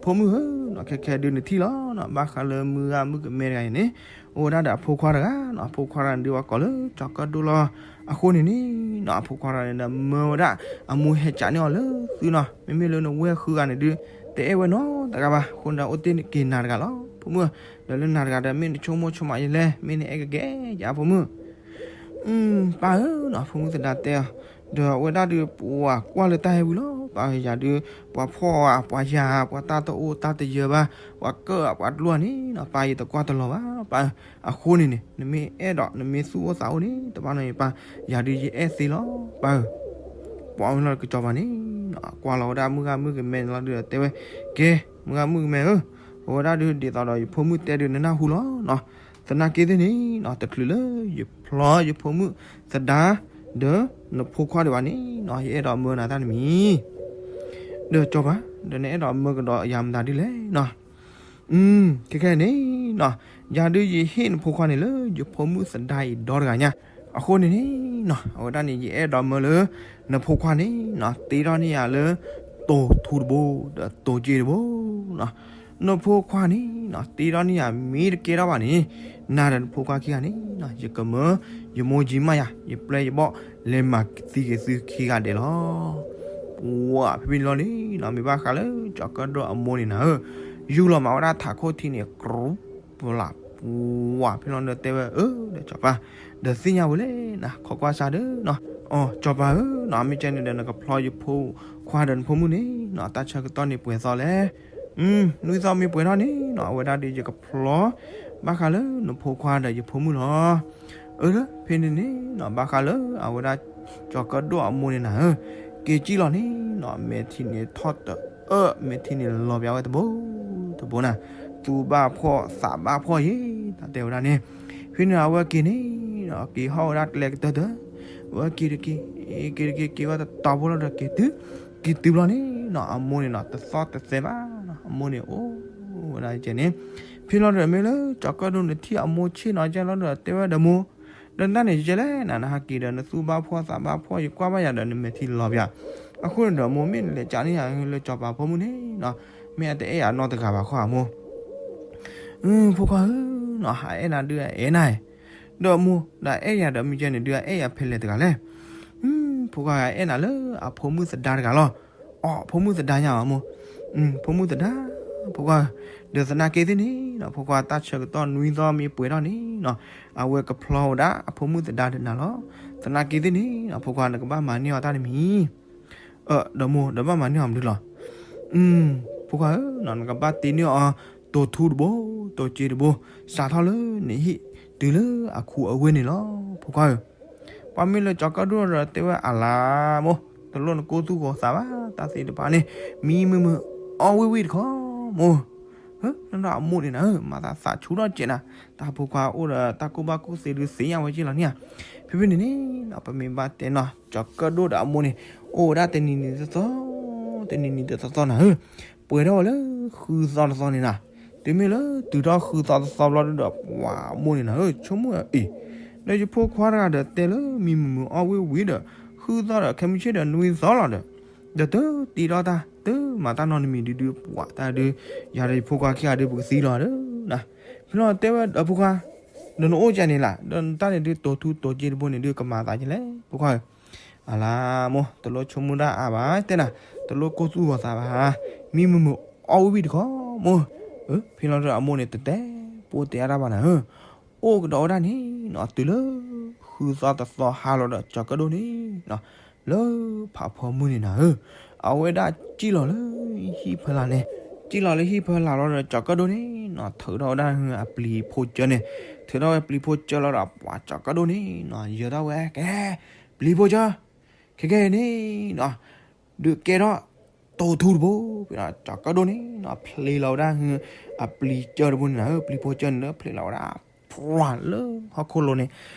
ဖိမုၣ်ဧၢနီၤ ခဲခဲဒုးနထံၣ်လီၤနီၤ ဘၣ်ဃးလၢမုၢ်ဂၤမုၢ်ကမဲတဂၤအံၤန့ၣ်, အိၣ်ဝဲဒၣ်ဒီးအဖိခွါတဂၤနီၤ, အဖိခွါတဂၤန့ၣ်ဒုးဝဲကိးလၢကၠီၤကၢၣ်ဒိၣ်လီၤ. အဃိန့ၣ်န့ၣ်နီၤ အဖိခွါတဂၤန့ၣ်ဒီး မၢဝဲဒၣ်အမိၢ်ဟဲကးန့ၢ်အီၤလၢသုနီၤ, မ့မ့ၢ်လၢနဝဲၢ်ဃုဂၤန့ၣ်ဒုး တအဲၣ်ဝဲနီတဂၤဘၣ်. အဃိန့ၣ်ဒီး အိၣ်တ့ၢ်က့ၤနၤတဂၤလီၤ ဖိမုၣ်ဧၢ, ဒီးလၢနၤတဂၤဒီး မ့ၢ်နဆိကမိၣ်ဆိကမးယလဲၣ်, မ့ၢ်နအဲၣ်ကကဲယၤဖိမုၣ် ပၢ်ဧၢနီၤ ဖိမုၣ်သဒါတဲအီၤ, ဒီးအဝဲဒၣ်ဒုး ပှၤကွၢ်လၢတၢ်ဟဲဝံၤလီၤ ပၢ်ဧၢ, ယၤဒုး ပှၤဖှီၣ်ဧါ ပှၤယာ်ဧါ ပှၤတၢ်တအိၣ်တၢ်တယၢၤဘၣ် ပှၤကၢၣ်ဧါ ပှၤကျူဧါန့ၣ်နီၤ ပၢ် ယတကွၢ်တလီၤဘၣ် ပၢ်ဧၢ. အဃိန့ၣ်န့ၣ် နမ့ၢ်အဲၣ်ဒိး နမ့ၢ်သူၣ်အိၣ်သးအိၣ်န့ၣ် တဘၣ်နီတမံၤပၢ်, ယၤဒုးယအဲၣ်သ့လီၤ ပၢ်ဧၢ. ပှၤမ့ၢ်လီၤကစီၤပၤန့ၣ် ကွၢ်လီၤဝဲဒၣ်မုၢ်ဂၤမုၢ်ကမဲန့ၣ်လီၤဒုးဒီးတဲဝဲ, ကဲ မုၢ်ဂၤမုၢ်ကမဲဧၢ, အဝဲဒၣ်ဒုးဒ်သိးဒီးယဖိမုၣ်တဲဒုးနနၢ်ဟူလီၤနီၤ, သနာ်က့သ့ၣ်န့ၣ်နီၤ တချုးလၢယဖျီယဖိမုၣ်သဒါ ဒီးနဖိခွါဒံးဘၣ်န့ၣ်နီၤ ယအဲၣ်ဒိးမၢနၤတၢ်တမံၤ ဒီးစီၤပၤ ဒီးနအဲၣ်ဒိးမၢကဒီးယၤမတၤဒ်လဲၣ်နီၤ. ခဲခဲန့ၣ်နီၤ ယၤဒုးယဟ့ၣ်နဖိခွါန့ၣ်လၢယဖိမုၣ်သဒါအံၤဒီတဂၤညါ, အဃိန့ၣ်န့ၣ်နီၤ အဝဲဒၣ်န့ၣ် ယအဲၣ်ဒိးမၢလၢ နဖိခွါန့ၣ်နီၤ တ့ထီၣ်န့ၢ်ယၤလၢ တိၤထူတဘိ ဒီးတိၤစ့တဘိနီၤ. နဖိခွါန့ၣ်နီၤ တ့ထီၣ်န့ၢ်ယၤမ့ၢ်တကဲထီၣ်ဘၣ်န့ၣ် နၤဒီးနဖိခွါခံဂၤန့ၣ်နီၤ ယကမၢ ယမိၢ်ယံမးယၤ ယပျဲၢ်ယဘီၣ် လဲၤမၤသံက့ၤသုခံဂၤဒဲးလီၤ. ပှၤဖဲဖဲန့ၣ်လီၤန့ၣ်နီၤ မ့ၢ်ဘၣ်ဃးလၢကၠီၤကၢၣ်ဒိၣ်အမိၢ်န့ၣ်နၤဧၢ, ယူၢ်လီၤမးဝဲဒၣ်ထးခိၣ်ထံန့ၣ် ကြူ ပလး ပှၤဖဲလီၤဒီးတဲဝဲ အၢ ဒီးစီၤပၤ ဒီးသ့ၣ်ညါဝဲလဲၣ်နၤ ခိးကွၢ်စၢ်ဒီးနီၤ, အိ စီၤပၤဧၢနီၤ မ့ၢ်ကဲန့ၣ်ဒီး နကဖျီယဖိခွါဒီးနဖိမုၣ်န့ၣ်နီၤ တၢ်ဆၢကတီၢ်န့ၣ်ပှဲၤသီလဲၣ်. နွံသီမ့ၢ်ပှဲၤထီၣ်န့ၣ်နီၤ အဝဲဒၣ်ဒီးယကဖျီ ဘၣ်ဃးလၢနဖိခွါဒီးယဖိမုၣ်လီၤ. အၢ ဖဲန့ၣ်န့ၣ်နီၤ ဘၣ်ဃးလၢအဝဲဒၣ် ကၠီၤကၢၣ်ဒိၣ်အမိၢ်န့ၣ်နၤဧၢ, က့ၤကံၣ်လီၤန့ၣ်နီၤ မဲာ်ထံန့ၣ်ထီၣ်တအၢ မဲာ်ထံန့ၣ်လီၤပၠးဝဲတဘိ တဘိနၤ, သူၣ်ဘၣ်ဖှီၣ်သးဘၣ်ဖှီၣ်ယဲ တၢ်တဲဝဲဒၣ်န့ၣ်, ဖဲန့ၣ်အဝဲက့ၤန့ၣ်နီၤ က့ၤဟီၣ်ဝဲဒၣ်ကျဲကတၢၢ်တၢၢ်, အဝဲက့ၤတက့ၤ က့ၤတက့ၤ က့ၤဝဲတတီၤဖိလီၤဒီးက့ၤတုၤ, က့ၤတုၤဘျီန့ၣ်နီၤ အမိၢ်န့ၣ်နီၤ တသီၣ်တသဲဘၣ်နီၤ အမိၢ်န့ၣ်အိၣ်ဝဲဒၣ်ကဲန့ၣ်, ဖဲလီၤဒီးမ့ၢ်လၢကၠီၤကၢၣ်ဒိၣ်န့ၣ်ထံၣ်အမိၢ်ဆ့ၣ်နီၤကဲလီၤဒီးတဲဝဲဒီးမိၢ်, ဒီးနတၢ်န့ၣ်ယဲလဲၣ်နၤ နဟးက့ၤဒီးနသူၣ်ဘၣ်ဖှီၣ်သးဘၣ်ဖှီၣ် ယကွၢ်ဘၣ်ယၤဒီးနမဲာ်ထံလီၤပၠး, အဃိန့ၣ်ဒီးမိၢ်မ့ၢ်နလဲၤကးန့ၢ်ယၤလၢစီၤပၤဖိမုၣ်န့ၣ်နီၤ မ့ၢ်အတအဲၣ်ယၤနီတဂၤဘၣ်ခီဧါမိၢ် ဖိခွါဧၢနီၤ ဟးအဲၣ်နၤဒုးအအဲၣ်နၤ, ဒီးမိၢ် ဒီးအဲၣ်ယၤဒီးမ့ၢ်ကဲန့ၣ်ဒုးအအဲၣ်ယၤဖဲလဲၣ်တဂၤလဲၣ်. ဖိခွါဂၤအဲၣ်နၤလၢအဖိမုၣ်သဒါတဂၤလီၤ. အိ ဖိမုၣ်သဒါညါဘၣ်မိၢ်, ဖိမုၣ်သဒါ ဖိခွါဧၢ, ဒီးသနာ်က့သ့ၣ်န့ၣ်နီၤ ဖိခွါ တၢ်ဆၢကတီၢ်နွံသီမ့ၢ်ပှဲၤထီၣ်န့ၣ်နီၤ အဝဲကဖျီဝဲဒၣ်အဖိမုၣ်သဒါဒီးနၤလီၤ. သနာ်က့သ့ၣ်န့ၣ်နီၤ ဖိခွါ နကဘၣ်မၤန့ၢ်အီၤတၢ်တမံၤ ဒီးမိၢ် ဒီးဘၣ်မၤန့ၢ်အီၤမနုၤလီၤ. ဖိခွါဧၢ, နကဘၣ်တ့န့ၢ်အီၤ တိာ်ထူတဘိ တိာ်စ့တဘိ စးထီၣ်လၢနဟံၣ် တုၤလၢအခူအဝ့ၢ်န့ၣ်လီၤ ဖိခွါဧၢ. ပှၤမ့ၢ်လၢကၠီၤကၢၣ်ဒိၣ်ဒီးတဲဝဲအလါမိၢ်, တလိၣ်နကိၢ်သူၣ်ဂီၤသးဘၣ်, တၢ်သ့ၣ်တဖၣ်န့ၣ် မံမုာ်မုာ်အီၣ်ဝံၣ်ဝံၣ်တခီ မိၢ် လၢအမိၢ်န့ၣ်နၤဧၢ, မၤသးသးဆူၣ်ထီၣ်ကဲးနၤ, တၢ်ဖိခွါအိၣ်ဒီးတၢ်ကူၣ်ဘၣ်ကူၣ်သ့ဒုးသ့ၣ်ညါဝဲက့ၢ်လီၤန့ၣ်ဧါ. ဖဲဖဲန့ၣ်န့ၣ်နီၤ ပမ့ၢ်ဘၣ်တဲနီၤ ကၠီၤကၢၣ်ဒိၣ်ဒီးအမိၢ်န့ၣ် အိၣ်ဝဲဒၣ်တနံၤနံၤတသီ, တနံၤနံၤတသီသီနၤဧၢ, ပှဲၤထီၣ်ဝဲလၢဃုသီတသီန့ၣ်နၤ. တုၤမ့ၢ်လၢတုၤထီၣ်ဃုသီတသီဘျီဒုဒီး ပှၤအမိၢ်န့ၣ်နၤဧၢ ဆိကမိၣ်အံၤ, ဒီးယဖိခွါတဂၤဒီးတဲလၢမံမုာ်မုာ်အီၣ်ဝံၣ်ဝံၣ်ဒီး ဃုသီဒီးခဲမုၢ်ဆ့ၣ်ဒီးနွံသီလီၤဒီး ဒီးတတ့ထီၣ်တၢ် တမၤတၢ်နီတမံၤဒုဒု ပှၤတၢ်ဒု ယၤဒီးယဖိခွါခံဂၤဒု ပကသံလီၤဒီးနၤ. ဖဲလီၤတဲဝဲဒီးဖိခွါ, ဒီးနအိၣ်ကန့ၣ်လၢ ဒီးနတၢ်န့ၣ်ဒု တိာ်ထူတိာ်စ့တဘိန့ၣ်ဒု ကမၤသးကလဲၣ် ဖိခွါဧၢ. အလါမိၢ် တလိၣ်ဆိကမိၣ်တၢ်အါဘၣ်တဲနၤ, တလိၣ်ကိၢ်သူၣ်ဂီၤသးဘၣ်, မံမုာ်မုာ်အီၣ်ဝံၣ်ဝံၣ်တခီ မိၢ်. ဖဲလီၤဒုအမိၢ်န့ၣ် တတဲပိတဲအါတၢ်ဘၣ်နၤဧၢ, အိၣ်ကဒီးဝဲဒၣ်န့ၣ်နီၤ တုၤလၢ ဃုသီတသီဟါလီၤဒီး ကၠီၤကၢၣ်ဒိၣ်န့ၣ်နီၤ လၢဖးဖီမုၢ်န့ၣ်နၤဧၢ, အဝဲဒၣ်စံၣ်လီၤလၢဟံၣ်ဖီလာ်န့ၣ်, စံၣ်လီၤလၢဟံၣ်ဖီလာ်လီၤဒီး ကၠီၤကၢၣ်ဒိၣ်န့ၣ်နီၤ ထုးထီၣ်ဝဲဒၣ်အပျံၤဖိကၢန့ၣ်, ထုးထီၣ်ဝဲပျံၤဖိကၢလီၤဒီး ပှၤကၠီၤကၢၣ်ဒိၣ်န့ၣ်နီၤ ယၢၤထီၣ်ဝဲ ကဲ ပျံၤဖိကၢ, ခဲကဲအံၤန့ၣ်နီၤ ဒုးကဲထီၣ်တိာ်ထူတဘိ, ဖဲဒီးကၠီၤကၢၣ်ဒိၣ်န့ၣ်နီၤ ဖျ့လီၤဝဲဒၣ်အပျံၤကၢတဘိန့ၣ်နၤဧၢ, ပျံၤဖိကၢန့ၣ်လၢဖျ့လီၤဝဲဒၣ် ပှၤလၢဟီၣ်ခိၣ်လိၤန့ၣ်,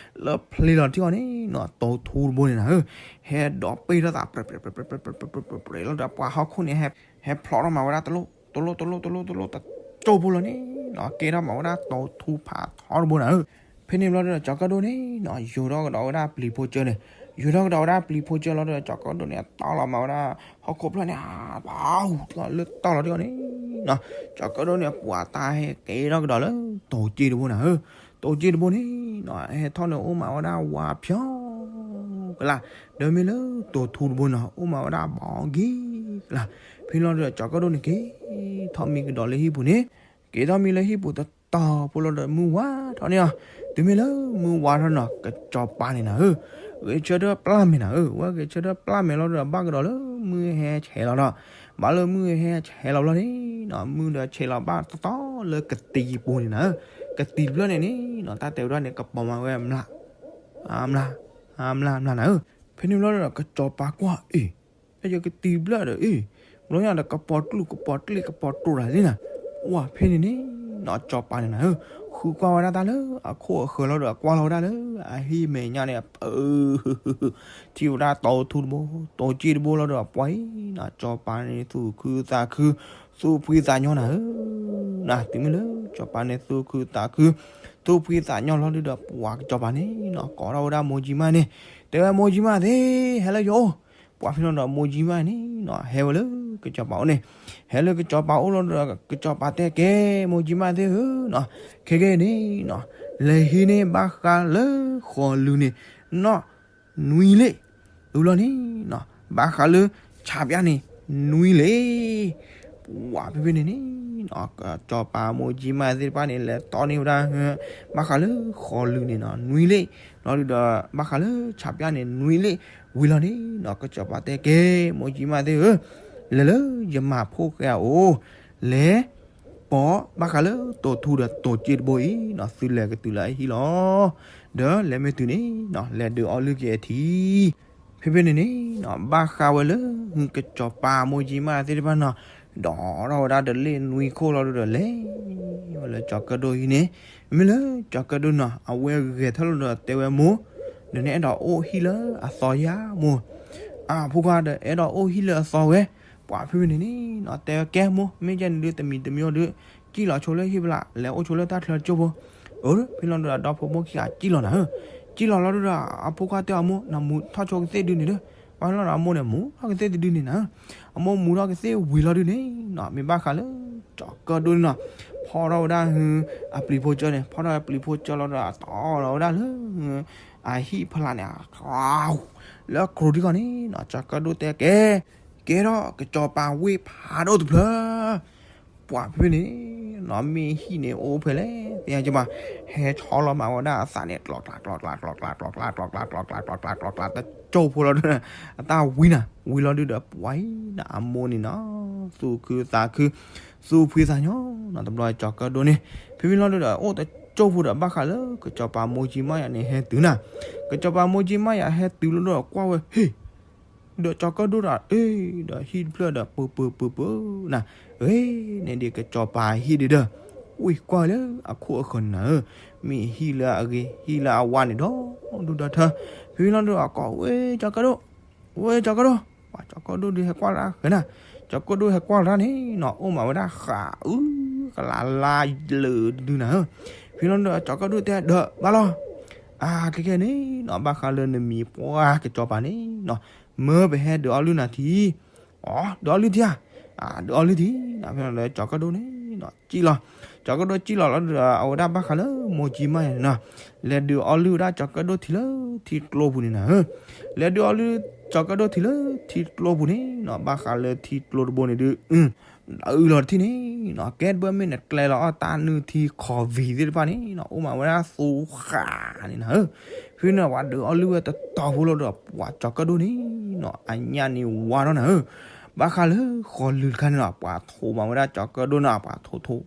လၢဖျ့လီၤထံအီၤန့ၣ်နီၤ တိာ်ထူတဘိန့ၣ်နၤဧၢ, ဟဲဒီးပ့ၢ်ထီၣ်သး ပြဲးပြဲးပြဲးပြဲးပြဲးပြဲးပြဲးပြဲးလီၤဒီး ပှၤဟီၣ်ခိၣ်န့ၣ် ဟဲဖျိးထီၣ်မၤဝဲဒၣ်တလိၣ် တလိၣ်တလိၣ်တလိၣ်တလိၣ်တကၠိဖိလီၤန့ၣ်နီၤ ကဲထီၣ်မၤဝဲဒၣ်တိာ်ထူဖးထီတဘိနၤဧၢ. ဖဲန့ၣ်ဘျီဒီး ကၠီၤကၢၣ်ဒိၣ်န့ၣ်နီၤ ယိၤထီၣ်ကဒီးဝဲဒၣ်ပျံၤဖိကၢန့ၣ်, ယိၤထီၣ်ကဒီးဝဲဒၣ်ပျံၤဖိကၢလီၤဒီး ကၠီၤကၢၣ်ဒိၣ်န့ၣ် တီၢ်လီၤမၤဝဲဒၣ် ဟီၣ်ခိၣ်ဖျၢၣ်န့ၣ် ပှၤလၢတီၢ်လီၤထံအီၤန့ၣ်နီၤ ကၠီၤကၢၣ်ဒိၣ်န့ၣ် ပှၤတၢ်ဟဲကဲထီၣ်ကဒီးလၢ တိာ်စ့တဘိနၤဧၢ, တိာ်စ့တဘိန့ၣ်နီၤ ဟဲထီၣ်န့ၣ် အိၣ်မးဝဲဒၣ်ဝါဖျီကလာ်, ဒီးမ့ၢ်လၢတိာ်ထူတဘိနီၤ အိၣ်မးဝဲဒၣ်ဘီက့ၤကလာ်. ဖဲလီၤဒီး ကၠီၤကၢၣ်ဒိၣ်န့ၣ် က့ၤထီၣ်မံကဒီးလၢဟံၣ်ပူၤန့ၣ်, က့ၤထီၣ်မံလၢဟံၣ်ပူၤတတီၤဖိလီၤဒီး မုၢ်ဝါထီၣ်န့ၣ်လီၤ. တုၤမ့ၢ်လၢမုၢ်ဝါထီၣ်နီၤ ကစီၤပၤန့ၣ်နၤဧၢ, ဂဲၤဆၢထၢၣ်ပျၢ်မဲာ်နၤဧၢ, ဝဲဂဲၤဆၢထၢၣ်ပျၢ်မဲာ်လီၤဒီး ဘၣ်ကဒီးလၢမုၢ်ဟဲဆဲးလီၤဒီး, ဘၣ်လၢမုၢ်ဟဲဆဲးလီၤဘျီန့ၣ်နီၤ မုၢ်ဒီးဆဲးလီၤဘၣ်တတီၤလၢကသံၣ်ပူၤန့ၣ်နၤဧၢ, ကသံၣ်တဖျၢၣ်န့ၣ်န့ၣ်နီၤ တၢ်တဲဝဲဒၣ်န့ၣ် ကပီၤမၤဝဲ မျး မျး မျးနၤဧၢ. ဖဲန့ၣ်ဘျီဒီး ကစီၤပၤကွၢ်အံၤ ဖဲယကသံၣ်တဖျၢၣ်ဒီးအံၤ, ဘျီညါဒီး ကပီၤကျူၣ် ကပီၤကျ့ၣ်ကပီၤတိၢ်တၢ်လံနၤ, ဝဲဖဲန့ၣ်န့ၣ်နီၤ စီၤပၤန့ၣ်နၤဧၢ, ဃုကွၢ်ဝဲဒၣ်တၢ်လၢအခိၣ်အဃၢၤလီၤဒီး ကွၢ်လီၤဝဲဒၣ်လၢအဟံၣ်မဲာ်ညါန့ၣ် ပၢ ထံၣ်ဝဲဒၣ်တိာ်ထူတဘိ တိာ်စ့တဘိလီၤဒီး ပှၤအံၤနီၤ စီၤပၤန့ၣ် သူၣ်ခုသးခု သူၣ်ဖှံသးညီနၤဧၢ. နၤ တုၤမ့ၢ်လၢစီၤပၤန့ၣ် သူၣ်ခုသးခု သူၣ်ဖှံသးညီလီၤဒုဒီး ပှၤကစီၤပၤန့ၣ်နီၤ ကိးထီၣ်ဝဲဒၣ်မိၢ်ကၠံမၢ်န့ၣ်, တဲဝဲ မိၢ်ကၠံမၢ်သ့ၣ် ဟဲလၢယအိၣ်. ပှၤဖဲန့ၣ်ဒီး မိၢ်ကၠံမၢ်န့ၣ်နီၤ ဟဲဝဲလၢကစီၤပၤအိၣ်န့ၣ်, ဟဲလၢကစီၤပၤအိၣ်လီၤဒီး ကစီၤပၤတဲကဲ မိၢ်ကၠံမၢ်သ့ၣ်ဧၢနီၤ, ခဲကဲအံၤန့ၣ်နီၤ လဲၤဟံးန့ၢ်ဘၣ်ဃးလၢဃီၤလုာ်န့ၣ် နီၣ် နွံလ့ၣ်, ဝံၤလီၤန့ၣ်နီၤ ဘၣ်ဃးလၢဆးပျၢ်န့ၣ် နွံလ့ၣ်. ပှၤဖဲဖဲန့ၣ်န့ၣ်နီၤ ကစီၤပၤမိၢ်ကၠံမၢ်သ့ၣ်တဖၣ်န့ၣ် လဲၤတီန့ၢ်ဝဲဒၣ် ဘၣ်ဃးလၢဃီၤလုာ်န့ၣ်နီၤ နွံလ့ၣ်, လီၤဒုဒီး ဘၣ်ဃးလၢဆးပျၢ်န့ၣ် နွံလ့ၣ်, ဝံၤလီၤန့ၣ်နီၤ ကစီၤပၤတဲကဲ မိၢ်ကၠံမၢ်သ့ၣ်ဧၢ, လဲၤလၢယမၤဖိၣ်ဃဲအအိၣ်, လဲၤ ပိာ်ဘၣ်ဃးလၢတိာ်ထူဒီးတိာ်စ့တဘိအံၤနီၤ သုလဲၤကတုၤလၢအဟံၣ်လီၤ. ဒီးလဲၤမ့ၢ်တုၤန့ၣ်နီၤ လဲၤဒုးအီလုၢ်က့ၤအထံ ဖဲဖဲန့ၣ်န့ၣ်နီၤ ဘၣ်ဃးဝဲလၢ ကစီၤပၤမိၢ်ကၠံမၢ်သ့ၣ်တဖၣ်နီၤ ဒိးထီၣ်ဝဲဒၣ်ဒီးလ့ၣ်နွံခိၣ်လီၤဒုဒီး လဲၤဝဲလၢကၠီၤကၢၣ်ဒိၣ်ဟံၣ်န့ၣ်, မ့ၢ်လၢကၠီၤကၢၣ်ဒိၣ်နီၤ အဝဲဂဲၤထၢၣ်လီၤဒီးတဲဝဲမိၢ်, ဒီးနအဲၣ်ဒိးအိၣ်ဟံၣ်လၢအသီဧါမိၢ်. အဖိခွါဒီးအဲၣ်ဒိးအိၣ်ဟံၣ်လၢအသီဝဲ, ပှၤဖဲဖဲန့ၣ်န့ၣ်နီၤ တဲဝဲကဲမိၢ် မ့ၢ်ကဲန့ၣ်ဒုး တမံၤတမံၤအီၤဒုး စံၣ်လီၤဆိလၢဟံၣ်ဖီလာ် လဲၤအိၣ်ဆိလၢတၢ်ချၢကၠိဖိ. အၢ ဖဲလီၤဒုဒီး ဒီဖိမိၢ်ခံဂၤစံၣ်လီၤနၤဧၢ, စံၣ်လီၤလီၤဒုဒီး အဖိခွါတဲအီၤမိၢ် နမူထီၣ်ဆိကသ့ၣ်ဒုန့ၣ်ဒီး, ပှၤလီၤဒီးအမိၢ်န့ၣ် မူထီၣ်ကသ့ၣ်တဒုန့ၣ်နၤဧၢ, အမိၢ်မူထီၣ်ကသ့ၣ်ဝံၤလီၤဒုန့ၣ်နီၤ မ့ၢ်ဘၣ်ဃးလၢ ကၠီၤကၢၣ်ဒိၣ်န့ၣ်နီၤ ဖီၣ်ထီၣ်ဝဲဒၣ်ဟု အပျံၤဖိကၢန့ၣ် ဖီၣ်ထီၣ်ဝဲပျံၤဖိကၢလီၤဒီး အတီၢ်လီၤဝဲဒၣ်လၢ အဟံၣ်ဖီလာ်န့ၣ် လၢအကြိၤထံကီၢ်န့ၣ်နီၤ ကၠီၤကၢၣ်ဒိၣ်တဲကဲ ကဲထီၣ်ကစီၤပၤဝ့ၢ်ဖးဒိၣ်တဖျၢၣ် ပှၤဖဲန့ၣ်နီၤ မ့ၢ်ဟံၣ်န့ၣ်အိၣ်ဖဲလဲၣ် သ့ၣ်ညါက့ဘၣ်, ဟဲဆီလီၤမးဝဲဒၣ်အသးန့ၣ် ကျီကျီကျီကျီကျီကျီကျီကျီကျီကျီကျီကျီကျီကျီကျီကျီ တကၠိဖိလီၤဒုး အတၢ်ဝံနၤ ဝံလီၤဒုးဒီး ပှၤအံၤန့ၣ်အမိၢ်န့ၣ်နီၤ သူၣ်ခုသးခု သူၣ်ဖှံသးညီနီၤ တဘျီကၠီၤကၢၣ်ဒိၣ်န့ၣ် ဖဲမ့ၢ်လီၤဒုးဒီး အိၣ်တကၠိဖိဒီး ဘၣ်ဃးလၢကစီၤပၤမိၢ်ကၠံမါယၤန့ၣ်ဟဲတုၤနၤ, ကစီၤပၤမိၢ်ကၠံမါယၤဟဲတုၤလီၤဒီးကွၢ်ဝဲ ဟ့ၣ် ဒီးကၠီၤကၢၣ်ဒိၣ်ဒီး အ့ ဒီးဟံၣ်တဖျၢၣ်ဒီး ပၢပၢပၢပၢနၤ, ဂ့ၤန့ၣ်ဒ်ကစီၤပၤဟံၣ်ဒုးဒီး ဝံၢ်ကွၢ်လၢအခိၣ်အဃၢၤန့ၣ်နၤဧၢ, မ့ၢ်ဟံၣ်လၢအဂ့ၤ ဟံၣ်လၢအဝါန့ၣ်ဒီး ဒိၣ်ဒီထၢ, ဖဲမ့ၢ်လီၤဒုးဒီး ကိးဝဲကၠီၤကၢၣ်ဒိၣ်, ဝဲကၠီၤကၢၣ်ဒိၣ်, ပှၤကၠီၤကၢၣ်ဒိၣ်ဒုးဟဲကွၢ်လၢအဃၢၤနၤ, ကၠီၤကၢၣ်ဒိၣ်ဟဲကွၢ်လၢ်န့ၣ်နီၤ အိၣ်မးဝဲဒၣ်ဃးအုကလးလါလၢာ်ဒုးနၤဧၢ, ဖဲမ့ၢ်လီၤဒုးဒီး ကၠီၤကၢၣ်ဒိၣ်တဲဒီးဘၣ်လီၤ အါ ခဲကဲန့ၣ်နီၤ ဘၣ်ဃးလၢနမံၤပှၢ်ကစီၤပၤန့ၣ်နီၤ, မၢပဟဲဒုးအီလုၢ်နၤထံ, အိ ဒုးအီလုၢ်ထံဧါ, ဒုးအီလုၢ်ထံ, ဖဲလီၤလၢကၠီၤကၢၣ်ဒိၣ်န့ၣ်နီၤ ကၠံၣ်လီၤ, ကၠီၤကၢၣ်ဒိၣ်ကၠံၣ်လီၤလီၤဒီး အဝဲဒၣ်ဘၣ်ဃးလၢမိၢ်ကၠံမါယၤန့ၣ်နီၤ, လဲၤဒုးအီလုၢ်ဝဲဒၣ်ကၠီၤကၢၣ်ဒိၣ်ထံလၢထံကျိပူၤန့ၣ်နၤဧၢ, လဲၤဒုးအီလုၢ်ကၠီၤကၢၣ်ဒိၣ်ထံလၢထံကျိပူၤန့ၣ်နီၤ ဘၣ်ဃးလၢထံကျိတဘိန့ၣ်ဒုး အအုလီၤတထံၣ်န့ၣ်နီၤ ကဲတဘၢမ့ၢ်နကျဲလီၤအီၣ်တၢ်နုၢ်ထံခီၣ်ဝံၤသ့ၣ်တဖၣ်န့ၣ်နီၤ အိၣ်မးဝဲဒၣ်သူဃာ်န့ၣ်နၤဧၢ, ဖဲန့ၣ်ပှၤဒုးအီလုၢ်ဝဲတတီၤဖိလီၤဒီး ပှၤကၠီၤကၢၣ်ဒိၣ်န့ၣ်နီၤ အညၣ်န့ၣ်ဝါထီၣ်နၤဧၢ, ဘၣ်ဃးလၢဃီၤလုၢ်တခါန့ၣ်နီၤ ပှၤထိးမးဝဲဒၣ်ကၠီၤကၢၣ်ဒိၣ်နီၤ ပှၤထိးထိး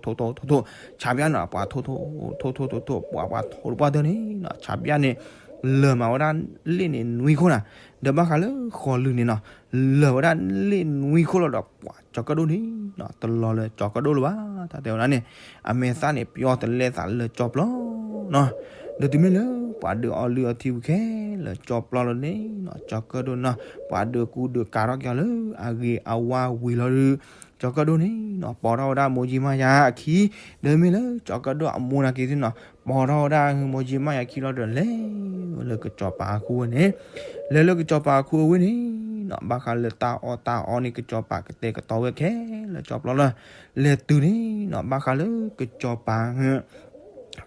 ထိးထိးထိးထိး ဆးပျၢ်န့ၣ် ပှၤထိးထိးထိးထိးထိးထိး ပှၤပှၤထိးတပှၢ်တၢၢ်န့ၣ်နီၤ ဆးပျၢ်န့ၣ် လၢာ်မးဝဲဒၣ်လ့ၣ်န့ၣ်နွံခိၣ်နၤ, ဒီးဘၣ်ဃးလၢဃီၤလုၢ်န့ၣ်နီၤ လၢာ်ဝဲဒၣ်လ့ၣ်နွံခိၣ်လီၤဒီး ပှၤကၠီၤကၢၣ်ဒိၣ်န့ၣ်နီၤ တလီၤလၢကၠီၤကၢၣ်ဒိၣ်လၢၤဘၣ် တၢ်တဲဝဲဒၣ်န့ၣ် အမဲာ်သၣ်န့ၣ်ပျီတလဲသးလၢကၠီပျီနီၤ, ဒီးတုၤမ့ၢ်လၢပှၤဒုးအီလုၢ်အီထံဝံၤခဲလၢာ်ကၠီပျီလီၤန့ၣ်နီၤ ကၠီၤကၢၣ်ဒိၣ်နီၤ ပှၤဒုးကူဒုးကၤထီၣ်က့ၤအီၤလၢအဂ့ၤအဝါဝံၤလီၤဒီး ကၠီၤကၢၣ်ဒိၣ်န့ၣ်နီၤ ပိာ်ထီၣ်ဝဲဒၣ်မိၢ်ကၠံမါယၤအခံ, ဒီးမ့ၢ်လၢကၠီၤကၢၣ်ဒိၣ်အမိၢ်နာ်က့ၤသ့ၣ်နီၤ ပိာ်ထီၣ်ဝဲဒၣ်မိၢ်ကၠံမါယၤအခံလီၤဒီး လဲၤဝဲလၢကစီၤပၤအခိၣ်ဝဲန့ၣ်, လဲၤလၢကစီၤပၤအခိၣ်အဝ့ၢ်န့ၣ်နီၤ ဘၣ်ဃးလၢတၢ်အီၣ်တၢ်အီန့ၣ် ကစီၤပၤကတဲာ်ကတီၤဝဲခဲလၢာ်ကၠီပျီလီၤ, လဲၤတုၤန့ၣ်နီၤ ဘၣ်ဃးလၢကစီၤပၤ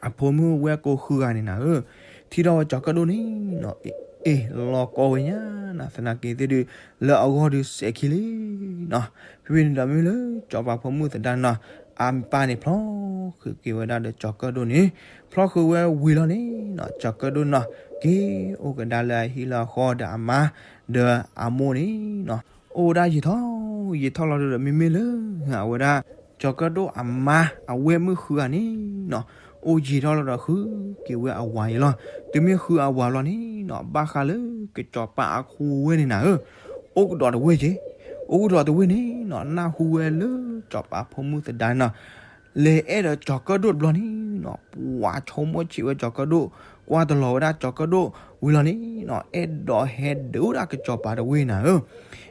အဖိမုၣ်ဝဲၢ်ကိးဃုဂၤန့ၣ်နၤဧၢ, ထံၣ်ထီၣ်ဝဲကၠီၤကၢၣ်ဒိၣ်န့ၣ်နီၤ အ့ၣ် လီၤကီဝဲညါနၤ သနာ်က့ၤသ့ၣ်ဒုး လၢအဂီၢ်ဒုးစဲးခံလံနီၤ, ဖဲဖဲန့ၣ်ဒီးမ့ၢ်လၢ ကစီၤပၤဖိမုၣ်သဒါနီၤ အပၢ်န့ၣ်ဖျီဃုာ်က့ၤဝဲဒၣ်ဒီးကၠီၤကၢၣ်ဒိၣ်န့ၣ်, ဖျီဃုာ်ဝဲဝံၤလီၤန့ၣ်နီၤ ကၠီၤကၢၣ်ဒိၣ်နီၤ က့ၤအိၣ်ကဒါလၢအဟံၣ်လၢအဃီဒီးအမါ ဒီးအမိၢ်န့ၣ်နီၤ အိၣ်ဝဲဒၣ်ယံာ်ထီၣ်ယံာ်ထီၣ်လီၤဒီး မ့မ့ၢ်လၢ အဝဲဒၣ် ကၠီၤကၢၣ်ဒိၣ်အမါ အဝဲၢ်မုၣ်ဃုဂၤန့ၣ်နီၤ အိၣ်ယံာ်ထီၣ်လီၤဒီးဃုက့ၤဝဲအဝၤအံၤလီၤ, တုၤမ့ၢ်ဃုအဝၤလီၤန့ၣ်နီၤ ဘၣ်ဃးလၢကစီၤပၤအခိၣ်ဝဲၢ်န့ၣ်နၤဧၢ, အိၣ်ကဒီးတဝ့ၢ်က့ၤ, အိၣ်ကဒီးတဝ့ၢ်န့ၣ်နီၤ နၢ်ဟူဝဲလၢကစီၤပၤဖိမုၣ်သဒါနီၤ လဲၤအဲၣ်ဒီးကၠီၤကၢၣ်ဒိၣ်တဘျီန့ၣ်နီၤ ပှၤဆိကမိၣ်ဆံးဝဲကၠီၤကၢၣ်ဒိၣ် ကွၢ်တလီၤဝဲဒၣ်ကၠီၤကၢၣ်ဒိၣ်ဝံၤလီၤန့ၣ်နီၤ အဲၣ်ဒိးဟဲဒုးဝဲဒၣ်ကစီၤပၤတဝ့ၢ်နၤဧၢ,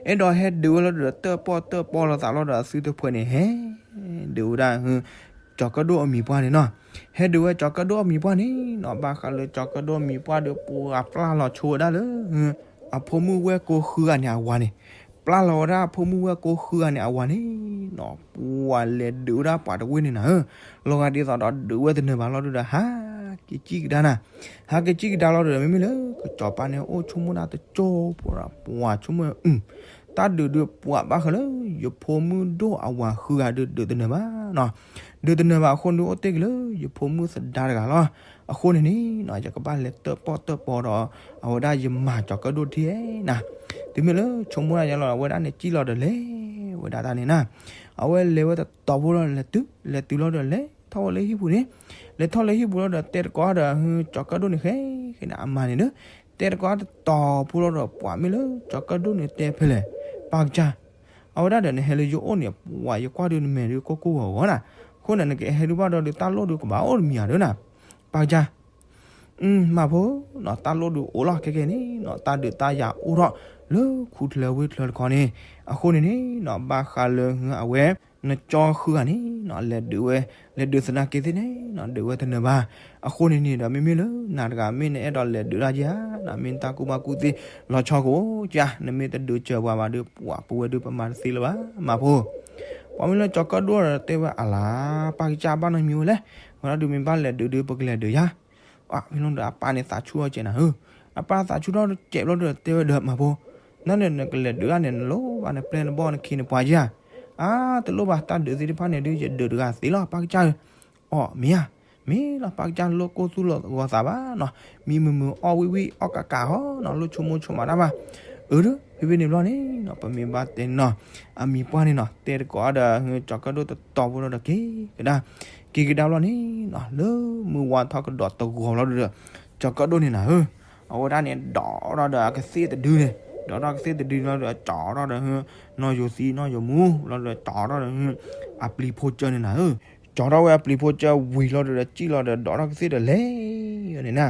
အဲၣ်ဒိးဟဲဒုးဝဲလီၤဒီး တၢၣ်ပီၣ်တၢၣ်ပီၣ်လိာ်သးလီၤဒီးအသုတဖှဲးန့ၣ် ဟဲဒုးဝဲဒၣ် ကၠီၤကၢၣ်ဒိၣ်အမံၤပှၢ်န့ၣ်နီၤ, ဟဲဒုးဝဲကၠီၤကၢၣ်ဒိၣ်အမံၤပှၢ်န့ၣ်နီၤ ဘၣ်ဃးလၢကၠီၤကၢၣ်ဒိၣ်အမံၤပှၢ်ဒီး ပှၤပျၢ်လီၤဆိဝဲဒၣ်လၢ အဖိမုၣ်ဝဲၢ်ကိးဃုဂၤန့ၣ်အဝၤန့ၣ်, ပျၢ်လီၤဝဲဒၣ်အဖိမုၣ်ဝဲၢ်ကိးဃုဂၤန့ၣ်အဝၤန့ၣ်နီၤ ပှၤလဲၤဒုးဝဲဒၣ်ပှၤတဝ့ၢ်န့ၣ်နၤဧၢ, လီၤဂာ်ဒ်သိးဒီးဒုးဝဲတနၢၤဘၣ်လီၤဒီး ဟးက့ၤကံၣ်ကဒါနၤ, ဟးက့ၤကံၣ်ကဒါလီၤဒီး မ့မ့ၢ်လၢကစီၤပၤန့ၣ် အိၣ်ဆိကမိၣ်ဒၣ်တကၠိဖိဒီး ပှၤဆိကမိၣ် တၢ်ဒုးဒုးပှၤဘၣ်ဃးလၢ ယဖိမုၣ်ဒိၣ်အဝၤဃုဂၤဒုးဒုးတနၢၤဘၣ်နီၤ, ဒုးတနၢၤဘၣ်အဃိန့ၣ် အိၣ်တ့ၢ်က့ၤလၢယဖိမုၣ်သဒါတဂၤလီၤ, အဃိန့ၣ်န့ၣ်နီၤ ယကဘၣ်လဲၤတၢၣ်ပီၣ်တၢၣ်ပီဒီး အဝဲဒၣ်ယမၤကၠီၤကၢၣ်ဒိၣ်တထံၣ်နၤ, တုၤမ့ၢ်လၢဆိကမိၣ်ဒၣ်ယဲလီၤ အဝဲဒၣ်န့ၣ်ကံၣ်လီၤဒီးလဲၤဝဲဒၣ်တၢ်န့ၣ်နၤ, အဝဲလဲၤဝဲတတီၤဖိလီၤ လဲၤတုၤ လဲၤတုၤလီၤဒီးလဲၤထီၣ်ဝဲလၢဟံၣ်ပူၤန့ၣ်, လဲၤထီၣ်လၢဟံၣ်ပူၤလီၤဒီးတဲတကိးဒီး ကၠီၤကၢၣ်ဒိၣ်န့ၣ် ဃဲဃဲန့ၣ် အမါန့ၣ်ဒီး တဲတကိးတတီၤဖိလီၤဒီး ပှၤမ့ၢ်လၢကၠီၤကၢၣ်ဒိၣ်န့ၣ်တဲဖဲလဲၣ်, ပၢ်ကစၢ် အဝဲဒၣ်ဒီးနဟဲလၢယအိၣ်န့ၣ် ပှၤယကွၢ်ဒုးနမဲာ်ဒုးကိၢ်ကိၢ်ဂီၤဂီၤနၤ, အဃိန့ၣ် နကဟဲဒုးဘၣ်ဒီးဒုးတၢ်လိၣ်ဒုးကဘၣ်အိၣ်တမံၤဧါဒီးနၤ, ပၢ်ကစၢ် မၤဖိနီၤ တၢ်လိၣ်ဒုးအိၣ်လီၤ ခဲကဲန့ၣ်နီၤ တၢ်ဒုးတၢ်ယၤအိၣ်ထီၣ်လၢခူထြဲဝ့ၢ်ထြဲတခီန့ၣ်, အဃိန့ၣ်န့ၣ်နီၤ ဘၣ်ဃးလၢအဝဲ နကၠီဃုဂၤန့ၣ်နီၤ လဲၤဒုးဝဲ လဲၤဒုးသနာ်က့သ့ၣ်န့ၣ်နီၤ ဒုးဝဲတနၢၤဘၣ်. အဃိန့ၣ်န့ၣ်ဒီး မ့မ့ၢ်လၢနၤတဂၤ မ့ၢ်နအဲၣ်ဒိးလဲၤဒုးတၢ်ဧါ, မ့ၢ်နတၢ်ကူၣ်ဘၣ်ကူၣ်သ့ လီၤဆီကအိၣ်ဧါ, နမ့ၢ်တဒုးစၢၤပှၤဘၣ်ဒီး ပှၤပဝဲဒုးပမၤတသ့လၢၤဘၣ် မၤဖိ. ပှၤမ့ၢ်လၢကၠီၤကၢၣ်ဒိၣ်ဒီးတဲဝဲအလၤ, ပၢ်ကစၢ်ဘၣ်နီတမံၤဝဲလဲၣ်, ဝဲဒၣ်ဒုးမ့ၢ်ဘၣ်လဲၤဒုးဒုး ပကလဲၤဒုးယၤ. အဖဲလီၤဒီးအပၢ်န့ၣ်သးဆူၣ်ထီၣ်စဲးနၤဧၢ, အပၢ်သးဆူၣ်ထီၣ်စဲးဘျီဒီးတဲဝဲဒီး မၤဖိ, နန့ၣ်နကလဲၤဒုးတၢ်န့ၣ် နလိၣ်ဘၣ်နပျဲၢ်နဘီၣ်နခ့နပှၤဧါ. အါ တလိၣ်ဘၣ် တၢ်ဒုးသ့ၣ်တဖၣ်န့ၣ်ဒုး ယဒုးတဂၤသ့လီၤ ပၢ်ကစၢ်ဧၢ. အီၣ်မ့ၢ်ဧါ, မ့ၢ်လီၤ ပၢ်ကစၢ်လိၣ်ကိၢ်သူၣ်လိာ်ဂီၤသးဘၣ်နီၤ, မံမုာ်မုာ်အီၣ်ဝံၣ်ဝံၣ် အီၣ်ကးကးဟီနီၤ, လိၣ်ဆိကမိၣ်ဆိကမးတၢ်ဘၣ်. အၢ ဒီး ဖဲဖဲန့ၣ်ဘျီန့ၣ်နီၤ ပမ့ၢ်ဘၣ်တဲနီၤ အမံၤပှၢ်န့ၣ်နီၤ တဲတကိးဒီး ကၠီၤကၢၣ်ဒိၣ်တတီၤဖိဒီး က့ၤကဒါ က့ၤကဒါဘျီန့ၣ်နီၤ လၢမုၢ်ဝါထီၣ်ကဒီးတဂီၤလီၤဒီး ကၠီၤကၢၣ်ဒိၣ်န့ၣ်နၤဧၢ, အဝဲဒၣ်န့ၣ် ဒိးထီၣ်ဒီးအကသ့ၣ်တဒုန့ၣ်, ဒိးထီၣ်ကသ့ၣ်တဒုလီၤဒီး ကၠီၤထီၣ်ဒီး နီၢ်ယိၤသံနီၢ်ယိၤမူလီၤဒီး ကၠီၤထီၣ်ဒီး အပျံၤဖိကၢၢ်န့ၣ်နၤဧၢ, ကၠီၤထီၣ်ဝဲအပျံၤဖိကၢၢ်ဝံၤလီၤဒီး စံၣ်လီၤဒီး ဒိးထီၣ်ကသ့ၣ်ဒီးလဲၤန့ၣ်နၤ,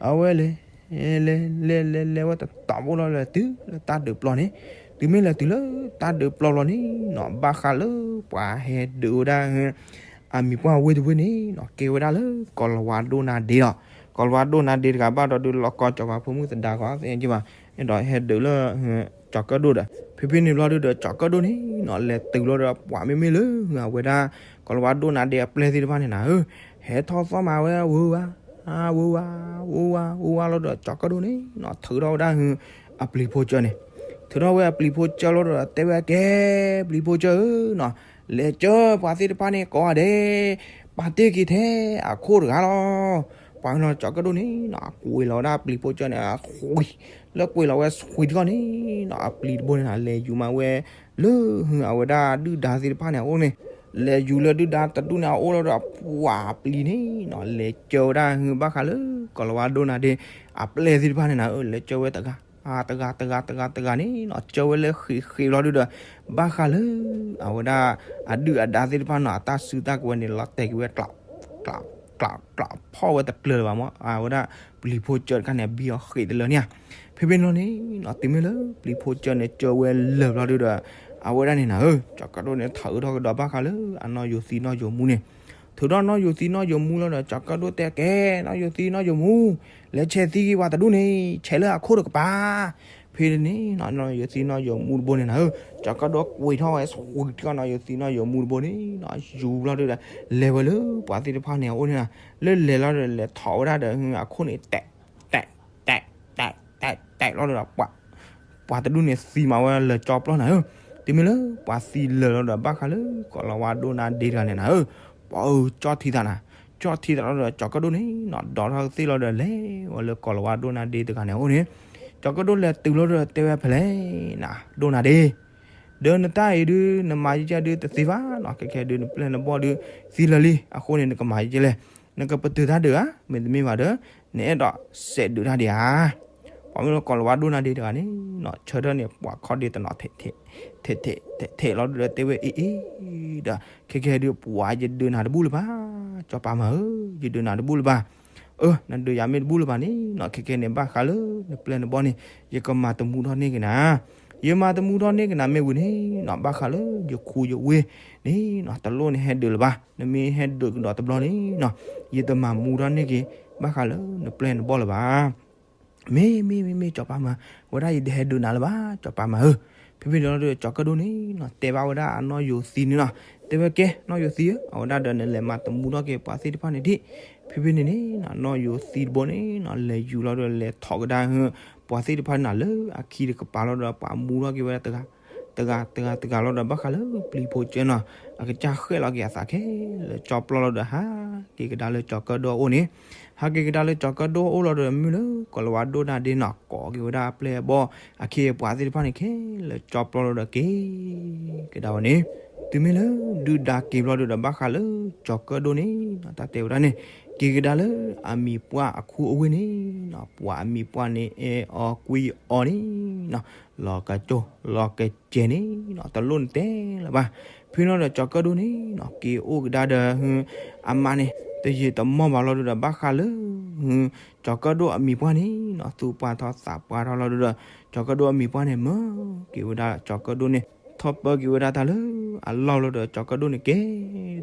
အဝဲလဲၤ လဲၤ လဲၤ လဲၤ လဲၤဝဲတတီၤဖိလီၤဒီး တုၤလၢတၢ်ဒုးပျီန့ၣ်, တုၤမ့ၢ်လဲၤတုၤလၢတၢ်ဒုးပျီလီၤန့ၣ်နီၤ ဘၣ်ဃးလၢပှၤဟဲဒုးဝဲဒၣ် အမံၤပှၢ်ဝ့ၢ်တဝ့ၢ်န့ၣ်နီၤ ကဲဝဲဒၣ်လၢကီၤလၤဝါဒိၣ်နါဒ့လီၤ. ကီၤလၤဝါဒိၣ်နါဒ့တဂၤဘၣ်ဒီး ဒုးလီၤကီကၠီၤပၤဖိမုၣ်သဒါကီးသ့ၣ်က့ဘၣ်, အဲၣ်ဒိးဟဲဒုးလၢ ကၠီၤကၢၣ်ဒိၣ်ဒီး ဖဲဖဲန့ၣ်ဘျီဒုးဒီး ကၠီၤကၢၣ်ဒိၣ်န့ၣ်နီၤ လဲၤတုၤလီၤဒီး ပှၤမ့မ့ၢ်လၢအဝဲဒၣ် ကီၤလၤဝါဒိၣ်နါဒ့အပျဲၢ်သ့ၣ်တဖၣ်န့ၣ်နၤဧၢ, ဟဲထီၣ်သီၣ်မးဝဲ ဝုဝါ ဝုဝါ ဝုဝါ ဝုဝါလီၤဒီး ကၠီၤကၢၣ်ဒိၣ်န့ၣ်နီၤ ထုးထီၣ်ဝဲဒၣ် အပျံၤဖိကၢၢ်န့ၣ်, ထုးထီၣ်ဝဲအပျံၤဖိကၢၢ်လီၤဒီး တဲဝဲကဲ ပျံၤဖိကၢၢ်ဧၢနီၤ, လဲၤကၢပှၤသ့ၣ်တဖၣ်န့ၣ်ကိးဂၤဒဲး ပာ်တ့ၢ်က့ၤထဲအခိၣ်တဂၤလီၤ. ပှၤနီၤ ကၠီၤကၢၣ်ဒိၣ်န့ၣ်နီၤ အကွံာ်လီၤဝဲဒၣ်အပျံၤဖိကၢၢ်န့ၣ် အဃံ, လၢကွံာ်လီၤဝဲဆှံတခီန့ၣ်နီၤ အပျံၤတဘိန့ၣ်နၤ လဲၤယူၤမးဝဲ လၢအဝဲဒၣ်ဒုၣ်ဒါသ့ၣ်တဖၣ်န့ၣ်အအိၣ်န့ၣ်, လဲၤယူၤလၢဒုၣ်ဒါတဒူၣ်န့ၣ်အအိၣ်လီၤဒီး ပှၤပျံၤန့ၣ်နီၤ လဲၤကၢဝဲဒၣ်ဘၣ်ဃးလၢ ကီၤလၤဝါဒိၣ်နါဒ့ အပျဲၢ်သ့ၣ်တဖၣ်န့ၣ်နၤဧၢ, လဲၤကၢဝဲတဂၤ တဂၤ တဂၤ တဂၤ တဂၤန့ၣ်နီၤ ကၢဝဲလၢဃံးဃံးလီၤဒုးဒီး ဘၣ်ဃးလၢ အဝဲဒၣ် အဒုၣ်အဒါသ့ၣ်တဖၣ်နီၤ အတၢ်စုတၢ်ကဝဲၤန့ၣ် လီၤတဲာ်က့ၤဝဲ ကျးကျးကျး ဖီၣ်ဝဲတကျၢၤလၢၤဘၣ်မး, အဝဲဒၣ်ပျံၤဖိကၢၢ်တခါန့ၣ် ဘံအီၤဃံးတလၢန့ၣ်ဧါ. ဖဲဖဲန့ၣ်လီၤန့ၣ်နီၤ တုၤမ့ၢ်လၢပျံၤဖိကၢၢ်န့ၣ် ကၢဝဲလၢာ်ဘျီဒုးဒီး အဝဲဒၣ်န့ၣ်နၤဧၢ, ကၠီၤကၢၣ်ဒိၣ်န့ၣ် ထုးထီၣ်ကဒီးဘၣ်ဃးလၢ အနီၢ်ယိၤသံနီၢ်ယိၤမူန့ၣ်, ထုးထီၣ်နီၢ်ယိၤသံနီၢ်ယိၤမူလီၤဒီး ကၠီၤကၢၣ်ဒိၣ်တဲကဲ နီၢ်ယိၤသံနီၢ်ယိၤမူ, လဲၤဆဲးသံက့ၤပှၤတဒူၣ်န့ၣ် ဆဲးလၢအခိၣ်တကပၤ ဖဲန့ၣ်နီၤ နီၢ်ယိၤသံနီၢ်ယိၤမူတဘိန့ၣ်နၤဧၢ, ကၠီၤကၢၣ်ဒိၣ်ကွံာ်ထီၣ်ဝဲဆှံတခီ နီၢ်ယိၤသံနီၢ်ယိၤမူတဘိန့ၣ်နီၤ ယူၤလီၤဒုးဒီး လဲၤဝဲလၢပှၤသ့ၣ်တဖၣ်န့ၣ်အအိၣ်န့ၣ်နၤ, လၢလဲၤလီၤဒီး လဲၤထီၣ်ဝဲဒၣ်ဒီး အခိၣ်န့ၣ် တဲး တဲး တဲး တဲး တဲးလီၤဒီး ပှၤတဒူၣ်န့ၣ်သံမးဝဲလၢကၠီပျီနၤဧၢ, တုၤမ့ၢ်လၢ ပှၤသံလၢာ်လီၤဒီး ဘၣ်ဃးလၢ ကီၤလၤဝါဒိၣ်နါဒ့တဂၤန့ၣ်နၤဧၢ, ပှၤအၢ ကၠီထံသးနၤ, ကၠီထံသးလီၤဒီး ကၠီၤကၢၣ်ဒိၣ်န့ၣ်နီၤ ဒိးထီၣ်ကသ့ၣ်လီၤဒီး လဲၤဝဲလၢကီၤလၤဝါဒိၣ်နါဒ့တဂၤန့ၣ်အအိၣ်န့ၣ်, ကၠီၤကၢၣ်ဒိၣ်လဲၤတုၤလီၤဒီး တဲဝဲဖဲလဲၣ်နၤ ဒိၣ်နါဒ့ ဒီးနတၢ်အံၤဒုး နမၤယကဲဒုးတသ့ဘၣ်နီၤ, ခဲခဲဒုး နပျဲၢ်နဘီၣ်ဒုး သံလၢာ်လံ, အဃိန့ၣ် နကမၤယကဲလဲၣ်, နကပတုာ်တၢ်ဒုးဧါ, မ့တမ့ၢ်ဘၣ်ဒီး နအဲၣ်ဒိးစဲးဒုးတၢ်ဒံးဧါ. ပှၤမ့ၢ်လၢကီၤလၤဝါဒိၣ်နါဒ့တဂၤန့ၣ်နီၤ ဆၢထၢၣ်န့ၣ် ပှၤခီၣ်ဒ့တနီၤ ထဲး ထဲး ထဲး ထဲးလီၤဒုးဒီး တဲဝဲအ့ၣ်အ့ၣ်ဒီး ခဲခဲဒုး ပှၤယဒုးနၤတဘူၣ်လၢၤဘၣ်, ကၠီၤပၤမၤဧၢ, ယဒုးနၤတဘူၣ်လၢၤဘၣ်. အၢ နဒုးယၤမ့ၢ်တဘူၣ်လၢၤဘၣ်န့ၣ်နီၤ ခဲခဲန့ၣ် ဘၣ်ဃးလၢ နပျဲၢ်နဘီၣ်န့ၣ် ယကမၤတမူထီၣ်န့ၢ်က့ၤနၤ, ယမၤတမူထီၣ်န့ၢ်က့ၤနၤမ့ၢ်ဝံၤန့ၣ်နီၤ ဘၣ်ဃးလၢ ယခူယဝ့ၢ်န့ၣ်နီၤ တလိၣ်န့ၣ်ဟဲဒုးလၢၤဘၣ်, နမ့ၢ်ဟဲဒုးကဒီးတဘျီန့ၣ်နီၤ ယတမၤမူထီၣ်န့ၢ်က့ၤ ဘၣ်ဃးလၢ နပျဲၢ်နဘီၣ်လၢၤဘၣ်. မ့ၢ် မ့ၢ် မ့ၢ် မ့ၢ် ကၠီၤပၤမၤ, ဝဲဒၣ်ယတဟဲဒုးနၤလၢၤဘၣ် ကၠီၤပၤမၤဧၢ. ဖဲဖဲန့ၣ်လီၤဒီး ကၠီၤကၢၣ်ဒိၣ်န့ၣ်နီၤ တဲဘၣ်ဝဲဒၣ်အနီၢ်ယိၤသံန့ၣ်နီၤ, တဲဝဲကဲ နီၢ်ယိၤသံဧၢ, အဝဲဒၣ်ဒီးနလဲၤမၤတမူထီၣ်က့ၤပှၤသ့ၣ်တဖၣ်န့ၣ်ဒံး. ဖဲဖဲန့ၣ်န့ၣ်နီၤ နီၢ်ယိၤသံတဘိန့ၣ်နီၤ လဲၤယူၤလီၤဒီး လဲၤထီၣ်ကဒါ ပှၤသ့ၣ်တဖၣ်န့ၣ်လၢအခံတကပၤလီၤဒီး ပှၤမူထီၣ်က့ၤဝဲဒၣ်တဂၤ တဂၤ တဂၤ တဂၤလီၤဒီး ဘၣ်ဃးလၢပျံၤဖိကၢၢ်နီၤ အကစၢ်ဃဲၣ်လီၤက့ၤအသးခဲလၢာ်ကၠီပျီလီၤဒီး ဟးက့ၤကဒါလၢကၠီၤကၢၣ်ဒိၣ်အအိၣ်န့ၣ်, ဟးက့ၤကဒါလၢကၠီၤကၢၣ်ဒိၣ်အအိၣ်လီၤဒီး မ့ၢ်လၢကီၤလၤဝါဒိၣ်နါဒ့နီၤ ကိးက့ၤဝဲဒၣ်အပျဲၢ်အဘီၣ် အခ့အပှၤသ့ၣ်တဖၣ်န့ၣ်ခဲလၢာ်ကၠီပျီလီၤဒီး က့ၤကဒါဝဲန့ၣ်, တုၤမ့ၢ်လၢဒုၣ်ဒါက့ၤဘျီဒီး ဘၣ်ဃးလၢကၠီၤကၢၣ်ဒိၣ်န့ၣ်နီၤ တၢ်တဲဝဲဒၣ်န့ၣ် က့ၤကဒါလၢအမံၤပှၢ်အခူအဝ့ၢ်န့ၣ်နီၤ ပှၤအမံၤပှၢ်န့ၣ် အဲၣ်အီၤကွံအီၤန့ၣ်နီၤ လီၤကကၠိ လီၤကကဲန့ၣ်နီၤ တလိၣ်နတဲလၢၤဘၣ်. ဖဲန့ၣ်ဒီးကၠီၤကၢၣ်ဒိၣ်န့ၣ်နီၤ က့ၤအိၣ်ကဒါဒီး အမါန့ၣ် တယံာ်တမီၢ်ဘၣ်လီၤဒီး ဘၣ်ဃးလၢ ကၠီၤကၢၣ်ဒိၣ်အမံၤပှၢ်န့ၣ်နီၤ သူၣ်ပှၢ်ထီၣ်သးပှၢ်ထီၣ်လီၤဒီး ကၠီၤကၢၣ်ဒိၣ်အမံၤပှၢ်န့ၣ် မၢက့ၤဝဲဒၣ်ကၠီၤကၢၣ်ဒိၣ်န့ၣ် ထီၣ်ပၢက့ၤဝဲဒၣ်တၢ်လၢအလီၢ်လီၤဒီး ကၠီၤကၢၣ်ဒိၣ်န့ၣ် ကဲ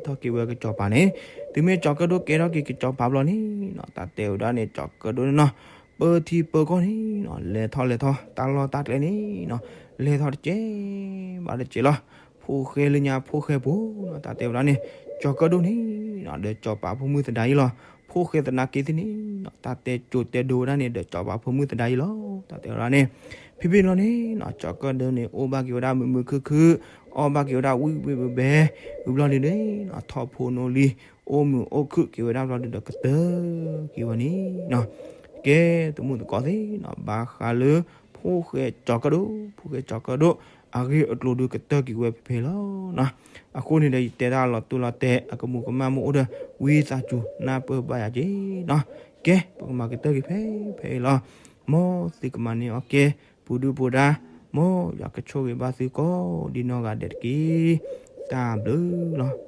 ထီၣ်က့ၤဝဲကစီၤပၤန့ၣ်, တုၤမ့ၢ်ကၠီၤကၢၣ်ဒိၣ်ကဲထီၣ်က့ၤကစီၤပၤဘျီန့ၣ်နီၤ တၢ်တဲဝဲဒၣ်န့ၣ် ကၠီၤကၢၣ်ဒိၣ်န့ၣ်နီၤ ပၢထံပၢကီၢ်န့ၣ်နီၤ လဲၤထီၣ်လဲၤထီၣ် တၢ်လီၢ်တၢ်ကျဲန့ၣ်နီၤ လဲၤထီၣ်တကဲးဘၣ်တကဲးလီၤ. ဖိၣ်ဃဲလၢညါဖိၣ်ဃဲပူၤနီၤ တၢ်တဲဝဲဒၣ်န့ၣ် ကၠီၤကၢၣ်ဒိၣ်န့ၣ်နီၤ ဒီးစီၤပၤဖိမုၣ်သဒါယံလီၤ. ဖိၣ်ဃဲသနာ်က့သ့ၣ်န့ၣ်နီၤ တၢ်တဲကၠိတဲဒိဝဲဒၣ်န့ၣ် ဒီးစီၤပၤဖိမုၣ်သဒါယံလီၤ တၢ်တဲဝဲဒၣ်န့ၣ်. ဖဲဖဲန့ၣ်လီၤန့ၣ်နီၤ ကၠီၤကၢၣ်ဒိၣ်န့ၣ် အိၣ်ဘၣ်က့ၤဝဲဒၣ်မုာ်မုာ်ခုၣ်ခုၣ် အီၣ်ဘၣ်က့ၤဝဲဒၣ်ဝံၣ်ဝံၣ်ဘဲဘဲ, ဝံၤဘျီဒုန့ၣ်နီၤ ထီၣ်ဖိနီၣ်လံ, အိၣ်မုာ်အိၣ်ခုၣ်က့ၤဝဲဒၣ်ဘျီဒုဒီးကတၢၢ်က့ၤဝဲန့ၣ်နီၤ. ကဲ သမူသကိးသ့ၣ်နီၤ ဘၣ်ဃးလၢ ဖိၣ်ဃဲကၠီၤကၢၣ်ဒိၣ် ဖိၣ်ဃဲကၠီၤကၢၣ်ဒိၣ် အဂ့ၢ်အကျိၤဒုကတၢၢ်က့ၤဝဲဖဲဖဲလီၤနီၤ. အဃိန့ၣ်ဒီး ယတဲတၢ်လီၤတိၢ်လီၤတဲာ် အကမူးကမၣ်မ့ၢ်အိၣ်ဒီး ဝံသးစူၤနၢ်ပၢၢ်ဘၣ်ယၤက့ၤနီၤ. ကဲ ပကမၤကတၢၢ်က့ၤဖဲဖဲအံၤလီၤ. မ်သုကမၤန့ၢ်အီၣ်ကဲ ပူၤဒုၣ်ပူၤဒါ, မ်ယွၤကဆိၣ်ဂ့ၤဘၣ်သုကိးဒ်နီၢ်ဂၤဒဲးတက့ၢ်. တၢ်ဘျုးလီၤ.